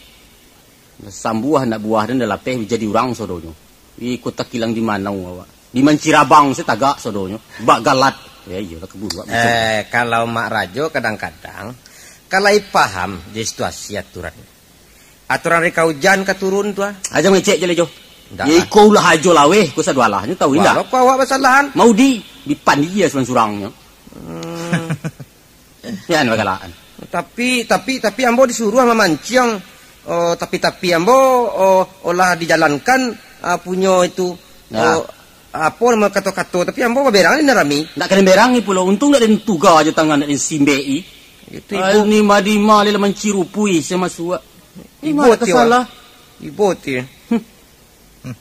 Sambuah anak buah den dah lapeh jadi urang sadonyo. Iko takilang di manau awak. Di mancirabang se tagak sadonyo. Bak galat. Ya iyolah kaburu awak. Eh, kalau Mak Rajo kadang-kadang kalai paham di situasi aturan. Aturan reka ujan ka turun tu ah. Aja mangecek je lah, Jo. Ndak lah. Iko ulah ajo laweh, ko sadualahnyo tahu indak? Walau ko awak basalahan. Maudi, dipandi ya surang-surangnyo. Hmm. Yan bagalaan. Tapi, tapi, tapi ambo disuruah mamanciang, oh, tapi-tapi ambo, oh, olah dijalankan, ah, punyo itu, nah. Oh, apo namo kato-kato, tapi ambo baberang ni rami. Ndak kena berang ni pulo, untung ndak den tuga aja tangan, ndak den simbek i. Itu ibu. Ni madima lila mancirupui saya masuak. Ibu ti salah. Ibu ti. Hmm.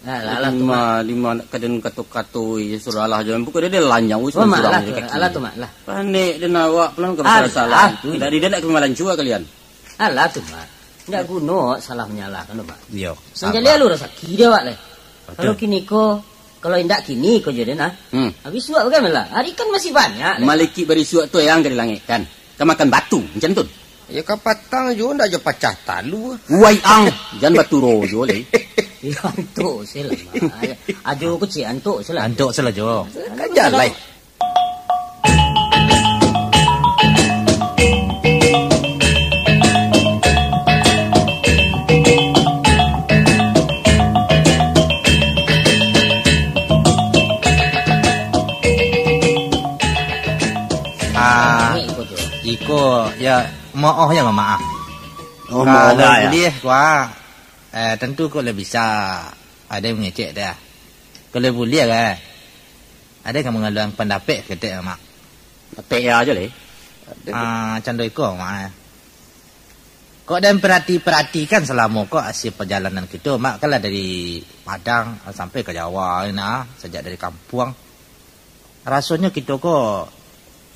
Alah, alah, tu, Mak. Lima, lima nak kaden kato-kato, iyo, sudahlah, jangan buka dia, dia lanyau, oh, Mak, surang lah, je tu, kaki. Alah, tu, Mak, lah. Panik dia nak awak, pulang ke salah. Alah, tu. Tidak, dia nak kami malancu kalian. Alah, tu, Mak. Ndak guno salah menyalahkan, tu, Mak. Iyo, sabar. Manjali alu rasaki dia, Wak, leh. Betul. Kalau kini ko, kalau indak kini ko je, Den, ah. Hmm. Habis suak bagaimana lah? Hari kan masih banyak, leh. Maliki barisuak tu yang dari langit, kan? Ka makan batu, macam tu. Ya, kapatang jo ndak jo pacah talu. Wai ang, jan baturo jo, leh. Ya, antuk se lah, Mak. Ajo kecil antuk se lah. Antuk se lah, Jo. Kan jalan. Ah, iko, ya, maoh ya, Mamak. Oh, maoh lah, ya. Kalau buliah, wah, eh, tantu ko lah bisa, ado mangecek dah. Kalau buliah, kan? Ado ka mangaluan pandapek saketek, Mak. Dapek ya aja, leh. Ah, cando iko, Mak, eh. Kok den perhati-perhatikan salamo ko hasil pajalanan kito, Mak, kan lah dari Padang sampai ka Jawa, nah, sajak dari kampuang. Rasonyo kito ko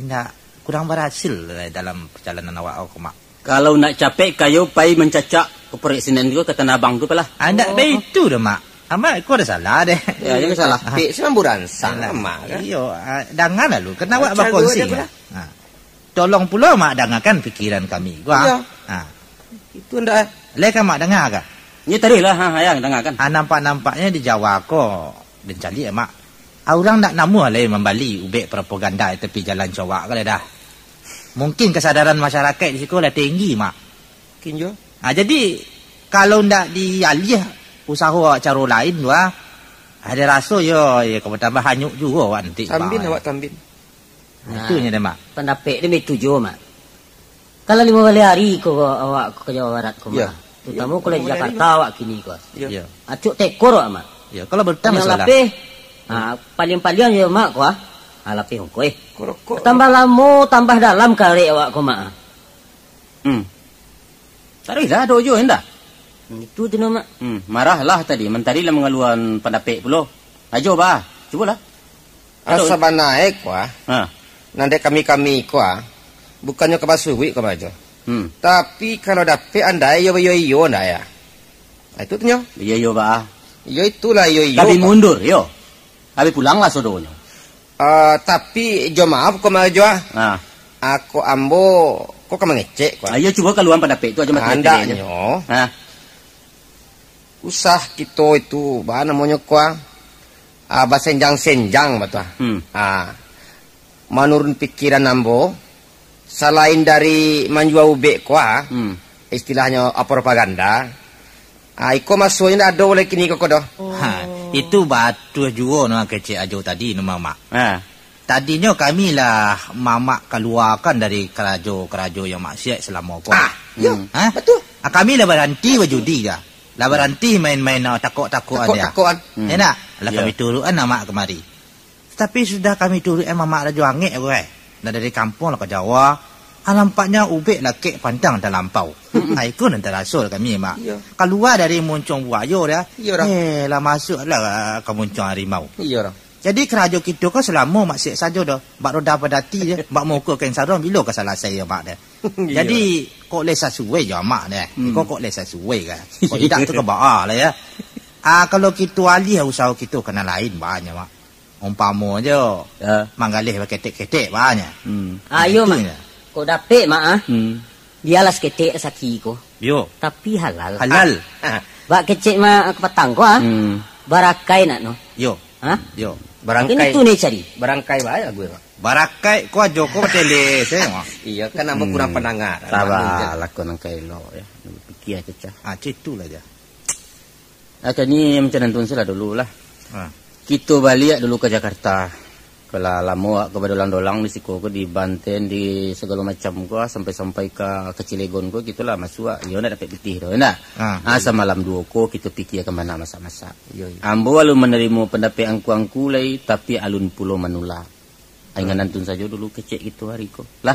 indak kurang barasil dalam pajalanan awak ko, Mak. Kalau nak capek, kayo pai mancacak keperek sinen tu ka Tanah Abang tu, palah. Ah, ndak baitu doh, Mak. Amak ko ado salah deh. Ya, jangan salah. Pik, samburan salah, Mak, kan? Iyo, ah, dangan lalu, kan awak bakongsi, kan? Ha. Tolong pulo Mak dangakan pikiran kami. Wah. Iyo. Ha. Itu ndak. Lai kan Mak danga kah? Nyo tadi lah, ha, yang dangakan. Ah, nampak-nampaknyo di Jawa ko, den caliak, Mak. Ah, urang ndak namuah lai mambali ubek propaganda di tapi jalan cowak ko lai dah. Mungkin kesadaran masyarakat di siko lah tinggi, Mak. Mungkin jo. Ah, jadi, kalau ndak dialiah usaho awak caro lain tu, ah, ado raso yo, yo ka batambah hanyuk juo awak nanti. Tambin awak tambin. Nah, itu nyo deh, Mak. Pandapek deh baitu juo, Mak. Kalau limo baleh hari ko awak ka Jawa Barat ko, Mak. Yo. Terutama kalau di Jakarta awak kini ko. Iyo. Acok tekor awak, Mak. Iyo, kalau berutang masalah. Lapeh, ha, paliang-paliang yo, Mak, ko, ah. Ha, lapeh ongkoih. Korokok. Tambah lamo, tambah dalam karek awak ko, Mak. Hmm. Taruihlah, ado jo, indak? Hmm, itu tu no, Mak. Hmm, marahlah tadi, mantari lah mangaluan pandapek pulo. Ajo, bah, cubolah. Ado. Asa bana e ko, ah. Ha. Nan dek kami-kami ko, ah, bukannyo ka basuik ko, Mak, jo. Hmm. Tapi kalau dapek andai iyo, iyo, iyo, ndak ya? Nah, itu tu nyo. Iyo, iyo, bah. Iyo, itulah, iyo, iyo, Pak. Tapi mundur, yo. Tapi pulanglah sodonyo. Ah, tapi jo maaf ko, Mak, jo, ah. Ha. Ako ambo, ko ka mangecek, ko. Ayo, cubo kaluan pandapek tu ajo, Mak. Andaknyo. Ha. Usah kito itu, ba namonyo ko, ah, ah, basenjang-senjang, batua. Hmm. Ah, manurun pikiran ambo, salain dari manjua ubek ko, ah, Hmm. istilahnyo, ah, propaganda, ah, iko masuaknyo ndak ado lai kini ko, ko doh. Ha, itu batua juo nan kecek Ajo tadi, no, Mamak. Ha. Tadinyo kami lah Mamak kaluakan dari karajo-karajo yang maksiat salamo ko. Ah, yo, Hmm. Ha? Batua. Ah, kami lah baranti bajudi dah. Lah baranti main-main, ah, takok-takokan dia. Takok-takokan. Hmm. Enak. Lah Yo. Kami turuikan Mamak kamari. Tapi sudah kami turuikan Mamak Rajo Angek ko, eh. Lah dari kampuang lah ka Jawa. Ah, nampaknyo ubek lakek pantang talampau. Mm-mm. Ah, iko nan taraso kami, Mak. Iyo. Kalua dari muncuang buayo dah. Iyo, dah. Eh, lah masuak lah ka muncuang harimau. Iyo, dah. Jadi, karajo kito ko salamo maksiat sajo doh. Bak roda padati je, bak muko kain saruang, bilo ka salasai yo, Mak, deh. Iyo. Jadi, kok lai sasuai jo Amak deh. Hmm. Kok, kok lai sasuai kan? Kok indak tu ka baa lah, ya. Ah, kalau kito aliah usaho kito ka nan lain, banyak, Mak. Umpamo jo, Ya. manggaleh baketek-ketek, banyak. Hmm. Ah, iyo, Mak. Kok dapek, Mak, ah? Hmm. Bialah saketek rasaki ko. Yo. Tapi halal. Halal. Ah. Bak kecek ma-, kapatang ko, ah. Hmm. Barakai nak no. Yo. Ha? Yo. Barangkai. Ini tu ni cari. Barangkai bae lagu, Mak. Barakai ko ajo ko batele se, Mak. Iyo, kan ambo Hmm. kurang pandangar. Sabalah ko nan ka elok, ya. Pikia cacah. Ah, citulah ja. Oke, ni macam nantun salah dulu lah. Ha. Kito baliak dulu ka Jakarta. Kalau lamo awak ka badolang-dolang di siko ko, di Banten, di sagalo macam ko, sampai-sampai ka, ka Cilegon ko, kito lah masuak. Iyo, ndak dapek pitih doh, ndak? Ha. Ah, samalam duo ko, kito pikia ka ma masak-masak. Iyo, iyo. Ambo alun manarimo pandapek angku-angku lai, tapi alun pulo manulak. Ingan Hmm. nantun sajo dulu kecek kito hari ko. Lah.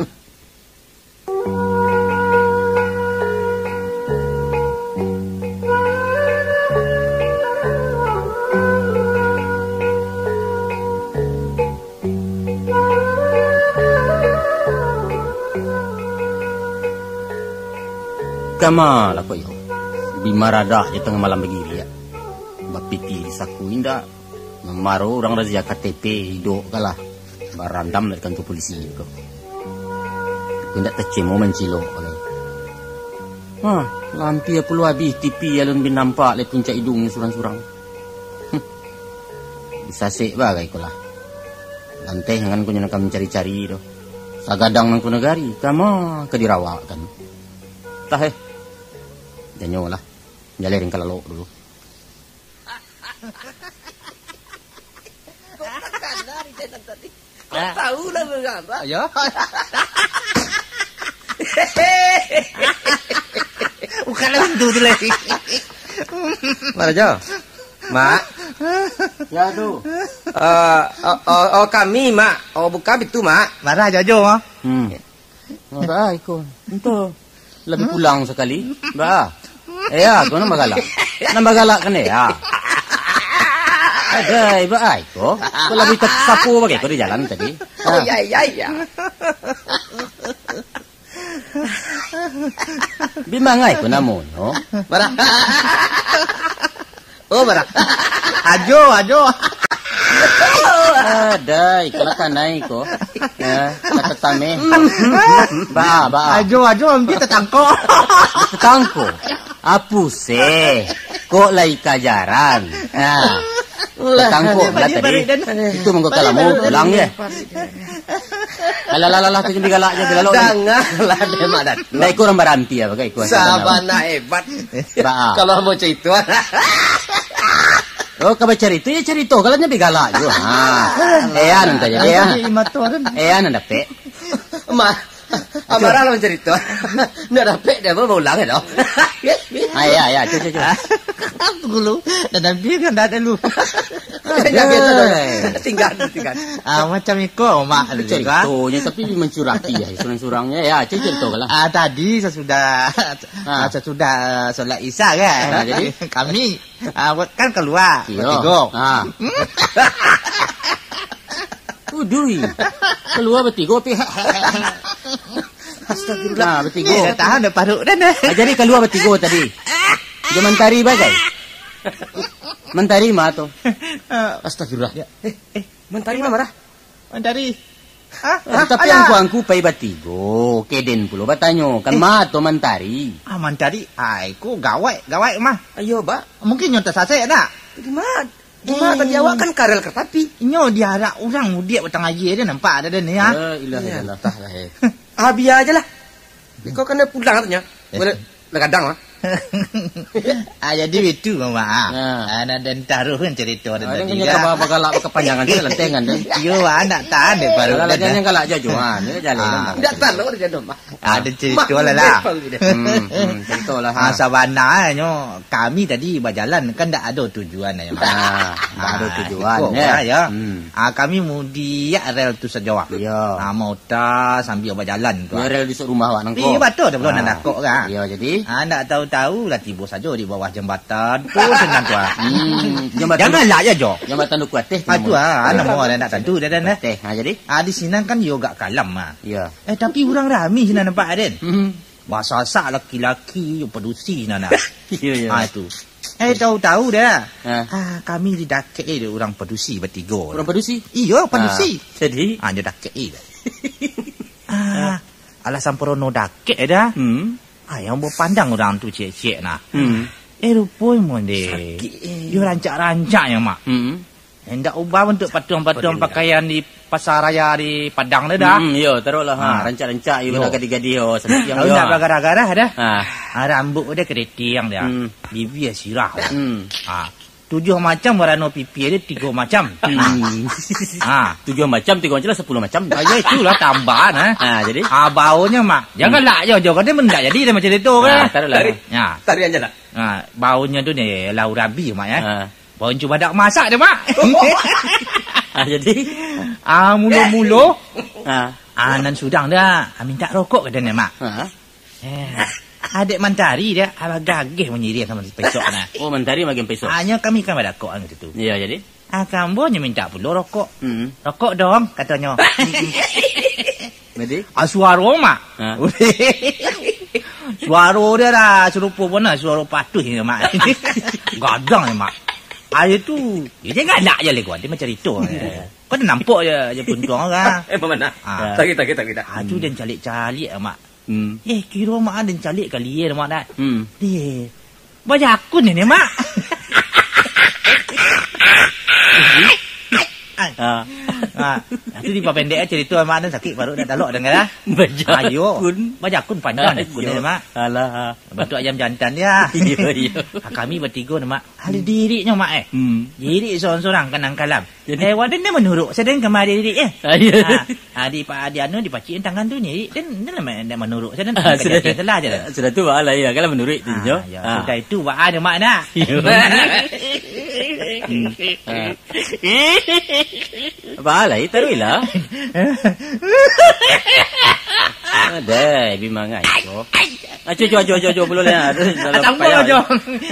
Kama lah ko iyo. Bi maradak jo tangah malam bagiriak. Bapiti di saku indak. Mamaro urang razia K T P, idok kalah. Barandam dari kantua polisi ko. Indak tacemo mancilok bagai. Hah, lampia pulo abih T V alun bi nampak lai puncak idungnyo surang-surang. Huh. Bisasek bagai ko lah. Lanteh angan ko nyo nan ka mancari-cari tu. Sagadang nan ko nagari, kama ka dirawakkan. Tah eh. Janyo lah. Jaleh ringka lalok dulu. Kok takana di channel tadi? Kok Ah. tahu lah berapa? Yo. Bukan lah pintu tu lagi. Mak Rajo. Mak. Ya tu. Eh, oh, oh, oh, kami, Mak. Oh, bukan itu, Mak. Marah Jojo, Mak. Hmm. Ba iko. Ento. Labi pulang sakali. Ba. Eh, ya, ko nan bagalak. Nan bagalak kan, ya. Adai, ba ai ko. Ko labi tak sapu bagai ko di jalan tadi. Oh, ya, ya, ya. Bi mangai ko namonyo. Marah. Oh, marah. Ajo, ajo. Adai, kalau kanai ko. Ya, kata tameh. Ba, ba. Ajo, ajo, ambil tetangko. Tetangko. Apu seh. Kok lai kajaran. Ha. Tetangko, dia bala tadi. Itu mangko kalamo pulang, ya. Alah, alah, alah, alah, tu jadi galak je, galak. Janganlah, dia mak datang. Ndak ikut orang baranti, apa, ikut. Sabana hebat. Ba. Kalau mau cerita. Oh, kalau cerita, ya cerita. Kalau nyampe galak juga. Ha. Eh, anu tadi, ya. Eh, anu dapek. Ma-, Amarah lah mancarito. Ndak dapek dia, baulang dah. Ah, ya, ya, cuy, cuy, cuy. Tunggu lu, dah habis kan dah ada lu. Dah biasa dah. Hei. Tinggal, tinggal. Ah, macam iko, Mak. Ceritonyo, tapi mancurati ya, surang-surangnya. Ya, cuy, ceritakanlah. Ah, tadi sesudah, Ah. ah, sesudah solat Isya kan, Ah, jadi? kami, ah, kan keluar, Iyo. bertiga. Ah. Udui. Keluar bertiga, pi. Astagfirullah. Nah, bertiga. Eh, dah tahan dah parut dah, dah. Ah, jadi keluar bertiga tadi. Dia Mantari bagai. Mantari mah tu. Astagfirullah. Ya. Eh, eh, Mantari mah marah. Mantari. Hah? Eh, tapi Alah. angku-angku pai batigo, keden pulo batanyo, kan Eh. ma tu Mantari? Ah, Mantari, ai, ko gawai, gawai mah. Ayo, Bak. Mungkin nyo tasasek dak? Di ma? Di ma tadi Eh. awak kan karel kereta api? Nyo diarak urang mudiak batang aia dia nampak ada den ya. La ilaha Ya. illallah, lah, eh. Ah, bia aja lah. Kau kena pulang katanya. Eh. Boleh. Lah gadang lah. Ah, jadi itu, Mamak, ah. Ha. Ah, nak den taruh kan cerita Ah, tadi, kan dah. Kaba-, bagalak bakapanjangan tu, lantengan tu. Iyo, ah, nak tahan deh, baru Kalau dah, jangan dah. galak jajuan, ya, jalan Ah. kan. Ndak tahu dia dah, Mak. Ah, ada cerita Mak lah, lah. dia baru dia. Hmm, hmm, cerita lah, ha. Ah, sabananyo kami tadi bajalan, kan ndak ada tujuan, ya, Mak. Ah, ndak ada Ah, tujuan, ikut ya. lah, ya. Hmm. Ah, kami mudiak rel tu sajo, ah. Ya. Ah, mau ta sambil bajalan tu, Ya, ah. rel di rumah awak nangko. Iyo, batua tu, belum Ah. nak dakok, kan? Iyo, jadi? Ah, ndak tahu-tahu lah tibo sajo di bawah jambatan tu, senang tu, ah. Hmm, jambatan Janganlah ya, Jo. Jambatan Duku Ateh tu Ah, tu, nama. ah, nama dia ndak tantu dah, dah, dah. Ateh, ha, jadi? Ah, di sinan kan yo gak kalam, ah. Iyo. Eh, tapi urang rami sinan nampak, Den. Hmm. Basasak laki-laki, yo padusi sinan, ah. Iyo, iyo. Ah, itu. Eh, tahu-tahu dah. Ha. Ah, kami didakek eh, urang padusi batigo. Urang padusi? Iyo, padusi. Ha, jadi? Ah, nyo dakek eh. Ah, alah samparono dakek eh dah. Hmm. Ah, yang bapandang urang tu ciek-ciek nah. Hmm. Eh, ruponyo mon deh. Sakik, eh. Yo rancak-rancak nyo, Mak. Hmm. Indak ubah bantuak patuang-patuang Patuang. pakaian di pasar raya di Padang tu dah. Hmm, iyo, taruhlah, ha, Ha. rancak-rancak, iyo, Yo. bana gadih-gadih, oh, sampai siang Tahu yo. ndak bagarah-garah dah. Ha. Ha, rambut dia keriting dia. Hmm. Bibia sirah. Hmm. Ha. Tujuh macam warna pipi dia, tiga macam. Hmm. Ha. Tujuh macam, tiga macam lah, sepuluh macam. Ah, ya, itulah tambahan, eh. Ha, jadi? Ah, baunyo, Mak. Janganlah Hmm. jo-jo, kan dia mendak jadi dah macam itu, Ha, kan? taruhlah. Tarik. Ya. Tarik aja lah. Ha, baunyo tu ni, lah urabi, Mak, ya. Ha. Bau cubadak masak dia, Mak. Ah, jadi? Ah, mulo-mulo. Ah. Ah, nan surang dia, ah, minta rokok, kata dia, Mak. Ah. Eh, adek mantari dia, ah, bagageh manyiria samo pesok nah. Oh, mantari makin pesok. Hanya kami kan badakok kan situ. Iya, jadi? Ah, kambo nyo minta pulo rokok. Hmm. "Rokok dong," katonyo. Jadi? Ah, suaro, Mak. Ha. Suaro dia lah sarupo bana suaro patuih ni, Mak. Gadang ni, Mak. Ayo tu, dia galak je lego, dia macam itu. Ya. Kau dah nampak je, je puntuang orang. Eh, mana? Ha. Tak kita, kita, kita. Ah, tu dia calik-calik, Mak. Hmm. Eh, kiro, Mak, dia calik kali ya, Mak, dah. Hmm. Dia Bajakun ini, Mak. Ah. Ah. Nanti dipapendek aja cerita, Mak, dan sakit baru nak talok dengar, ah. Bajakun. Ayo. Bajakun panjang ni, Ayo. Mak. Alah. Bentuk ayam jantan dia. Iya, iya. Ah, kami bertiga ni, Mak. Ada diriknya, Mak, eh. Hmm. Dirik seorang-seorang kenang kalam. Jadi? Eh, wadah ni menurut. Sedang kemari dirik, eh. Ah, iya. Ah. Ah, di pa-, di anu, dipacik tangan tu nyirik, dan, dan nama ndak manurut, saya Ah, sudah. Salah je lah. Sudah tu, bah, lah, ya, kalau manurut tu, Ah, jo. Ya, Ah. sudah itu, bah, ada mak nak. Ya. Hmm. Ah. Bah, lah, eh, taruh lah. Ada, bimangan, jo. Ah, jo, jo, jo, jo, jo, belum lah. Terus dalam Tambah, payah. Jo.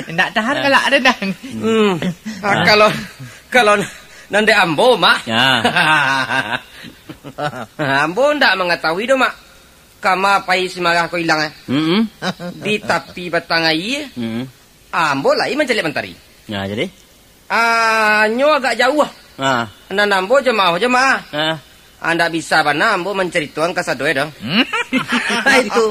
Ndak tahan Ah. kalau ada dah. Hmm. Ah, Ah. kalau, kalau nan dek ambo, Mak. Ya. Ambo ndak mangatahui doh, Mak. Kama pai si Marah ko ilang, eh. Mm-mm. Di tapi batang aia, Mm-mm. ambo lai mancaliak mantari. Ya, jadi? Ah, nyo agak jauah. Ah. Nan ambo jamaah-jamaah. Ah. Ah, ndak bisa bana ambo mancaritoan ka sadonyo doh. Hmm? Itu.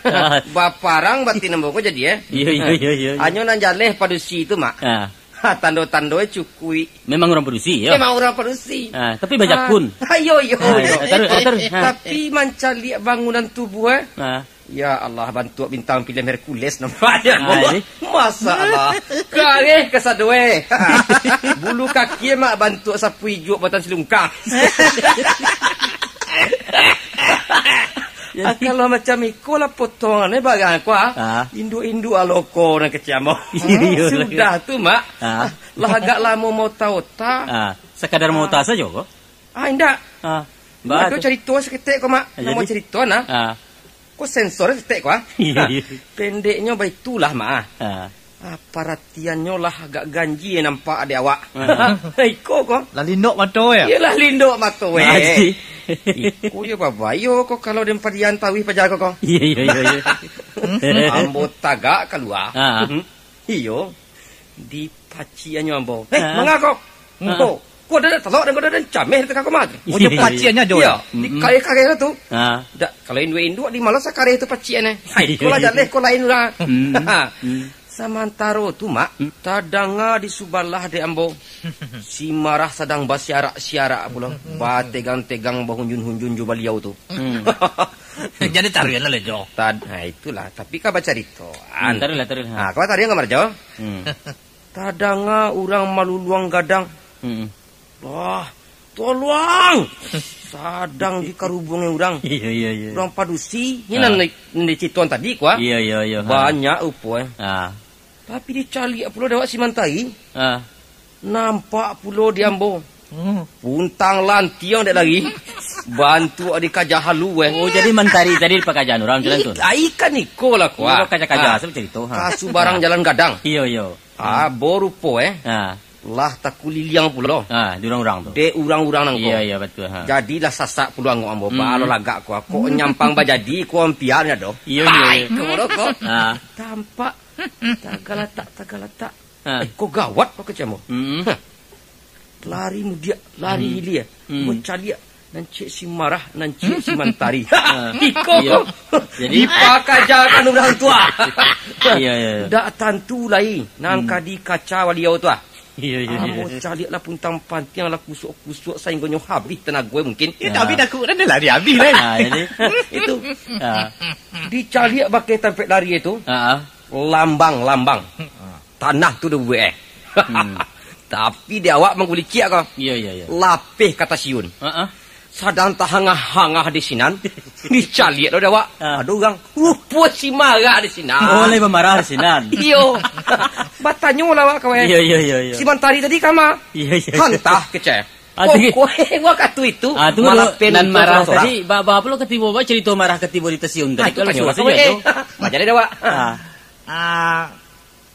Ah. Baparang batin ambo ko jadi, eh. Iya, iya, iya, iya, iya. Anyo nan jaleh padusi tu, Mak. Ah. Ha, tando-tando cukuik. Memang urang padusi, yo? Memang urang padusi. Ah, tapi bajakun. Ah, iyo, iyo, Ah, iyo. Taruih, taruih, ha. Tapi mancaliak bangunan tubuh, eh. Ah. Ya Allah, bantuak bintang filem Hercules nampaknyo. Ah, ini. Masya Allah. Kareh kasadonyo. Bulu kaki mak bantuak sapu ijuak buatan silungkang. Ah, kalau macam iko lah potongan, eh, barang ko, ah. Ah. Induak-induak aloko nan kecek ambo. Iyo, iyo. Sudah tu, Mak. Ah. Lah agak lamo maota-ota. Ah, sakadar maota sajo ko? Ah, indak. Ah. Ado carito saketek ko, Mak. Ah, jadi? Namo carito, nah. Ah. Ko sensor saketek ko, ah. Iyo, iyo. Pendeknyo baitulah, Mak, ah. Ah. Ah, paratiannyo lah agak ganjia nampak dek awak. Ah. Iko ko. Lah lindok mato, yo? Iyolah, lindok mato, eh. Ah, jadi? Iko yo babayo ko kalau den padian tawih paja ko, ko. Iyo, iyo, iyo, iyo. Ambo tagak kalua. Ah. Mhm. Iyo. Dipaciannyo ambo. "Eh, ah, manga ko?" Ah. Ko, ko ado talok dan ko ado cameh di tangah ko, Mak. Oh, iyo, iyo, iyo. Paciannyo jo. Iyo, mm-mm. Dikareh-kareh tu. Ah. Dak, kalau induak-induak di malas kareh tu pacian, eh. Hai, ko lah jaleh, ko lain lah. Hmm. Hmm. Samantaro tu, Mak, hmm, tadanga di subalah dek ambo, si Marah sadang basiarak-siarak pulo, bategang-tegang, bahunjun-hunjun jo baliau tu. Hmm. Jadi taruihlah, Lejo. Tad-, nah, itulah. Tapi ka bacarito. Hmm, taruihlah, taruihlah. Nah, ka bacarito ka Marjo. Hmm. Tadanga urang maluluang gadang. Hmm. Wah, tolong! Sadang dikarubungi urang. Iyo, iyo, iyo. Urang padusi. Ini, ah, nan, nan dicitoan tadi, ko, ah. Iyo, iyo, iyo. Ha. Banyak rupo, eh. Ah. Tapi dicaliak pulo dek awak si Mantari. Ah. Nampak pulo di ambo. Hmm. Puntang lantiang dek lari. Bantuak dikaja halu, eh. Oh, jadi Mantari tadi dipakaja urang macam tu? Ai, kan iko lah, ko, ah. Iyo, kaja-kaja, ah, asa bacarito, ha. Ka subarang jalan gadang. Iyo, iyo. Ah, hmm, bo rupo, eh. Ha. Lah takuliliang pulo. Ha, di urang-urang tu. Dek urang-urang nangko. Iyo, iyo, batua, ha. Jadilah sasak pulo angok ambo. Hmm. Balo lagak ko, ko nyampang bajadi, ko ampiaknyo doh. Iyo, iyo, iyo. Hai, ko, ko. Ha. Tampak tagalatak, tagalatak. Ha. Eh, ko gawat, ko kecek ambo. Hmm. Hah. Lari mudiak, lari, hmm, hilia. Hmm. Bacaliak, nan ciek si Marah, nan ciek si Mantari. Ha, iko, iyo, ko. Jadi? Dipakajakan urang tu, ah. Iyo, iyo, iyo. Dak tantu lai, nan, hmm, ka dikaca baliau tu, ah. Iyo, iyo, iyo. Ambo caliak lah puntang pantiang lah kusuak-kusuak sainggonyo habih tanago mungkin. Iyo, tapi takuk dah lari habih, kan? Ah, jadi? Itu. Ah. Dicaliak pakai tampek lari itu. Ah, ah. Lambang, lambang. Ah. Tanah tu dah buek, eh. Hmm. Tapi di awak mangkuliciak ko. Iyo, iyo, iyo. Lapeh ka tasiun. Ah, ah. Sadang tahangah-hangah di sinan, dicaliak lo dek awak. Ah. Ado urang, rupo si Marah di sinan. Oh, lai bamarah di sinan. Iyo. Batanyo lah awak ka, weh. Iyo, iyo, iyo, iyo. Si Mantari tadi kama. Iyo, iyo. Hantah kecek. Ah, tu, ko, ko, wakatu itu, ah, tu malah lo, pen nan tu marah tadi, ba, ba, apo lo katibo, ba, carito marah katibo di tasiun tadi. Ah, itu kalau tanyo suah lah, sajo weh. Tu. Bajaleh dek awak. Ah. Ah,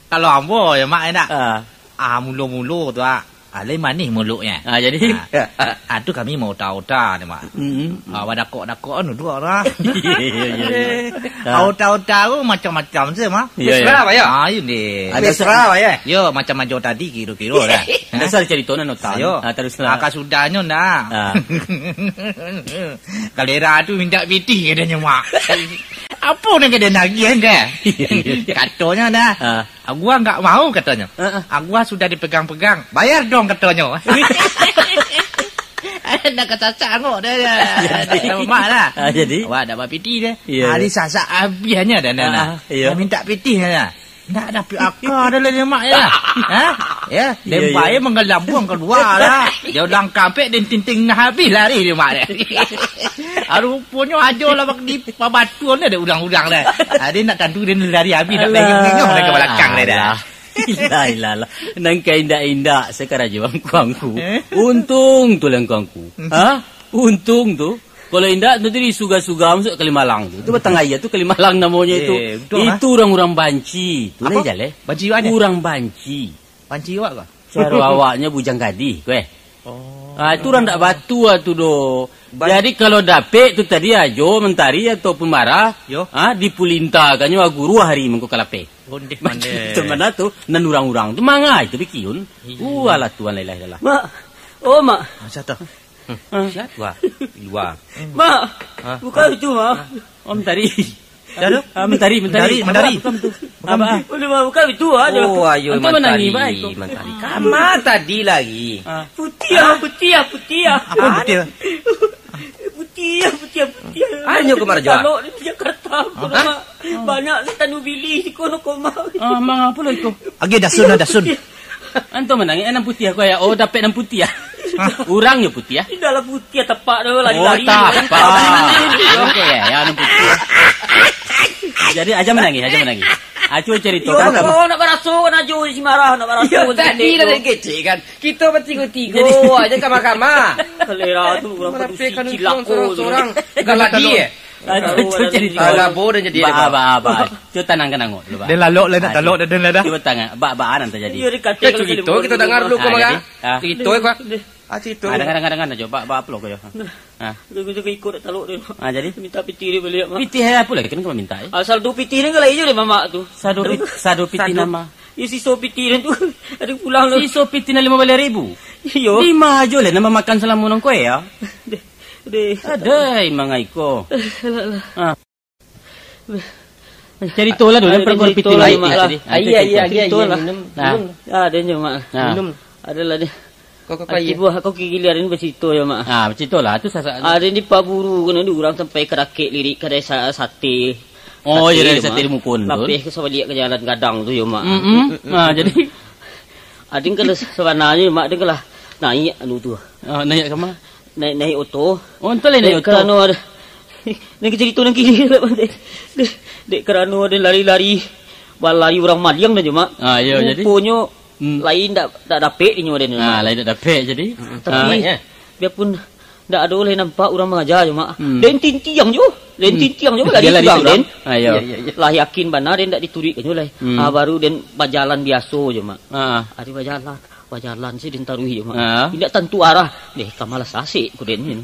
Kalau ambo yo, Mak, yo ndak? Ah. Ah, mulo-mulo tu, ah, ah, lai manih muluknyo. Ah, jadi? Ah, ah, tu kami maota-ota ni, Mak. Mm-mm. Ah, badakok-dakok anu tu lah. Iyo, iyo, iyo, iyo. Ah. Ota-ota tu macam-macam se, Mak. Iyo, iyo. Mesra, Pak, yo? Ah, iyo, deh. Ado mesra, Pak, yo? Yo, macam ajo tadi kiro-kiro lah. Dasar carito nan ota. Ayo. Ah, teruslah. Ah, kasudahnyo ndak? Ah. Galera tu mintak pitih, katonyo, Mak. Apo nan ka den agiah, kan? Katonyo dah. Ah. Agua nggak mau, katonyo. Heeh. Agua sudah dipegang-pegang. Bayar dong, katonyo. Nak kacaca angok dah, dah. Jadi? Dah mak dah. Ah, jadi? Awak dah bapiti dah. Iya, hari iya. Sasak habisnya dah, dah, dah. Ah, iya. Dah minta pitih dah. Ndak dapek aka dah lah, mak, ya. Ha? Ya, iya, lempai iya. Manggalambuang kalua lah. Dia ulang kampek dan tinting nah habis lari dia, mak, dia. Ah, ruponyo ajo lah bak di pabatuan dah, dah urang-urang dah. Ah, dia nak tantu dia lari habis, nak bengong-bengong dah ka balakang dia dah. Alah. Ilah, ilah, ilah. Nan ka indak-indak sakarajo angku-angku. Eh? Untung tu lah angku-angku. Hmm. Ha? Untung tu. Kalau indak, tu tadi suga-suga masuk Kalimalang tu. Tu batang aia tu Kalimalang namonyo itu. Eh, betul, ha? Itu urang-urang banci. Tu lah jaleh. Banci awak ni? Urang banci. Banci awak kah? Caro awaknyo bujang gadih, kueh. Oh. Ah, itu urang ndak batua tu doh. Ban- Jadi, kalau dapek tu tadi ajo, mantari ataupun marah, yo. Ah, dipulintahkannyo aguru hari mangko kalapeh. Ondeh mandeh. Macam mana tu? Nan urang-urang tu mangai tu bikiun. Iya. Walah Tuhan, la ilaha illallah. Mak. Oh, Mak. Ah, siapa tu? Hmm. Ah. Siapa? Di luar. Mak. Ah. Buka itu, Mak. Ah. Oh, mantari. Siapa tu? Ah, mantari, mantari. Mantari, mantari. Apa, apa tu? Bukan. Apa? Boleh, Mak, buka itu, ah. Oh, ayo mantari. Antum manangis, baik tu. Mantari. Kama tadi lari? Ah. Putiah, putiah, putiah. Apa putiah? Putiah, putiah, putiah. Anyo ka marajo? Kalau di Jakarta, hah? Banyak setan ubili di kono koma. Ah, manga apa lah iko? Agi dasun lah, dasun. Antum manangih, eh, nan putiah ko ya. Oh, dapek nan putiah. Urang nyo putiah, ah? Indak lah putiah, tapak tu, lari-lari. Oh, tapak. Oke, ya, ya, anu putiah. Jadi, aja manangih, aja manangih. Acu carito. Yo, kan, kau nak baraso kan, Ajo si marah, nak baraso. Yo, kan, tadi lah dari kecil, kan. Kito batigo-tigo aja kama-kama. Kalera tu, urang padusi cilako tu. Sorang-sorang. Galadi, eh? Ah, tu, tu jadi. Alah, bo dah jadi. Ba, ba, ba. Cuba tanangkan angok dulu, ba. Den lalok lah, nak talok dah, den lah dah. Cuba tangan, ba, ba, nan tajadi. Iyo, dikato. Cuba kito, kito dangar dulu, kau marah. Ah, jadi, ah. Cuba kito, eh, kau. Ah, cuba kito. Ah, dangar, dangar, dangar, cuba, ba, ba, apo lo kau yo? Ah. Kito, kito ikut talok dia. Ah, jadi? Minta pitih dia baliak, Mak. Pitih apo lagi? Kan kau minta, eh? Asal tu pitih dia kan lai jo dia, Mamak tu. Sado pit-, sado pitih nama. Iyo, siso pitih dia tu. Ada pulang lo. Siso pitih nan limo baleh ribu? Iyo. Di ma ajo lah nan mamakan salamo nan kau, ya? Deh. Deh. Adai, mangai ko. Alah, alah. Ah. Carito lah dulu, ah, perkara carito pitih lah, lai, Mak, lah. Jadi, ah, iya, carito. Iya, iya, carito iya, lah. Minum, nah. Minum. Ah, dia nyo, Mak. Nah. Minum. Adalah dia. Kau, kau, kau, iya. Tibo, kau giliran bacarito yo, Mak. Ah, bacarito lah, tu sasak. Ada di paburu, kena di urang sampai ka dakek lirik, kadai sa-, sate. Oh, sate, iya, dari yo, sate Mak. Di Mukon tu. Lapeh ke sabaliak ka jalan gadang tu yo, Mak. Mm-mm. Ah, jadi? Ada kalau sabananyo, Mak, ada kalau naik anu tu. Ah, naik ka ma? Naik, naik oto. Oh, entah lah naik oto. Dek karano ada, nan carito nan kini lah, Mak. Dek, dek karano ada lari-lari, balari urang maliang dah, Mak. Ah, iyo, jadi? Ruponyo, hmm, lain dak, dak dapek inyo den. Ah, lain dak dapek, jadi? Tapi, ah, biarpun dak ado lai nampak urang mangaja jo, Mak. Hmm. Den tintiang jo, den tintiang jo, lari lari surang, surang. Den. Ah, iyo. Iyo, iyo, iyo. Lah yakin bana den dak dituruikkan jo lai. Hmm. Ah, baru den bajalan biaso jo, Mak. Ah. Ari bajalan. Bajalan si den taruih jo, Mak. Ha? Indak tantu arah. Deh, ka ma lah sasek ko den ni.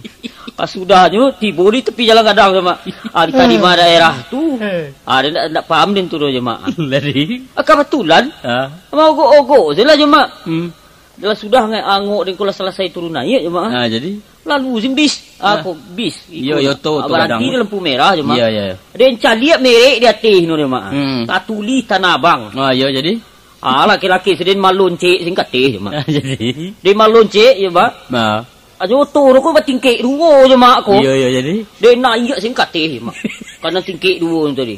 Pas sudahnyo, tibo di tapi jalan gadang jo, Mak. Ah, di tadi mah daerah tu. Ah, den ndak, ndak paham den turun jo, Mak. Lari. Ah, kabatulan. Ha? Mah ogok-ogok se lah jo, Mak. Hmm. Dah sudah ngai angok den ko lah salasai turun naiak jo, Mak. Ha, jadi? Lalu si bis. Ah, ko bis. Iyo, iko iyo, tu, ah, tu baranti gadang. Di lampu merah jo, Mak. Iyo, iyo, iyo. Den caliak merek di ateh no jo, Mak. Hmm. Tatulih Tanah Abang. Ah, iyo, jadi? Ah, laki-laki si den maloncek singkateh jo, Mak. Ah, jadi? Den maloncek jo, Mak. Nah. Ajo oto ko batingkek duo jo, Mak, ko. Iyo, iyo, jadi? Den naiak singkateh, Mak. Kana tingkek duo tadi.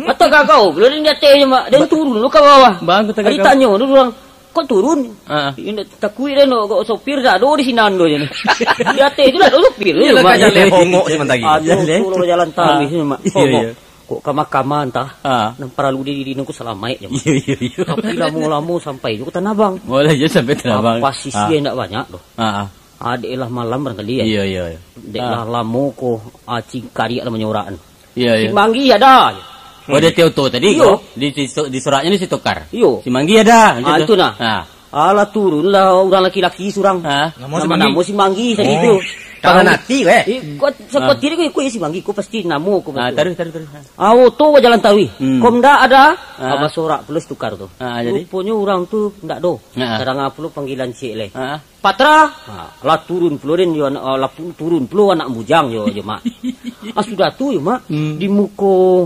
Atau gagau, belum den di ateh jo, Mak. Den turun lo ka bawah. Bang, kata gagau. Ditanyo dulu urang, "Kok turun?" Ah. Indak takuik den, kok sopir dak ado di sinan do je. Di ateh tu dak ado sopir tu, Mak. Iyolah, kan jaleh hongok si mantari. Ajo oto lo bajalan taruih, Mak. Iyo, iyo. Kok ka ma-ka ma antah, ah, nan paralu di diri nungku salamaik je, Mak. Iyo, iyo, iyo. Tapi lamo-lamo sampai jo ka Tanah Abang. Oh, lah, iyo sampai Tanah Abang. Apa sisi ah. Indak banyak doh. Ah, ah. Ah, dek lah malam barangkali, ya. Iyo, iyo, iyo. Dek ah. Lah lamo ko, ah, cingkariak lah manyorak. Iyo, iyo. Simanggi ada. Oh, di ateh oto tadi ko? Iyo. Di, di, di suratnyo ni si Tokar. Iyo. Simanggi ada, ah, gitu. Itu nah. Ah. Alah, turunlah urang laki-laki surang. Ha? Namo Simanggi. Namo Simanggi tadi tu. Oh. Tahan hati, weh. Eh, kau, sakuatir ko, ko Simanggi, ko pasti namo ko. Ah, betul. Taruih, taruih, taruih. Ha. Ah, oto bajalan taruih. Hmm. Kok ndak ada, ah, basorak pulo si Tokar tu. Ah, jadi? Ruponyo urang tu ndak do. Ha. Tarang pulo panggilan ciek lai. Ha. Patra. Ha, lah turun pulo den yo, ah, lah pu-, turun pulo anak bujang yo, yo, Mak. Ah, sudah tu yo, Mak, hmm, di muko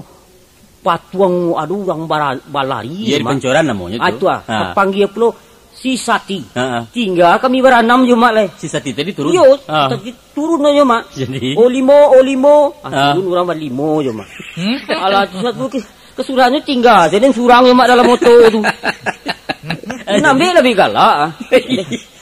patuang ado urang bara-, balari, Mak. Iyo, di pancoran namonyo tu. Ah, itu ah. Ha. Panggia pulo si Sati. Ha, ha. Tingga kami baranam jo, Mak, lai. Si Sati tadi turun? Iyo, ha. Tadi turun jo, Mak. Jadi? Oh, limo, oh, limo. Ah, ha. Turun urang balimo jo, Mak. Hmm? Alah, tu satu ke-, kesudahnyo tingga se den surang jo, Mak, dalam oto tu. Nambik labiah galak, ah.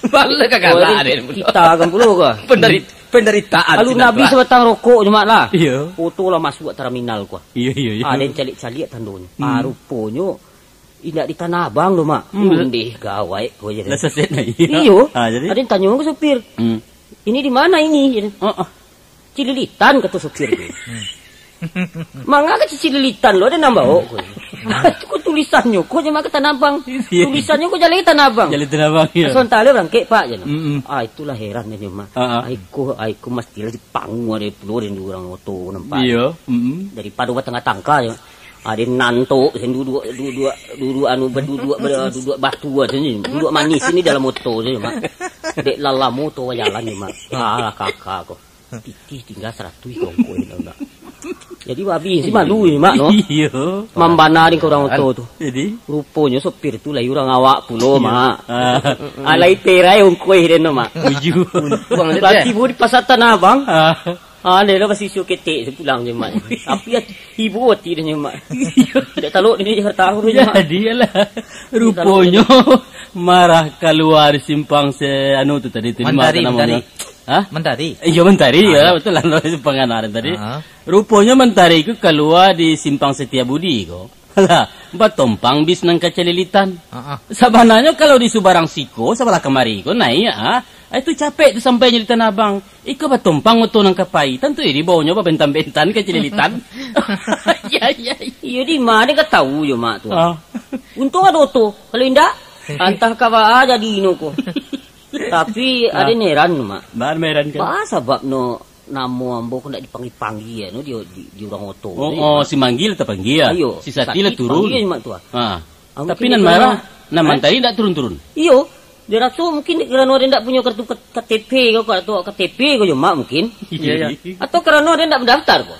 Bala ka galak den pulo. Kita kan pulo ka. Penderi-, penderitaan. Alun habis sabatang rokok jo, Mak, lah. Iyo. Oto lah masuak terminal ko. Iyo, iyo, iyo. Ah, den caliak-caliak tandonyo. Hmm. Ah, ruponyo indak di Tanah Abang tu, Mak. Hmm. Undeh gawai ko je. Lah saset nah, iyo. Iyo. Ah, jadi? Aden tanyo ka sopir. Hmm. "Ini di mana ini?" Heeh. "Cililitan," kato sopir tu. Hmm. "Manga ka Cililitan lo, aden nan baok ko." Itu ko tulisannyo ko je, Mak, ka Tanah Abang. Iyo. Tulisannyo ko jaleh Tanah Abang. Jaleh Tanah Abang, iyo. Sontak lo barangkek, Pak, je. Mm-mm. Ah, itulah heran je, Mak. Ah, ah. Ai ko, ai ko mestilah dipanguah dari pulo dari urang oto nampak. Iyo. Mm-mm. Daripado batangka-tangka je. Ado nan tu, sen duduak, duduak, duduak anu, baduduak, baduduak batu aja ni. Duduak manis ni dalam oto je, Mak. Dek lah lamo oto bajalan ni, Mak. Alah, kakak ko. Pitih tingga saratuih kongko ni, tau tak? Jadi, babi si malu ni, Mak, no? Iyo. Mambana dek urang oto tu. Jadi? Ruponyo sopir tu lai urang awak pulo, iyo, Mak. Ah. Ah, lai perai ongkoih den tu, Mak. Tujuh. Untuang je. Lah tibo di Pasar Tanah Abang. Ah. Ah, deh lah, basiso ketek tu pulang je, Mak. Tapi ati, ibo ati dah nyo, Mak. Iyo. Tidak talok di Jakarta, aku punya, Mak. Jadi, alah. Tidak talok. Ruponyo, Marah kalua di simpang se anu tu tadi tu, di ma Mantari, namonyo? Mantari. Hah? Mantari. Iyo, Mantari, Ah, ya, iyo. Betul lah, simpang anak tadi. Ah. Ruponyo Mantari ku kalua di simpang Setiabudi ko. Lah, batompang bis nan ka Calilitan. Ah, ah. Sabananyo kalau di subarang siko, sabalah kamari ko, naiak, ah. Itu capek tu sampai di Tanah Abang. Iko batompang oto nan ka pai, tantu iyo dibawonyo babentan-bentan ka Calilitan. Ya, ya, ya. Iyo, di ma den ka tahu jo, Mak, tu? Ah. Untung ado oto. Kalau indak, antah ka baa jadi ino ko. Tapi, Ah. aden heran, Mak. Baa heran kan? Baa sabab no namo ambo ko ndak dipanggia-panggia no di, di, di urang oto Oh, tu, oh, Mak. Si Manggil tapanggia. Iyo, Si Sati lah turun. Panggia, Mak, tu, ah. Ah. Ah, Tapi mungkin nan dia marah, kena, nan eh? Mantari ndak turun-turun. Iyo, dia raso mungkin dek karano dia ndak punyo kartu K-, K T P ko, atau K T P ko jo, Mak, mungkin. Iya, iya. Atau karano dia ndak mendaftar ko.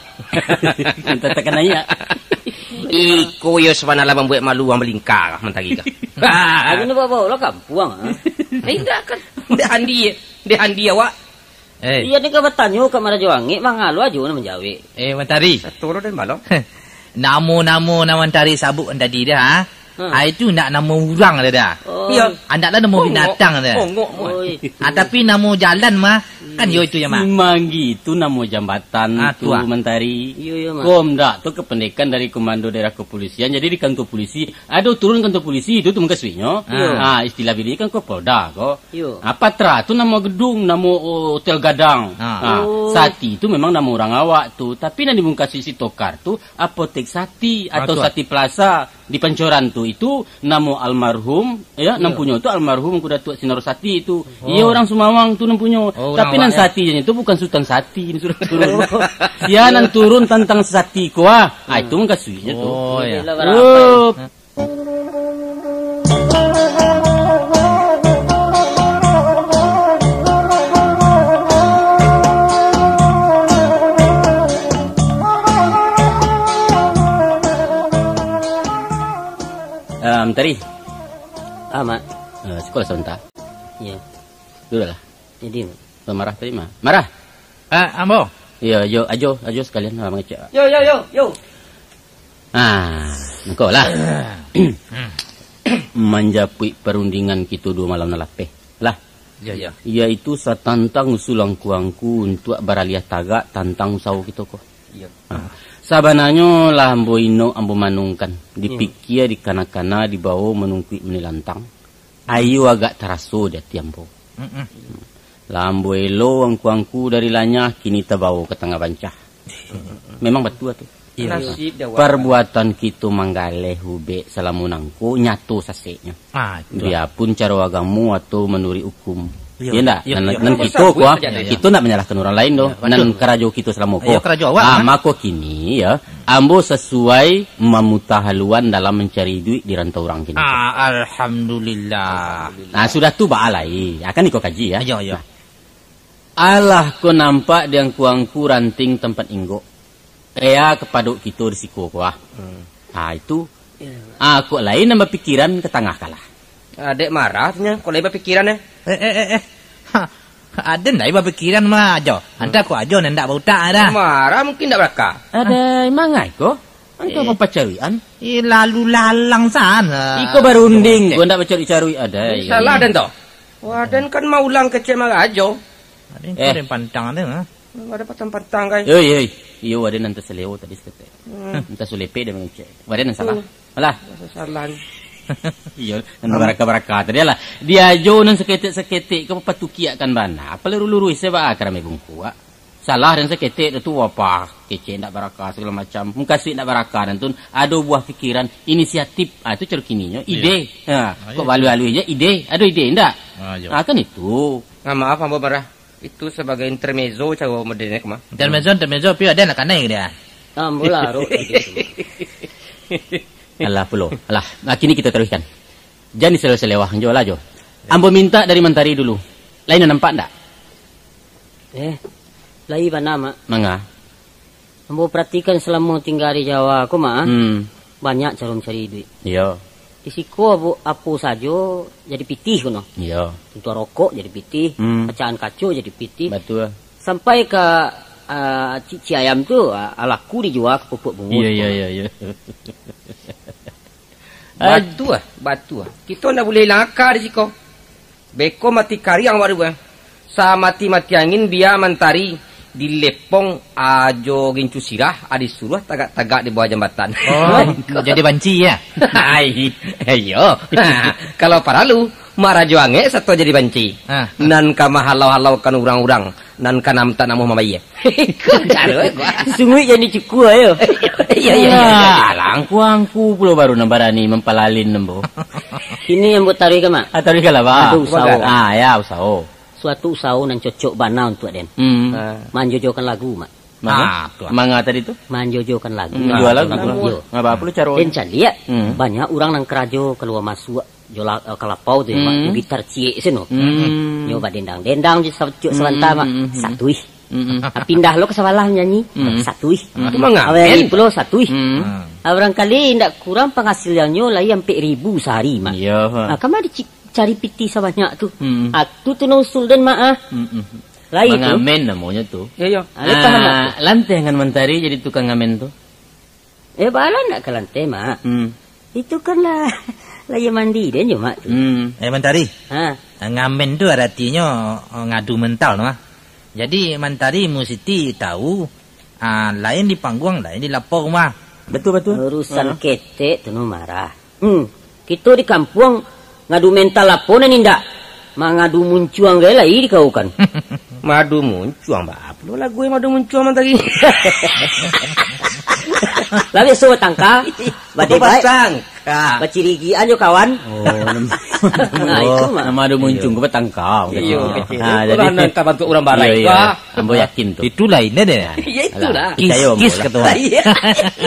Entah takana iya. Iko yo sabana lah mambuek malu urang balingka Mantari ka. Aku ni bawa-bawa lah kampuang, ah. Eh, indak kan. Dek Andi, dek Andi awak. Eh. Iya, ni ka batanyo ka Marajo Angek, mangalo ajo nak manjawek. Eh, Mantari. Satu lo den balo. Namo-namo nan Mantari sabuik tadi dah, ha? Hmm. Ah, itu ndak namo urang dah, dah. Oh. Iya. Andaklah namo Bongok. Binatang dah. Bongok, Mak. Oi. Ah, tapi namo jalan mah, kan yo itu ya, Mak. Simanggi itu namo jambatan Ah, tu, tu, ah. Mantari. Iyo, iyo, Mak. Kom ndak tu kependekan dari Komando Daerah Kepolisian. Jadi di kantor polisi, ado turun kantor polisi itu tu mukasuiknyo. Ah. Ah, istilah bini kan Kapolda ko. Iyo. Ah, Patra tu namo gedung, namo hotel gadang. Ah. Ah, Oh. Sati tu memang namo urang awak tu. Tapi nan dimukasuik si Tokar tu Apotek Sati Ah, atau tu, ah. Sati Plaza di Pancoran tu. Itu namo almarhum, ya, Iyo. Nan punyo tu almarhum Angku Datuak Sinaro Sati tu. Oh. Iyo urang Sumawang tu nan punyo. Oh, urang Tapi nan awak, ya. Sati je tu bukan Sutan Sati ni sudah turun. Oh. Sia nan turun tantang Sati ko ah. Ah, itu mukasuiknyo tu. Oh, ya. Iyalah, Oh. barapa? Ah, Mantari. Ah, Mak. Ah, siko lah sabanta. Iya. Duduaklah. Jadi, Mak. Marah tadi, Mak. Marah. Ah, ambo. Iyo, ajo, ajo, ajo sakalian lah mangecek. Yo, yo, yo, yo. Ah, engkau lah. Manjapuik parundingan kito duo malam nan lapeh. Lah. Yo, yo. Yaitu satantang usulan angku-angku untuak baraliah tagak tantang usaho kito ko. Yo. Ah. Sabananyo lah ambo inok, ambo manungkan, Hmm. dipikia, dikana-kana, dibawo manungkuik manilantang. Ayo agak taraso di ati ambo. Mm-mm. Lah ambo elo angku-angku dari lanyah, kini tabawo ka tangah bancah. Memang batua tu. Iyo, iyo. Nasib dia awak. Parbuatan kito manggaleh ubek salamo nangko nyato saseknyo. Ah, itu. Biapun caro agamo atau manuruik hukum. Iyo. Iyo ndak? Iyo, nan, iyo. Nan Iyo, kito sabut ko, ah, saja, iyo. Kito ndak manyalahkan urang lain doh. Iyo, betul. Nan karajo kito salamo ko. Iyo, karajo awak, Ah, ah. Mako kini, ya, ambo sasuai mamuta haluan dalam mancari iduik di rantau urang kini. Ah, alhamdulillah. Nah, sudah tu baa lai. Akan iko kaji, ya. Iyo, iyo. Nah. Alah ko nampak di angku-angku ranting tampek inggok. Ea kapadok kito di siko ko, ah. Hmm. Ah, itu. Iyo. Ah, kok lain nan bapikiran ka tangah kalah. Ah, dek marah tu nyo, kok lain bapikiran, eh. Eh, eh, eh, eh. Ha, aden lai bapikiran mah ajo. Hmm. Antah kok ajo nan ndak bautak dah. Marah mungkin ndak balaka. Ada mangai ko? Antah Eh. papacaruian? Eh, lalu lalang sana. Iko barunding Cek. ko ndak bacaruik-caruik ada. Jadi salah den tu. Wah, den kan maulang kecek marah ajo. Aden Eh. tu den pantang aden, ha? Ada patang-patang kai. Oi, oi. Iyo, waden nan tasalewo tadi saketek. Hmm. Nan tasulepek dia mangecek. Waden nan salah. Hmm. Alah. Salah. Iyo, nan baraka-baraka tadi lah. Diajo nan saketek-saketek ka papatukiakkan bana. Apa luruih-luruih se baa ka ramai bungkuak. Salah dan saketek tu apa kecek ndak baraka segala macam. Mukasuik ndak baraka dan tu ado buah pikiran, inisiatif. Ah, tu caro kininyo, Iyo. ide. Ha, Ah, kok iyo. baluih-aluih je ide. Ado ide ndak? Ah, iyo. Ah, kan itu. Ah, maaf, ambo marah. Itu sabagai intermezzo caro modern ko mah. Intermezzo, intermezzo, pi ada nak kanai ke dia? Ah, mula, Ruk. Alah, pulo. Alah, nah, kini kita taruihkan. Jan disalewah-salewah jo lah, Jo. Ambo minta dari Mantari dulu. Lain nampak ndak? Eh, lai bana, Mak. Manga? Ambo paratikan salamo tingga di Jawa ko, Mak, ah, Hmm. banyak caro mancari duit. Iyo. Di siko apo, apo sajo jadi pitih kono. Iyo. Tuntuang rokok jadi pitih, Hmm. pacahan kaco jadi pitih. Batua. Sampai ka, ah, cik-cik ayam tu, ah, laku dijua ka pupuak bunguih Iyo, iyo, kono. iyo, iyo. Batua, batua. Kito ndak buliah ilang aka di siko. Beko mati kariang baru, eh. Samati-mati angin bia mantari dilepong ajo gincu sirah, adi suruah tagak-tagak di bawah jambatan. Oh, jadi banci, ya? Ai, iyo. Kalau paralu, marajo angek sato jadi banci. Ah. Nan ka mahalau-halaukan urang-urang, nan ka nam-, tak namuah mambayia. Ko caro, eh, ko. Sunguik jadi cukua, yo. Iyo, iyo, iyo, iyo. Alah, angku-angku pulo baru nan barani mampalalin ambo. Kini ambo taruihkan, Mak. Ah, taruihkanlah, Mak. Ado usaho. Ah, ya, usaho. Suatu usaho nan cocok bana untuak den. Hmm. Ah. Manjojokan lagu, Mak. Mano? Ah, tu. Manga tadi tu? Manjojokan lagu. Hmm, jual lagu. Yo. Ngapa, apa lu caro? Den caliak, hmm, banyak urang nan karajo kalua masuak. Jola-, eh, kalapau tu, Mak, hmm, tu gitar ciek seno. Hmm. Nyo badendang-dendang je sa-, cuak, hmm, sabanta, Mak. Hmm, hmm, hmm. Satuih. Hmm, hmm. Ah, pindah lo ka sabalah nyanyi, hmm, satuih. Hmm. Tu mangamen. Awal nyanyi pulo satuih. Hmm. Ah, barangkali indak kurang pangasiliannyo lai ampek ribu sahari, Mak. Iyo, ha. Ah, kama dici-, cari pitih sabanyak tu? Hmm. Ah, tu, tu nan usul den, Mak, ah. Hmm, hmm. Lai tu. Mangamen namonyo tu. Iyo, iyo. Ah, lai paham, Mak, tu? Ah, lanteh ngan Mantari jadi tukang ngamen tu. Eh, baa ndak ka lanteh, Mak. Hmm. Itu kan lah, lah iyo mandi den jo, Mak, tu. Hmm. Eh, Mantari. Ha. Ngamen tu aratinyo, eh, ngadu mental tu, ah. Jadi, Mantari musiti tahu, ah, lain di pangguang, lain di lapau, mah. Betul, betul. Urusan, ha, ketek tu, no, marah. Hmm, kito di kampuang ngadu mental apo nan indak? Mangadu muncuang gai lai dikaukan. Madu muncuang, baa pulo lagu yang madu muncuang tadi? Lah biaso batangka, badebai, batangka, bacirigian jo kawan. Oh, nam-, nah, itu mah. Nama adu muncuang ko batangka. Iyo, kecil. Ha, jadi, itulah nan ka bantuak urang barai, iyo, iyo, ko. Ambo yakin tu. Itulah ini deh. Iyo, itulah. Alah, picayo ambo kis-kis lah. Ketawa. Iyo.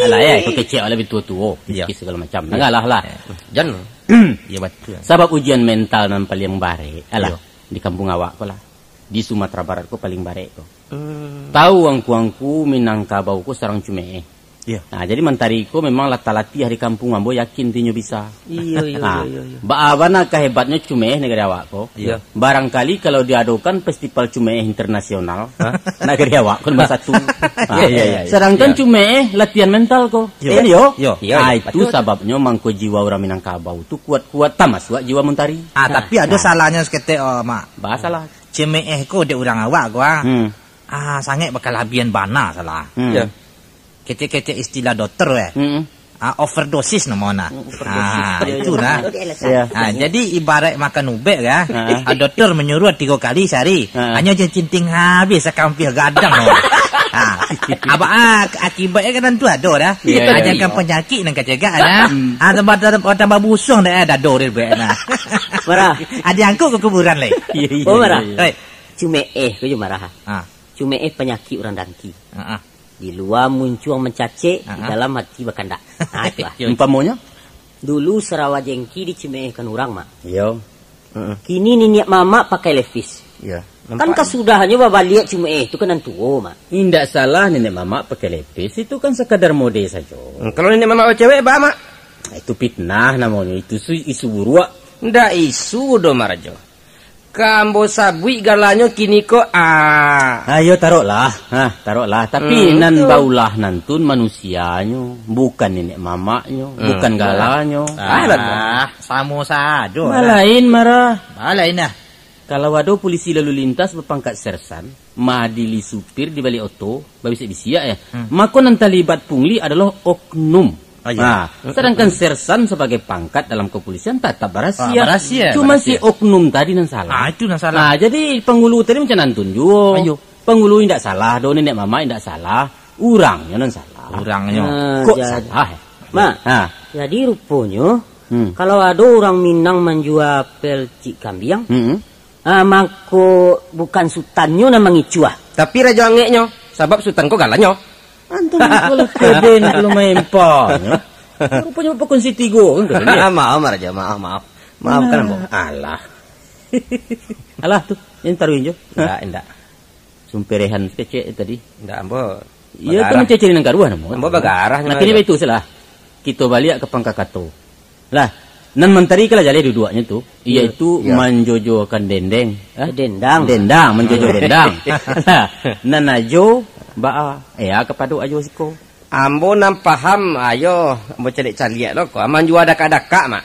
Alah, ya, itu kecil lah, tuo-tuo. Iyo. Kis-kis segala macam. Iyo. Tangahlah lah. Iyo. Jan. Iyo, batua. Sabab ujian mental nan paliang barek, alah, iyo, di kampuang awak ko lah. Di Sumatera Barat ko paliang barek ko. Hmm. Tahu angku-angku Minangkabau ko sarang Cumeeh. Iyo. Nah, jadi Mantari ko memang lah talatiah di kampuang, ambo yakin ti nyo bisa. Iyo, iyo, nah, iyo, iyo, iyo. Baa bana ka hebatnyo Cumeeh nagari awak ko. Iyo. Barangkali kalau diadokan festival Cumeeh internasional, hah? Nagari awak ko nomor satu. Nah, iyo, iyo, iyo, iyo. Sedangkan, iyo, Cumeeh latihan mental ko. Iyo. Kan, yo? Iyo. Iyo, ah, iyo, itu betul. Sababnyo mangko jiwa urang Minangkabau tu kuat-kuat, tamasuak jiwa Mantari. Ah, nah, tapi ado, nah, salahnyo saketek, oh, Mak. Baa salah? Cumeeh ko dek urang awak ko, ah. Hmm. Ah, sangaik bakalabihan bana salah. Hmm. Iyo. Kecek-kecek istilah dokter, eh. Hmm. Ah, overdosis namo nah. Hmm, overdosis. Ah, iyo, itu iyo, nah. Iyo. Ah, jadi ibarat makan ubek, ya. Ha. Ah, dokter menyuruh tigo kali sehari. Ha. Hanyo je cinting habis sakampih gadang, no. Ah, apa, ah, akibatnyo kan tantu ado dah. Iyo, iyo. Ajankan panyakik nan kacegah, ya. Hmm. Ah, tambah, tambah, tambah busuang dah, eh, dado dia buat nah. Marah. Ada angkut ke kuburan lai. Iyo, iyo, oh, marah. Iyo, iyo. Hei. Cumeeh ko jo marah. Ah. Cumeeh panyakik urang dangki. Ha, ah. Di lua muncuang mancacek, di, ah, ah, dalam hati bakandak. Ah, itu lah. Iyo. Umpamonyo? Dulu sarawa jengki dicumeehkan urang, Mak. Iyo. Heeh. Kini niniak mamak pakai levis. Iyo. Kan nampak? Kasudahnyo babaliak cumeeh tu ka nan tuo, Mak. Indak salah niniak mamak pakai levis, itu kan sakadar mode sajo. Hmm, kalau niniak mamak bacewek, baa, Mak? Itu fitnah namonyo, itu su-, isu buruak. Ndak isu doh, Marajo. Ka ambo sabuik galanyo kini ko, ah. Ayo, taroklah. Ha, taroklah. Tapi, hmm, nan, betul, baulah nantun manusianyo, bukan niniak mamaknyo, hmm, bukan galanyo. Ah, samo sajo lah. Malain marah. Malain lah. Kalau ado polisi lalu lintas bapangkat sersan, maadili supir di baliak oto, babisiak-bisiak, ya. Hmm. Mako nan talibat pungli adalah oknum. Ah, iya. Nah, sedangkan sersan sebagai pangkat dalam kepolisian tatap barasia. Ah, barasia, cuma barasia. Si oknum tadi nan salah. Ah, itu nan salah. Nah, jadi pangulu tadi macam nantun juo. Ayo. Pangulu indak salah, do niniak mamak indak salah. Urangnyo nan salah. Urangnyo. Ah, kok jadi salah, eh? Mak, ha, jadi ruponyo, hmm, kalau ado urang Minang manjua pelcik kambiang, hmm, ah, mangko bukan sutannyo nan mangicuah. Tapi rajo angeknyo, sabab sutan ko galanyo. Antum ko lah kode nak lu main pa nyo. Ruponyo bapakunsi tigo kan tu. Maaf, maaf, Rajo, maaf, maaf. Maafkan ambo. Nah, alah. Alah tu, yang taruh injo. Indak, indak. Sumperehan kecek tadi. Indak, ambo. Iyo, tu bagarah. Menceceri nang karuah namo. Ambo bagarah. Nah, kini baitu salah. Kito baliak ka pangka kato. Lah, nan mantari kalah jaleh duduaknyo tu, iyo, iyaitu, iyo, manjojokan dendeng. Eh? Dendang. Dendang, manjojo dendang. Lah, nan ajo, baa, eh, kapado ajo siko. Ambo nan paham, ayo, ambo caliak-caliak lo ko. Manjua dakak-dakak, Mak.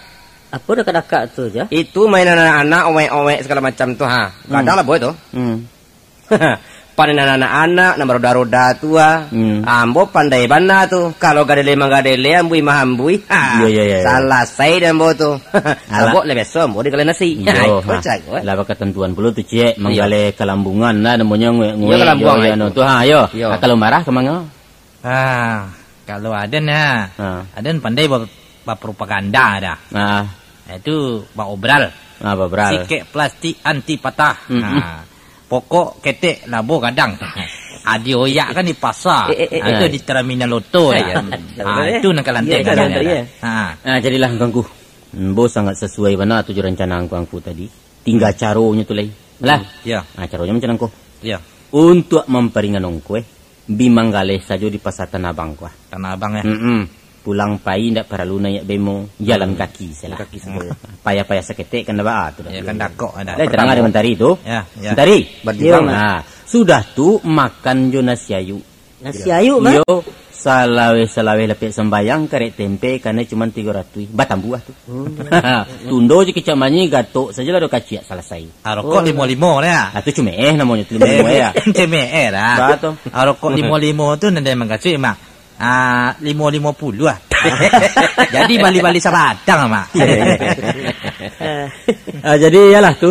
Apo dakak-dakak tu, Jo? Itu mainan anak-anak, owek-owek sagalo macam tu, ha. Hmm. Gadang lah, boy, tu. Hmm. Mainan anak-anak, nan baroda-roda tu, ha. Hmm. Ambo pandai bana tu. Kalau gadele manggadele, ambui maambui, ha. Iyo, iyo, iyo, iyo. Salasai dek ambo tu. Alah. Sabab lah biaso ambo digaleh nasi. Iyo, ha, ha. Kocak, eh. Lah bakatantuan pulo tu, Ciek. Iyo. Manggaleh kalambungan lah namonyo, ngowek-ngowek, iyo, kalambuang, iyo, iyo, itu. Anu tu, ha, iyo. Iyo. Ha, kalau marah ka manga? Ah, kalau aden, ah, ah, aden pandai ba-, bapropaganda dah. Ah. Itu baobral. Ah, baobral. Sikek plastik anti patah. Mm-mm. Ah, pokok ketek labo gadang. Ah, dioyak kan di pasar. Eh, eh, eh, ah, itu eh, di terminal oto dah. Ah, itu nan kalanteng. Iya, itu kalanteng, iya. Ah. Ah, jadilah, Angku. Ambo sangat sasuai bana tu jo rancana Angku-angku tadi. Tingga caronyo tu lai. Lah. Ya. Ah, caronyo macam nangko. Ya. Untuak mamparingan ongkoh, eh, bi manggaleh sajo di Pasar Tanah Abang ko, ah. Tanah Abang, ya? Mm-mm. Pulang pai ndak paralu naiak bemo, jalan kaki sajolah. Kaki sajo, ya. Payah-payah saketek kan ndak baa tu dah. Ya, kan dakok dah. Lah, tarang ado Mantari tu. Ya, ya. Mantari. Berjuang. Nah, sudah tu makan jo nasi ayuk. Nasi ayuk, Mak? Iyo, salaweh-salaweh lapek sambayang, karek tempe, kanai cuman tigo ratuih. Batambuah tu. Hmm. Tundo je kicak manyi, gatok sajolah do kaciak salasai. Ah, rokok limo-limo lah. Ah, tu cumeeh namonyo tu, limo-limo ya. Cumeeh lah. Ba tu. Ah, rokok limo-limo tu nan dia mangkasuik, Mak. Ah, limo limo puluah ah. Jadi bali-bali sabatang, Mak. Ah, jadi iyalah tu.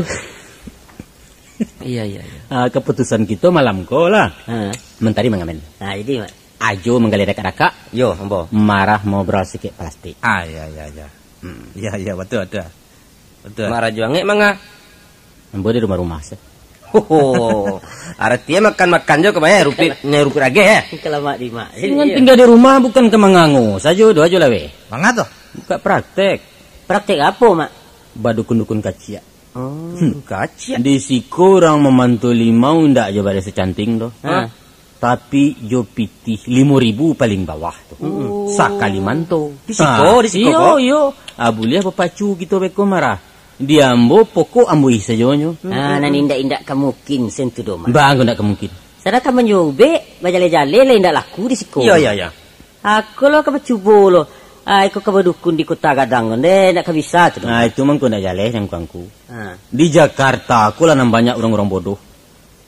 Iya, iya, iya. Ah, kaputusan kito malam ko lah. Ha. Mantari mangamen. Ha, jadi, Mak. Ajo manggaleh dakak-dakak. Yo, ambo. Marah maobral sikek plastik. Ah, iya, iya, iya. Hmm. Iya, iya, betul, betul. Betul. Mak Rajo Angek manga? Ambo di rumah-rumah se. Hoho. Aratinyo makan-makan jo ka bayar rupiah, nyai rupiah ageh, eh? Kalamak di mak. Dengan tingga di rumah bukan ka mangango sajo, doh ajo lah weh. Manga tu? Buka praktek. Praktek apo, Mak? Badukun-dukun kaciak. Oh, hmm, kaciak. Di siko urang mamanto limau indak jo baleh sacanting doh. Ha. Tapi jo pitih limo ribu paling bawah tu. Mm-mm. Sakali manto. Di siko, ha, di siko iyo, ko? Iyo. Ah, buliah bapacu kito beko marah. Di ambo pokok ambo ih sajonyo. Ah, nan indak-indak ka mungkin sentuh doma. Bang, indak ka mungkin. Sadangkan manjua ubek, bajaleh-jaleh lah indak laku di siko. Iyo, iyo, iyo. Aku lo ka bacubo lo. Ah, iko ka badukun di Kota Gadang ko, ndeh, ndak ka bisa tu. Ah, itu mangko ndak jaleh, Angku-angku. Ha. Di Jakarta ko lah nan banyak urang-urang bodoh.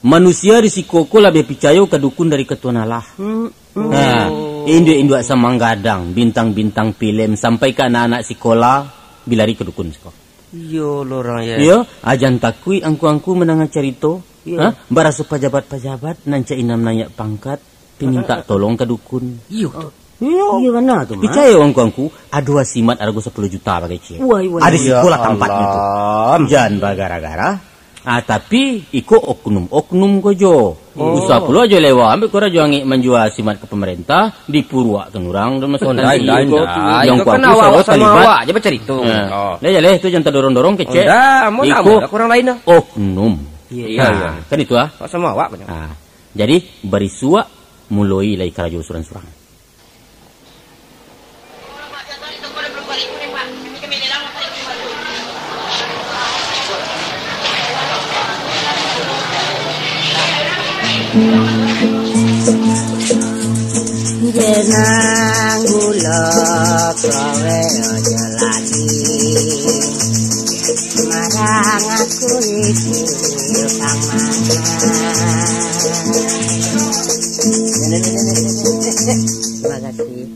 Manusia di siko ko labiah picayo ka dukun dari ka Tuhan Allah. Hmm, hmm. Ha, induak-induak samanggadang, bintang-bintang pilem, sampai ka anak-anak sikola, bi lari ka dukun siko. Iyo lo urang, ya. Iyo, ajan takuik angku-angku mandanga carito. Iyo. Ha? Baraso pajabat-pajabat nan cak inam naiak pangkat, pi mintak tolong ka dukun. Iyo tu. Iyo. Iyo bana tu, Mak. Picayo angku-angku, ado asimat arago sapuluah juta bagai ciek. Wah, wah. Ado siko lah tampaknyo tu. Alam. Jan bagara-gara. Ah, tapi iko oknum-oknum ko jo. Oh. Usah pulo jo lewa, ambek ko Rajo Angek manjua asimat ka pamarentah, dipuruakkan urang dan masuk. Oh, ndak, ndak, ndak. Iko kan awak-awak samo awak je bacarito. Oh. Lah, jaleh tu jan tadorong-dorong kecek. Oh, ndak, amun iko amun aku urang lain dah. Oknum. Iya, iya. Kan itu ah. Awak samo awak banyak. Ah. Jadi, barisuak muloi lai karajo surang-surang. Jenang gulo kowe ojo lagi. Marang aku iki kang mangan. Terima kasih.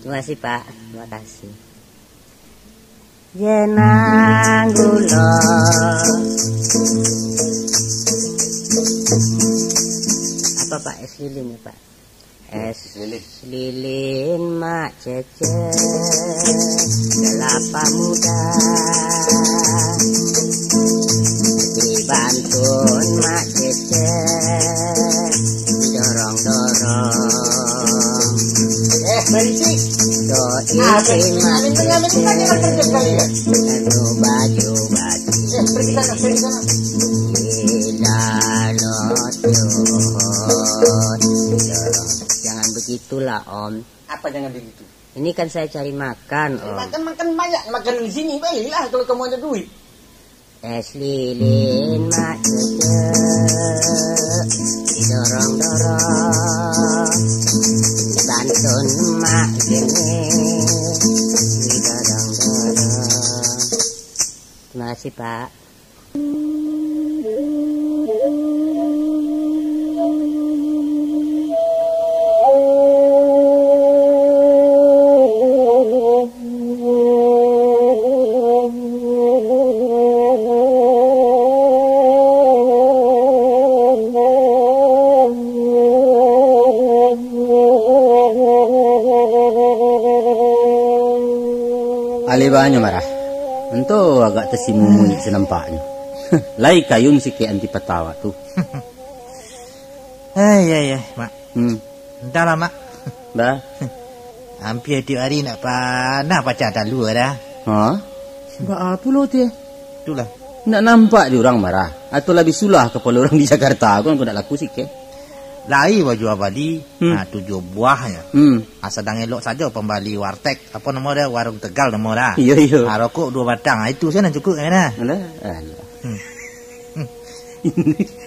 Terima kasih, Pak. Terima kasih. Jenang gulo. Apa, Pak? Es lilin ya, Pak? Es lilin. Lilin Mak Cece, kelapa muda, dibantun Mak Cece, didorong-dorong. Eh, berisik. Doi Mak Cece, anu baju-baju. Eh, pergi sana, pergi sana. Tidak, jangan begitulah, Om. Apa jangan begitu? Ini kan saya cari makan, Om. Makan, makan banyak, makan di sini, baiklah kalau kamu ada duit. Es lilin Mak Cece, didorong-dorong, dibantu Mak Jene digadang-gadang. Terima kasih, Pak. Alih banyo marah. Ento agak tasimuik sanampaknyo. Lai kayun sikek anti patawak tu. Ai, ai, ai, Mak. Hmm. Entahlah, Mak. Bah. Hampir tiap hari nak panah pacah talua dah. Ha? Ba apo lo tu, eh? Itulah. Nak nampak di urang marah. Atau labiah sulah kapalo urang di Jakarta. Kan kau nak laku sikit. Lai bajua bali, Hmm. nah, tujuah buahnyo. Hmm. Ah, sadang elok sajo pambali warteg. Apo namo dia? Warung Tegal namo dah. Iyo, iyo. Ah, rokok dua batang. Ah, itu sajo nan cukup, kan, dah? Alah, alah. Hmm.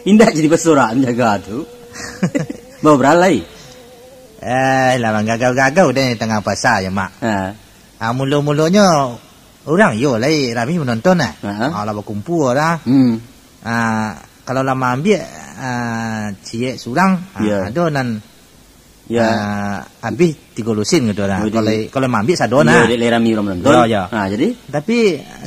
Indak jadi basorak jaga tu. Bawa beralai. Eh, lah manggagau-gagau deh tangah pasa je, Mak. Ha. Ah, mulo-mulonyo urang iyo lai rami manonton lah. Ha. Ah, lah bakumpua lah. Hmm. Ah, kalau lah maambiak, ah, ciek surang, ah, Ya. ado nan, Ya. ah, habih tigo lusin gitu lah. Oh, jadi Kalau, kalau maambiak sado Iyo, nah. dek lai rami urang manonton. Ya, ya. Ha, jadi? Tapi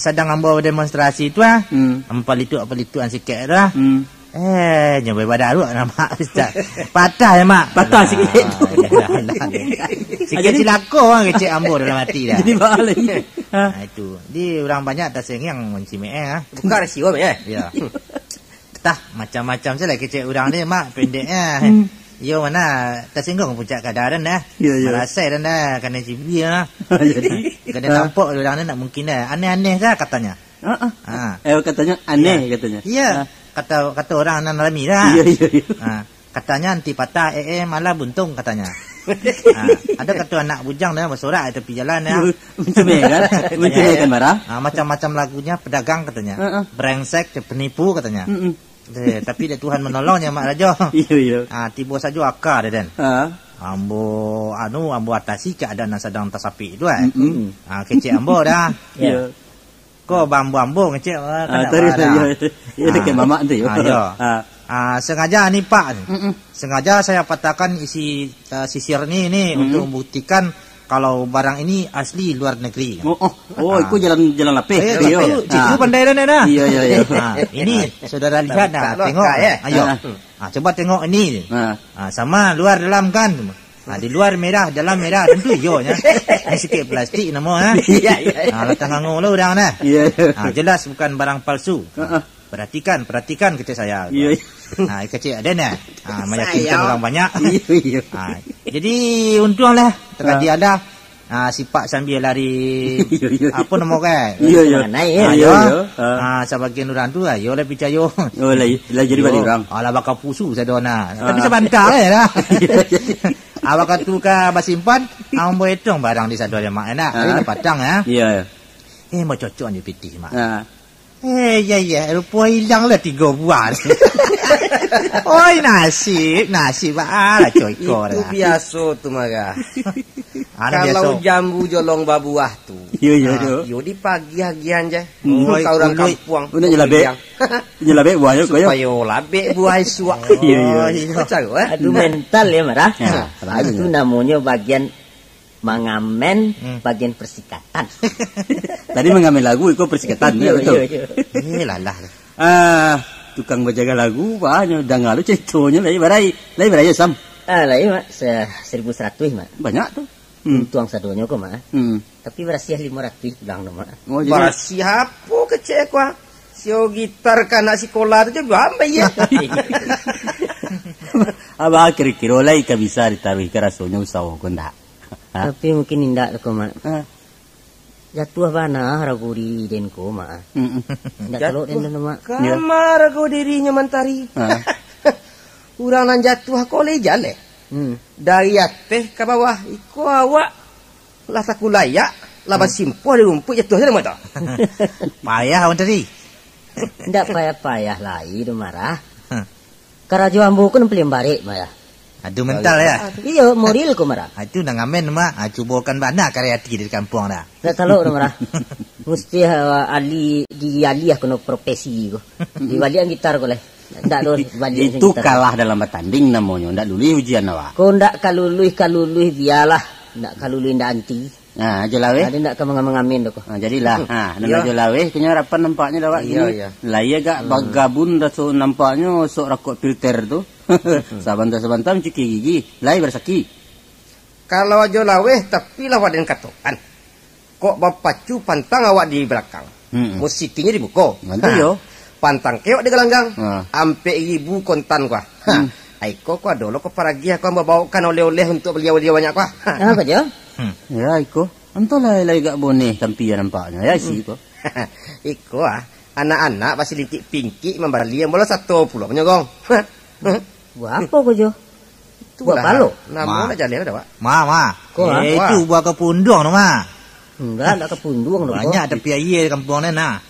sadang ambo demonstrasi tu ah, Hmm. ampalituk-palitukan sikek tu ah. Hmm. Eh, nyo badaruak namak, Ustaz. Patah ya, Mak. Patah sikit. Ah, iyalah, iyalah. Sikit Jadi cilako, ah, kecek ambo dalam hati dah. Jadi baa lai? Ha? Ah, itu. Di urang banyak tasengiang mancimik, eh, ah. Buka rasio, eh. Ya. Tah, macam-macam salah kecek urang ni, Mak, pendek, eh. Hmm. Yo, mana tasinggung puncak kadaran, eh. Ya, ya. Marasai dan dah, kena cibi, ah. Jadi? Kena Ha. tampok urang ni nak mungkin dah. Aneh-aneh saja katanya. Ha, ha. Ha. Eh, katanya aneh, Ya. katanya. Iya. Ha. Kata, kata orang nan rami dah. Iya, iya, iya. Ha. Katanya anti patah, eh, eh, malah buntung katanya. Ha. Ada kata anak bujang dah basorak di tepi jalan ya. Iya, mencemehkan. Mencemehkan marah. Ha, macam-macam lagunya pedagang katanya. Ha, ha. Brengsek, penipu katanya. Mm-mm. Eh, tapi dek Tuhan menolongnya, Mak Rajo. Iya, iya. Ha, tibo sajo aka dia, Den. Ha. Ambo, anu, ambo atasi keadaan yang sedang tasapik tu, eh. Mm-mm. Ha, kecek ambo dah. Iya. Ko bambo-ambo ngecek, ah, Ah, kan tadi awak tu, dah. Ya. Ya, dekat Ah. mamak tu, ya. Ah, ya. Ah. Ah, sengaja ni, Pak. Mm-mm. Sengaja saya patahkan isi, ah, sisir ni, ni Mm-mm. untuk membuktikan kalau barang ini asli luar negeri. Oh, oh. Oh, Ah. itu jalan, jalan lapeh Eh, tu, ya. Itu, itu Ah. pandai dah, dah. Iya, iya, iya. Ah, ini, saudara lihat dah, Kalau tengok. kaya. Ayo. Ah. Ah, coba tengok ini. Ah. Ah, sama luar dalam kan? Ah, di luar merah, dalam merah, tentu iyo nya. Ini sikit plastik namo, ha? Iya, iya, iya. Ah, lah tangango lah urang dah. Iya, iya. Ah, jelas bukan barang palsu. Heeh. Perhatikan, perhatikan kecek saya. Iya, iya. Ah, kecek ada nya. Ah, meyakinkan Sayang. orang banyak. Iya, iya. Ah, jadi untung lah, terjadi Ah. ada. Ah, sipak sambil lari, Iya, iya. apa namo kan? Iya, iya. Manganai, ya. Ah, Iya, ya. iya. Ah. Ah, sebagian orang tu, ah, yo lah picayo. Oh, lah, lah jadi Yo. balik orang. Alah, bakal pusu sadona. Tapi Ah. sabanta lah ya lah. Iya, iya. Ah, bakal tu ka basimpan, ah, ambo etong barang di sadona, Mak, enak. Ah. Ini patang, ya. Iya, iya. Eh, mau cocok ni pitih, Mak. Ah. Eh, iya, iya. Rupo hilang lah tiga buah. Oi, nasib, nasib, ah, lah cocok Itu lah. biaso tu, Marah. Ah, Kalau biaso. jambu jolong babuah tu, Iya, iya, ah, iya. yo dipagiah-agiahan je. Hmm. Oi, Ka urang ului. kampuang. Unda je labek. Pemilihan. Unda labek buah je, kau, yo. Supayo labek buah isuak. Iya, iya. Oh, iya. Kacau, eh? Adu Nah. mental ya, Marah. Ya, Nah. Itu namonyo bagian mangamen, Hmm. bagian persikatan. Tadi mangamen lagu, iko persikatan, Iya, ya, betul. iya, iya. Eh, lalah. Ah, tukang bajaga lagu, banyak danga tu ceritonyo, lai barai, lai barai, Sam. Ah, lai, Mak. Se-, seribu seratus, Mak. Banyak tu. Hmm. Untuang sadonyo ko, Mak. Hmm. Tapi barasiah lima ratus pulang tu, Mak. Oh, jadi Barasiah apo kecek ko, ah? Sio gitar ka anak sikolah tu je ambai, ya. Abah kiro-kiro lai ka bisa ditaruihkan rasonyo usaho ko ndak? Ha? Tapi mungkin indak ko, Mak. Ha. Jatuah bana harago diri den ko, Mak. Mm-mm. Indak Jatuah. telok den tu, Mak. Kama Ya. harago dirinyo mantari. Ha. Urang nan jatuah ko lai jaleh. Hmm. Dari ateh ka bawah, iko awak lah takulayak, lah Hmm. basimpuah di rumpuik jatuah je namo tu. Payah awak tadi. Indak payah-payah lai tu, Marah. Hah. Karajo ambo ko nan paliang barek, Marah. Adu mental, ya? Iyo, moral ko, Mara. Ah, itu nan ngamen, mah. Ah, cubokan bana kareh ati di kampuang dah. Ndak talok tu, Mara. Musti, ah, ali, dialiah kena profesi ko. Dibaliakan gitar ko leh. Ndak tu, baliakan Itu gitar. Kalah dalam batanding namonyo, ndak luluih ujian awak. Ko ndak kaluluih, kaluluih bialah. Ndak kaluluih ndak anti. Nah, ajo lah weh. Ado ndak ka mangamen-ngamen tu ko. Ha, jadilah. Ha, nan Iyo. Ajo lah weh, kenyo harapan nampaknyo dah awak Iyo, kini. Iyo. Lah iya gak bagabun raso nampaknyo sok rakok filter tu. Sabanta-sabanta mancuki gigi, lai barasaki. Kalau ajo lah weh, tapi lah waden katokan. Kok bapacu pantang awak di balakang. Mm-mm. Musitinyo di muko. Mantu Ha. yo. Pantang keok di galanggang. Ha. Ampek ribu kontan kuah. Ha. Hmm. Aiko ko ado lo ko paragiah ko mambaokan oleh-oleh untuak baliau-baliau banyak kuah. Ha. Apa dia? Hmm. Ya, iko. Antahlah lai gak boneh tampia nampaknyo. Ya, isi Hmm. iko. Iko ah, anak-anak basilintik pingkik mambali ambo lah sato pulo manyogong. Buah apa ko jo? Itulah. Buah palo? Namo Ma. Nak jaleh dah, Pak. Ma, ma. Ko, ah? Eh, Wah. Itu buah kapunduang tu, ma. Enggak, enggak kapunduang tu, Banyak ko. Tapi aia di kampuang ni, nah.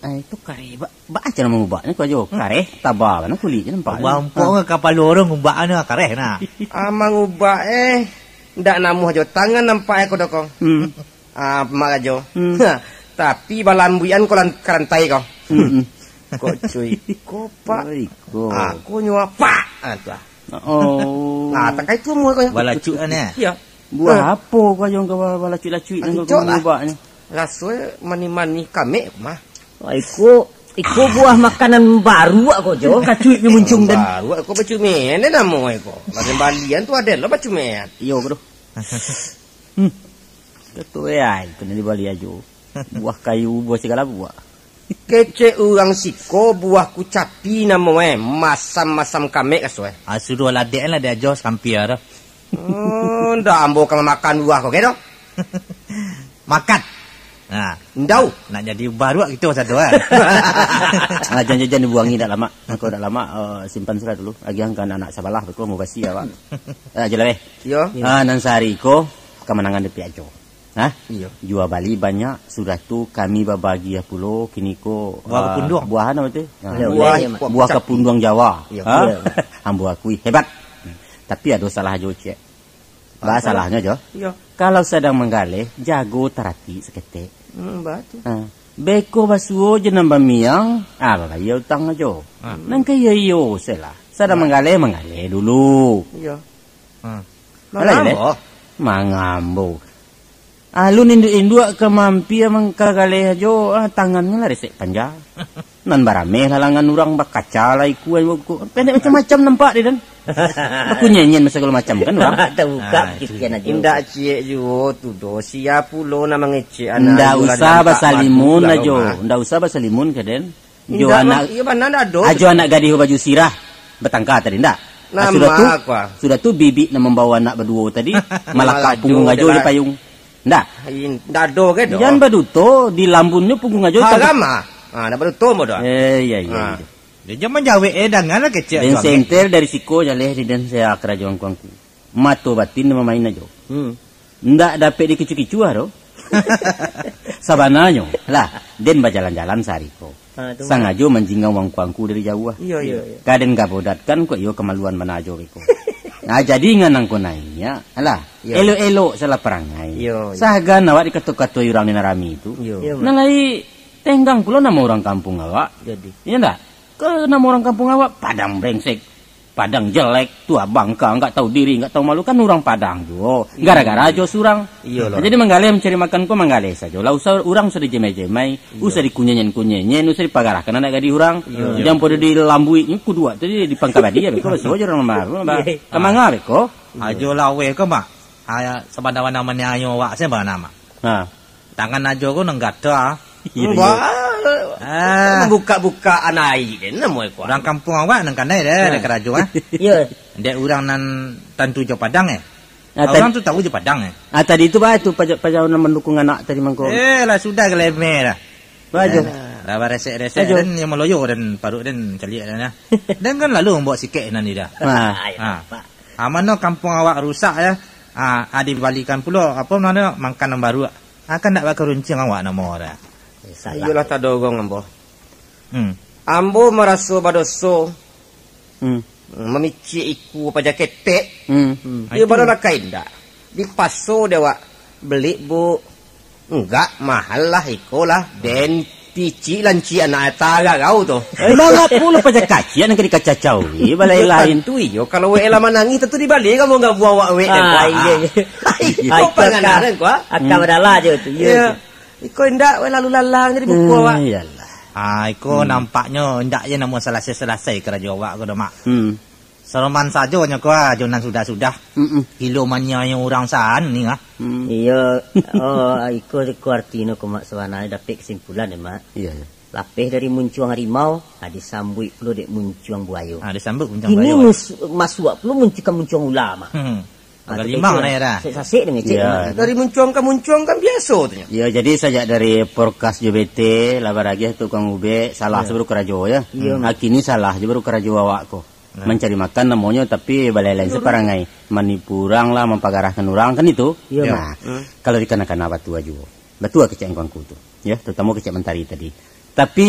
Eh, itu kareh. Ba, ba aja nama ubak ni, ko jo. Kareh, taba, mana kulit je nampak. Buah empuk ke kapalo orang ubak ni, kareh, nah. Ah, mangubak, eh. Ndak namuah jo tangan nampak, eh, ko dokong. Hmm. Ah, Mak Rajo. Hmm. Tapi balambuian ko lan-, karantai ko. Hmm. Kok cuy, ko, Pak? Oi, ko. Ah, ko nyuapak. Ah, tu ah. Oh. Ah, takai tu mua ko. Balacuik kan, eh? Iya. Buah Ah. apo ko yang kau balacuik-lacuik Ah, nan kau cocok lah. ngubaknyo? Raso mani-mani kamek mah. Wah, iko, iko buah makanan baru ko jo. Kacuik ni muncung dan. Baru ko bacumeh, ni namo ko. Balian-balian tu ada lo bacumeh. Iyo, bro. Hmm. Katuai, kena dibali ajo. Buah kayu, buah segala buah. Kecek urang siko buah kucapi namo eh, masam-masam kamek kaso eh. Ah, suruah ladek lah dia ajo sakampia tu. Oh, ndak ambo ka mamakan buah ko ke doh. Makan. Nah, Ndau. Nak jadi baruak kito satu kan. Ah, jan-jan dibuangi dak lamak. Engkau dak lamak, eh, simpan sudah dulu. Agiah ka anak sabalah beko mubasi awak. Ah, jelah eh. Yo. Ah, nan sahari ko kemenangan di Piajo. Hah? Iyo. Jua bali banyak, sudah tu kami babagi pulo, kini ko, Buah ah, kapunduang. Buah apa tu? Ah, Buah, buah buah kacapi. Kapunduang Jawa. Iyo. Ha? Iyo. Ambo akui, hebat. Tapi ado salah jo, Cek. Ba Apa salahnyo jo? Iyo. Kalau sadang manggaleh, jago taratik saketek. Hmm, batua. Ha. Beko basuo je nan bamiang, ah, babayia utang ajo. Ha. Nan ka iyo-iyo se lah. Sadang Ha. manggaleh, manggaleh dulu. Iyo. Ha. Alah, Mangambo. Mangambo. Alun induak-induak ka mampia mangkagaleh ajo, ah, tangannyo lah resek panja. Nan barameh lalangan urang bakaca lah ikua, pendek macam-macam nampak dia, Dan. Bakunyenyen basagalo macam kan urang. Tabuka Ah, pikiran ajo. Indak ciek juo tu doh, sia pulo nan mangecek anak Ndak ajo lah usah diangkak basalimun batu ajo. Dalam, ah. Ndak usah basalimun ka, Den. Jo Indak, anak, Bang. Iyo, bana ndak ado ajo tu. Anak gadih baju sirah batangka tadi, ndak? Nah, sudah tu, sudah tu bibik nan mambawa anak baduo tadi, malakak Malajo punggung ajo je je lah. Payung. Ndak? Ai, ndak ado ke doh? Jan baduto, dilambunnyo punggung ajo. Haram ah. Ah, ndak baduto mo doh. Eh, iya, iya, Ha. iya. Dia jan manjawek, eh, danganlah kecek Den tu, Bang. Sentel dari siko jaleh di den saya karajo angku-angku. Mato batin mamain ajo. Hmm. Ndak dapek dikicu-kicu ah, doh. Sabananyo, lah, den bajalan-jalan sahari ko. Ha, tu Sangajo manjingau angku-angku dari jauah. Iyo, iyo, iyo. Ka den gabodatkan kok iyo kamaluan bana ajo beko. Nah, jadi ngan angko naiak, alah, Iyo. Elok-elok salah parangai. Iyo, iyo. Sagan awak dikato-katoi urang di nan rami tu. Iyo. Iyo, Nan lai tenggang pulo namo urang kampuang awak. Jadi. Iyo ndak? Ka namo urang kampuang awak, Padang brengsek. Padang jelek, tu abang ka, nggak tahu diri, nggak tahu malu, kan urang Padang juo. Iya. Gara-gara ajo surang. Iyolah. Jadi manggaleh mancari makan ko manggaleh sajo. Lah usah urang usah dijemai-jemai, Iya. usah dikunyenyen-kunyenyen, usah dipagarahkan anak gadih urang. Iya. Jan podo dilambuik nyo kuduak tu di, di pangka badi abih ko basuo ajo urang lamah. Iya. Ka manga abih ko? Ajo lah weh ko, Mak. Aya sabana-bana maniayo awak se bana, Mak. Ha. Tangan ajo ko nan gata. Iyo, Wah, iyo. Ah. Buka-buka anai den namo iko. Urang kampuang awak nan kanai deh, Ah. dek karajo, ah. Iyo. Dek urang nan tantu jo Padang, eh. Ah, Urang tadi tu tahu jo Padang, eh. Ah, tadi tu, bah, tu paja-, pajauah nan mandukung anak tadi mangko. Eh, lah sudah gelemeh dah. Bah, jo. Eh, lah baresek-resek Ajo. Dan yang meloyo dan parut dan caliak dan, ya. Dan kan lalu membawa sikek nan ida. Ah. Ah. Ah, mano kampuang awak rusak, ya. Ah, ah, dibalikan pulo, apa namanya, mangkan nan baru. Ah, kan ndak bakarunciang awak namo dah. Eh, salah. Iyolah tadorong ambo. Hmm. Ambo maraso badoso. Hmm. Mamicik ikua paja ketek. Hmm. Hmm. Iyo, baru lah ka indak. Dipaso dek awak, "Beli, Bu." "Enggak, mahal lah iko lah, den picik lancik anak taragau tu." Eh, manga pulo paja kaciak nan ka dikacacau, ih, balai lain. Tantu iyo, kalau wek lah manangih, tantu dibali kamu enggak buah awak wek. Ah, iyo, iyo. Iyo, ah, iko panganan ka, ko, ah. Akan badalah je tu, iyo. Iyo. Iko indak, weh, lalu lalang jadi buku awak. Iyalah. Ah, iko nampaknyo indak je namo salasai-salasai karajo awak ko doh, Mak. Hmm. Saroman sajo nyo ko, ah, jo nan sudah-sudah. Mm-mm. Gilo maniayo urang sani, ah. Hmm. Iyo, oh, iko, iko artino ko, Mak, sabananyo dapek kesimpulan ya, Mak. Iyo, iyo. Lapeh dari muncuang harimau, ah, disambuik pulo dek muncuang buayo. Ah, disambuik muncuang buayo. Kini mus-, masuak pulo muncuang, muncuang ula, Mak. Hmm. Ah, agak tu limang kecek lah. Nah, ya, dah. Sasek-sasek deh ngecek. Iya. Dari muncuang ka muncuang kan biaso tu nyo. Iya, jadi sajak dari Porkas jo B T lah baragiah tukang ubek, salah. Iya. Sabaru karajo, ya. Iya, Mak. Kini salah je baru karajo awak ko. Nah. Mancari makan namonyo, tapi balai-lain saparangai. Manipu urang lah, mampagarahkan urang, kan itu? Iya, Mak. Nah, hmm, kalau dikana-kana batua juo. Batua kecek angku-angku tu. Ya, terutama kecek Mantari tadi. Tapi,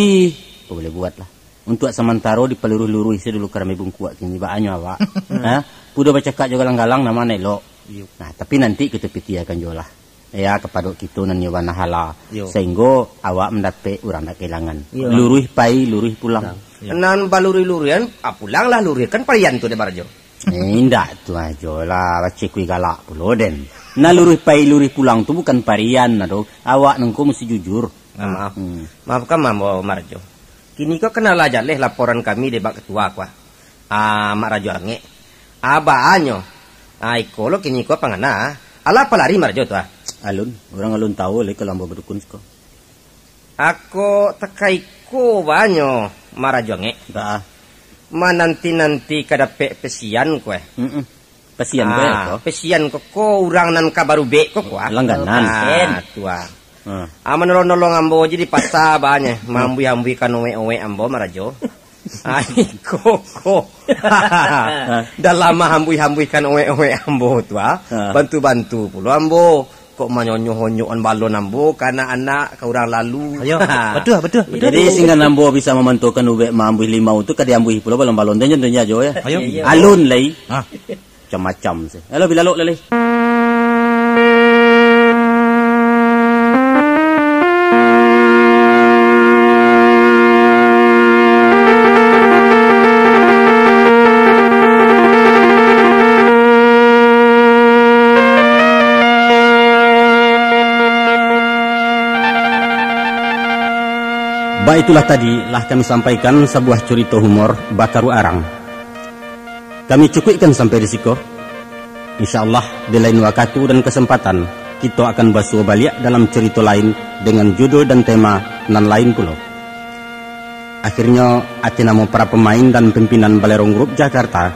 apa boleh buat lah. Untuak samantaro dipaluruih-luruih se dulu karami bungkuak kini, baanyo awak. Ha? Pudo bacakak jo galang-galang, nama nak elok. Iyo. Nah, tapi nanti kito pitiakan juo lah. Ya, kapado kito nan nyo banahala. Iyo. Sahinggo awak mandapek, urang nak kehilangan. Iyo. Luruih pai, luruih pulang. Nah. Iyo. Nan baluruih-luruihan, ah, pulanglah luruihkan parian tu dek Barajo. Eh, indak tu ajo lah, bacikui galak pulo den. Nah, luruih pai, luruih pulang tu bukan parian, aduh. Awak nangko mesti jujur. Nah. Maaf. Hmm. Maafkan ambo, Marajo. Kini ko kanalah jaleh laporan kami dek Bak Ketua ko, ah. Ah, Mak Rajo Angek. Abaanyo. Ah, iko lo kini ko pangana. Alah, apa lari Marajo tu, ah? Alun, urang alun tahu lai kalau ambo badukun siko. Ako takaiko banyo, Marajo Angek. Ba. Mananti-nanti ka dapek pesian ko, eh. Mm-mm. Pesian ko, eh, ko? Pesian ko, ko urang nan ka barubek ko, ko, ah. Langganan. Ah, tu, ah. Hmm. Ah, manolong-nolong ambo je di pasa, banyo. Hmm. Maambuih-ambuihkan owek-owek ambo, Marajo. Ah, iko ko. Dalam maambuih-ambuihkan owek-owek ambo tu, ah. Ah. Bantu-bantu pulo ambo. Kok manyonyoh-onyohan balon ambo ka anak-anak, ka urang lalu. Ayo, batua, batua, batua. Jadi, singgan ambo bisa mamantaukan ubek maambuih limau tu, ka diambuih pulo balon-balon tu, jan tu ajo, ya. Ayo. Alun lai. Ah. Macam-macam se. Alah, bilalok lai. Baiklah, tadi lah kami sampaikan sabuah curito humor Bakaru Arang. Kami cukuikkan sampai di siko. Insya Allah, di lain wakatu dan kesempatan, kito akan basuo baliak dalam curito lain dengan judul dan tema nan lain pulo. Akhirnyo, ati namo para pamain dan pimpinan Balerong Group Jakarta,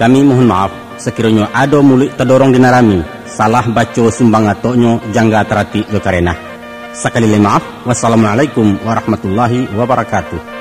kami mohon maaf, sakironyo ado muluik tadorong di narami, salah baco sumbang atoknyo jangga taratik jo karenah. Sakali lai maaf, wassalamualaikum warahmatullahi wabarakatuh.